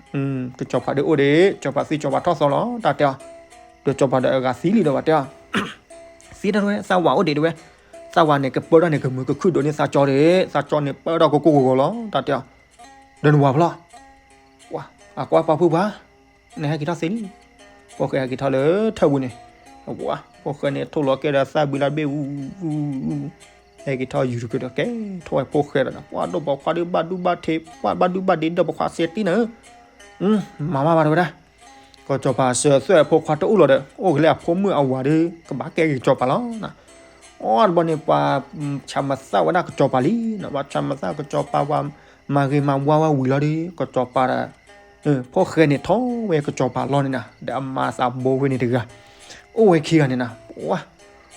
ကစီၤပၤဒုးအိၣ်ဒံး ကစီၤပၤသံကစီၤပၤထီၣ်သီလီၤ တၢ်တဲအီၤ, ဒီးကစီၤပၤဒီးအဂၤသံလံဒီးဘၣ်တဲအီၤ, သံတၢ်တဝဲ သးဝးအိၣ်ဒံးတဝဲ, သးဝးန့ၣ် ကပၢထီၣ်န့ၣ် ကမုာ်ကခုၣ်ဒိၣ်န့ၢ်သးကၠီဒီး သးကၠီန့ၣ်ပၢထီၣ်ကကိၢ်ကဂီၤလီၤ တၢ်တဲအီၤ, ဒီးနဝၤဖျီၣ် ပှၤ အကွၢ်ပာ်ဖုပှၤ, နဟဲက့ၤထီၣ်သ့လံ, ဖိၣ်ဃဲဟဲက့ၤထီၣ်လၢထၢၣ်ပူၤန့ၣ်, ပှၤ ဖိၣ်ဃဲန့ၣ် ထိၣ်လီၤကဲဒီးသၣ်ဘံလၢဘ့ၣ်အူ, ဟဲက့ၤထီၣ်ယူၤတကုာ်ဒီးကဲ, ထိၣ်ဝဲဖိၣ်ဃဲဒီး ပှၤဒိၣ်ပိာ်ခွါဒုးဘၣ်ဒူဘၣ်ထံး, ပှၤဘၣ်ဒူဘၣ်ဒ့ဒီးပိာ်ခွါစဲးတံၢ်နၤဧၢ, မၤမးဘၣ်တဝဲဒၣ်, ကစီၤပၤစၢၤသွဲၣ်အဖိခွါတအိၣ်လီၤဒီး အိၣ်က့ၤလၢအဖိမုၣ်အဝၤဒီး ကဘၣ်ကဲက့ၤကစီၤပၤလီၤ. အီၤတဘျီန့ၣ် ပှၤဆၢမသးဝဲဒၣ်ကစီၤပၤလံ, ပှၤဆၢမသးကစီၤပၤဝဲ မၤဂ့ၤမၤဝါဝဲဝံၤလီၤဒီး ကစီၤပၤဒီး ဖိၣ်ဃဲန့ၣ်ထီၣ်ဝဲကစီၤပၤလီၢ်န့ၣ်နၤ, ဒီးအမါသးဘိဝဲန့ၣ်တဂၤ, အိၣ်ဝဲခံဂၤန့ၣ်နၤ, ပှၤ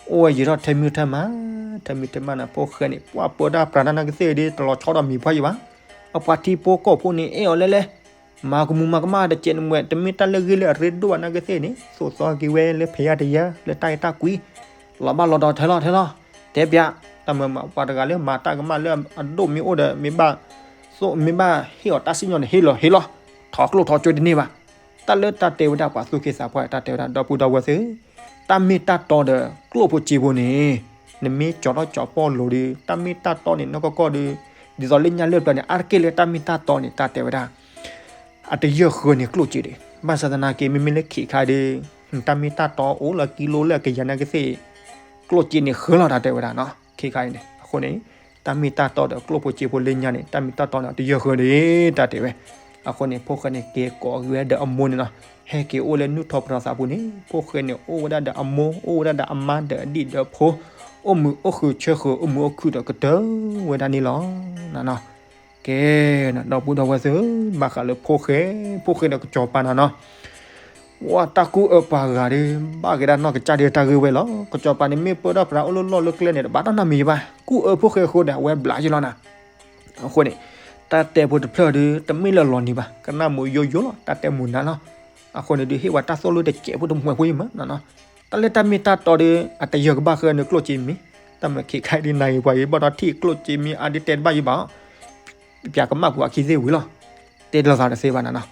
အိၣ်ဝဲယံာ်ထီၣ်ထဲမုၢ်ထဲမး, ထဲမုၢ်ထဲမးနၤ ဖိၣ်ဃဲန့ၣ် ပှၤပၢတၢ်ပြးတၢ်နာ်ကသ့ၣ်ဒီး တလီၤဆီဒီးမံၤပှၢ်ယံၤဘၣ်, အပှၤထံဖိကီၢ်ဖိန့ၣ် အဲၣ်အီၤလဲၣ်လဲၣ် မၤကမူၤမၤကမၣ်တစဲးနမှဲ တမ့ၢ်တၢ်လၢဂ့ၤလၢအရ့ဒိၣ်ဘၣ်နာ်ကသ့ၣ်န့ၣ် သိၣ်သီက့ၤဝဲလၢဖဲးယါတယါ လၢတၢ်အဲၣ်တၢ်ကွံ, လီၤဘၣ်လီၤဒီးထဲလီၤထဲလီၤ, တဲပျး, တၢ်မၤမၤပှၤတဂၤလၢမၤတၢ်ကမၣ်လၢအဒိၣ်မ့ၢ်အိၣ်ဒီး မ့ၢ်ဘၣ်သိၣ် မ့ၢ်ဘၣ်ဟ့ၣ်အီၤတၢ်စံၣ်ညီၣ်န့ၣ် ဟ့ၣ်လီၤဟ့ၣ်လီၤ, ထီၣ်ကျိၣ်ထီၣ်စ့တန့ၢ်ဘၣ်. တၢ်လၢတၢ်တဲဝဲဒၣ်ပှၤသူၣ်က့သးပှၢ် တၢ်တဲဝဲဒၣ် ဒီပုၢ်ဒီဝဲၢ်သ့ၣ်, တၢ်မ့ၢ်တၢ်တီဒီးကျိၣ်ဖိစ့ဖိန့ၣ် နမ့ၢ်ကၠီထီၣ်ကၠီပီၣ်လိၤဒီး တၢ်မ့ၢ်တၢ်တီန့ၣ် နီၢ်ကီၢ်ကီၢ်ဒီး ဒ်သိးလၢညါလၢပျၢၤန့ၣ် အါတက့ၢ်လၢတၢ်မ့ၢ်တၢ်တီန့ၣ် တၢ်တဲဝဲဒၣ် အတယၢၢ်ဃၢန့ၣ်ကျိၣ်စ့ဒီး ဘၣ်ဆၣ်သနာ်က့ မ့မ့ၢ်လၢခံခါဒီး တၢ်မ့ၢ်တၢ်တီအိၣ်လၢကံလိလၢအကယၤနာ်ကသ့ၣ် ကျိၣ်စ့န့ၣ်ဃၢလီၤ တၢ်တဲဝဲဒၣ်နီၤ ခံခါအံၤန့ၣ်. အဃိန့ၣ် တၢ်မ့ၢ်တၢ်တီဒီးကျိၣ်ဖိစ့ဖိလၢညါန့ၣ် တၢ်မ့ၢ်တၢ်တီန့ၣ် အတယၢၢ်ဃၢဒီး တၢ်တဲဝဲ. အဃိန့ၣ် ဖိၣ်ဃဲန့ၣ် က့ၤကိးက့ၤဝဲဒီးအမိၢ်န့ၣ်နီၤ ဟဲက့ၤအိၣ်လၢနူၢ်ထီၣ်ပတြၢၤသးပူၤန့ၣ် ဖိၣ်ဃဲန့ၣ် အိၣ်ဝဲဒၣ်ဒီးအမိၢ် အိၣ်ဝဲဒၣ်ဒီးအမါဒီးအဒံၣ်ဒီးအဖိ အိၣ်မုာ်အိၣ်ခုၣ်ဆၢဃၢၤ အိၣ်မုာ်အိၣ်ခုၣ်ဒီးကတၢၢ်ဝဲဒၣ်န့ၣ်လီၤ. ကဲ ဒီပုၢ်ဒီဝဲၢ်သ့ၣ်ဧၢ, ဘၣ်ဃးလၢဖိၣ်ဃဲ, ဖိၣ်ဃဲဒီးကစီၤပၤနၤနီၤ. ဝဲတၢ်ကူၣ်အၢပှၤဂၤဒီး ဘၣ်က့ၤဒၣ်နီၢ်ကစၢ်ဒီးတၢ်ဂ့ၢ်ဝဲလီၤ. ကစီၤပၤန့ၣ်မ့ၢ်ပၢတၢ်ပြးအိၣ်လၢလီၢ်လၢကျဲန့ၣ် တဘၣ်တၢ်နီတမံၤဘၣ်. ကူၣ်အၢဖိၣ်ဃဲအဃိဒီး အဝဲဘျးယံလီၤနၤ. အဃိန့ၣ် တၢ်တဲဖိတဖျၢၣ်ဒီး တမ့ၢ်လၢလီၤနံၤဘၣ်, ကနၣ်မိၢ်ယိယိလီၤ, တၢ်တဲမိၢ်နၤလီၤ. အဃိန့ၣ်ဒီး ဟ့ၣ်ဝဲတၢ်သိၣ်လိတစဲးဖိတမှဲးဖိယမးနီၤ. တၢ်လၢတၢ်မ့ၢ်တၢ်တီဒီး အတယၢၢ်ကဘၣ်ဃၢနုာ်ကျိၣ်စ့မ့ၢ်, တၢ်မ့ၢ်ခံခါအံၤဒ်နၤအံၤပှၤအံၤ ဘၣ်ဒီးထံၣ်ကျိၣ်စ့မ့ၢ်အါဒ်တဲတဘၣ်ယံဘၣ်အီၤ ပၠးကမၣ်ကွံာ်အခံသ့ၣ်ဝံၤလီၤ. တဲလိာ်သးတသ့ဘၣ်နၤနီၤ.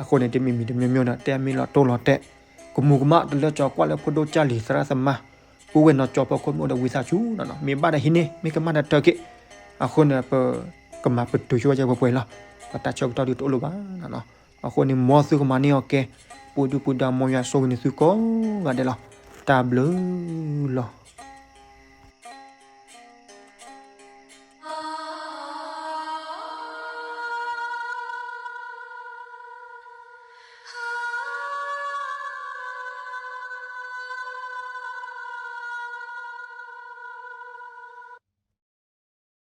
အဃိန့ၣ် တမ့ၢ်မံၤတမံၤမံၤဒီး တဲအမ့ၢ်လီၤတိၢ်လီၤတဲာ်, ကမူၤကမၣ်တလၢကၠီၤကွၢ်လၢဖိဒိၣ်ကၢ်လံၤသရၣ်သမါ, ပုၢ်ဝဲၢ်နီၢ်ကၠီဖီခိၣ်မ့ၢ်အိၣ်ဒီးဝံသးစူၤနီၤနီၤ, မ့ၢ်ဘၣ်ဒီးဟံးန့ၢ် မ့ၢ်ကမၣ်ဒီးတၢ်က့ၢ်. အဃိန့ၣ် ပ ကမၤပတုာ်ဆိဝဲကဲပှဲၤပှဲၤလီၤ. ပတၢ်ဆၢကတီၢ်ဒုးတအိၣ်လၢၤဘၣ်နီၤ. အဃိန့ၣ် မ်သုကမၤန့ၢ်အီၤကဲ, ပှၤဒုၣ်ပှၤဒါ မ်ယွၤဆိၣ်ဂ့ၤန့ၢ်သုကိးဂၤဒဲးလီၤ. တၢ်ဘျုးလီၤ.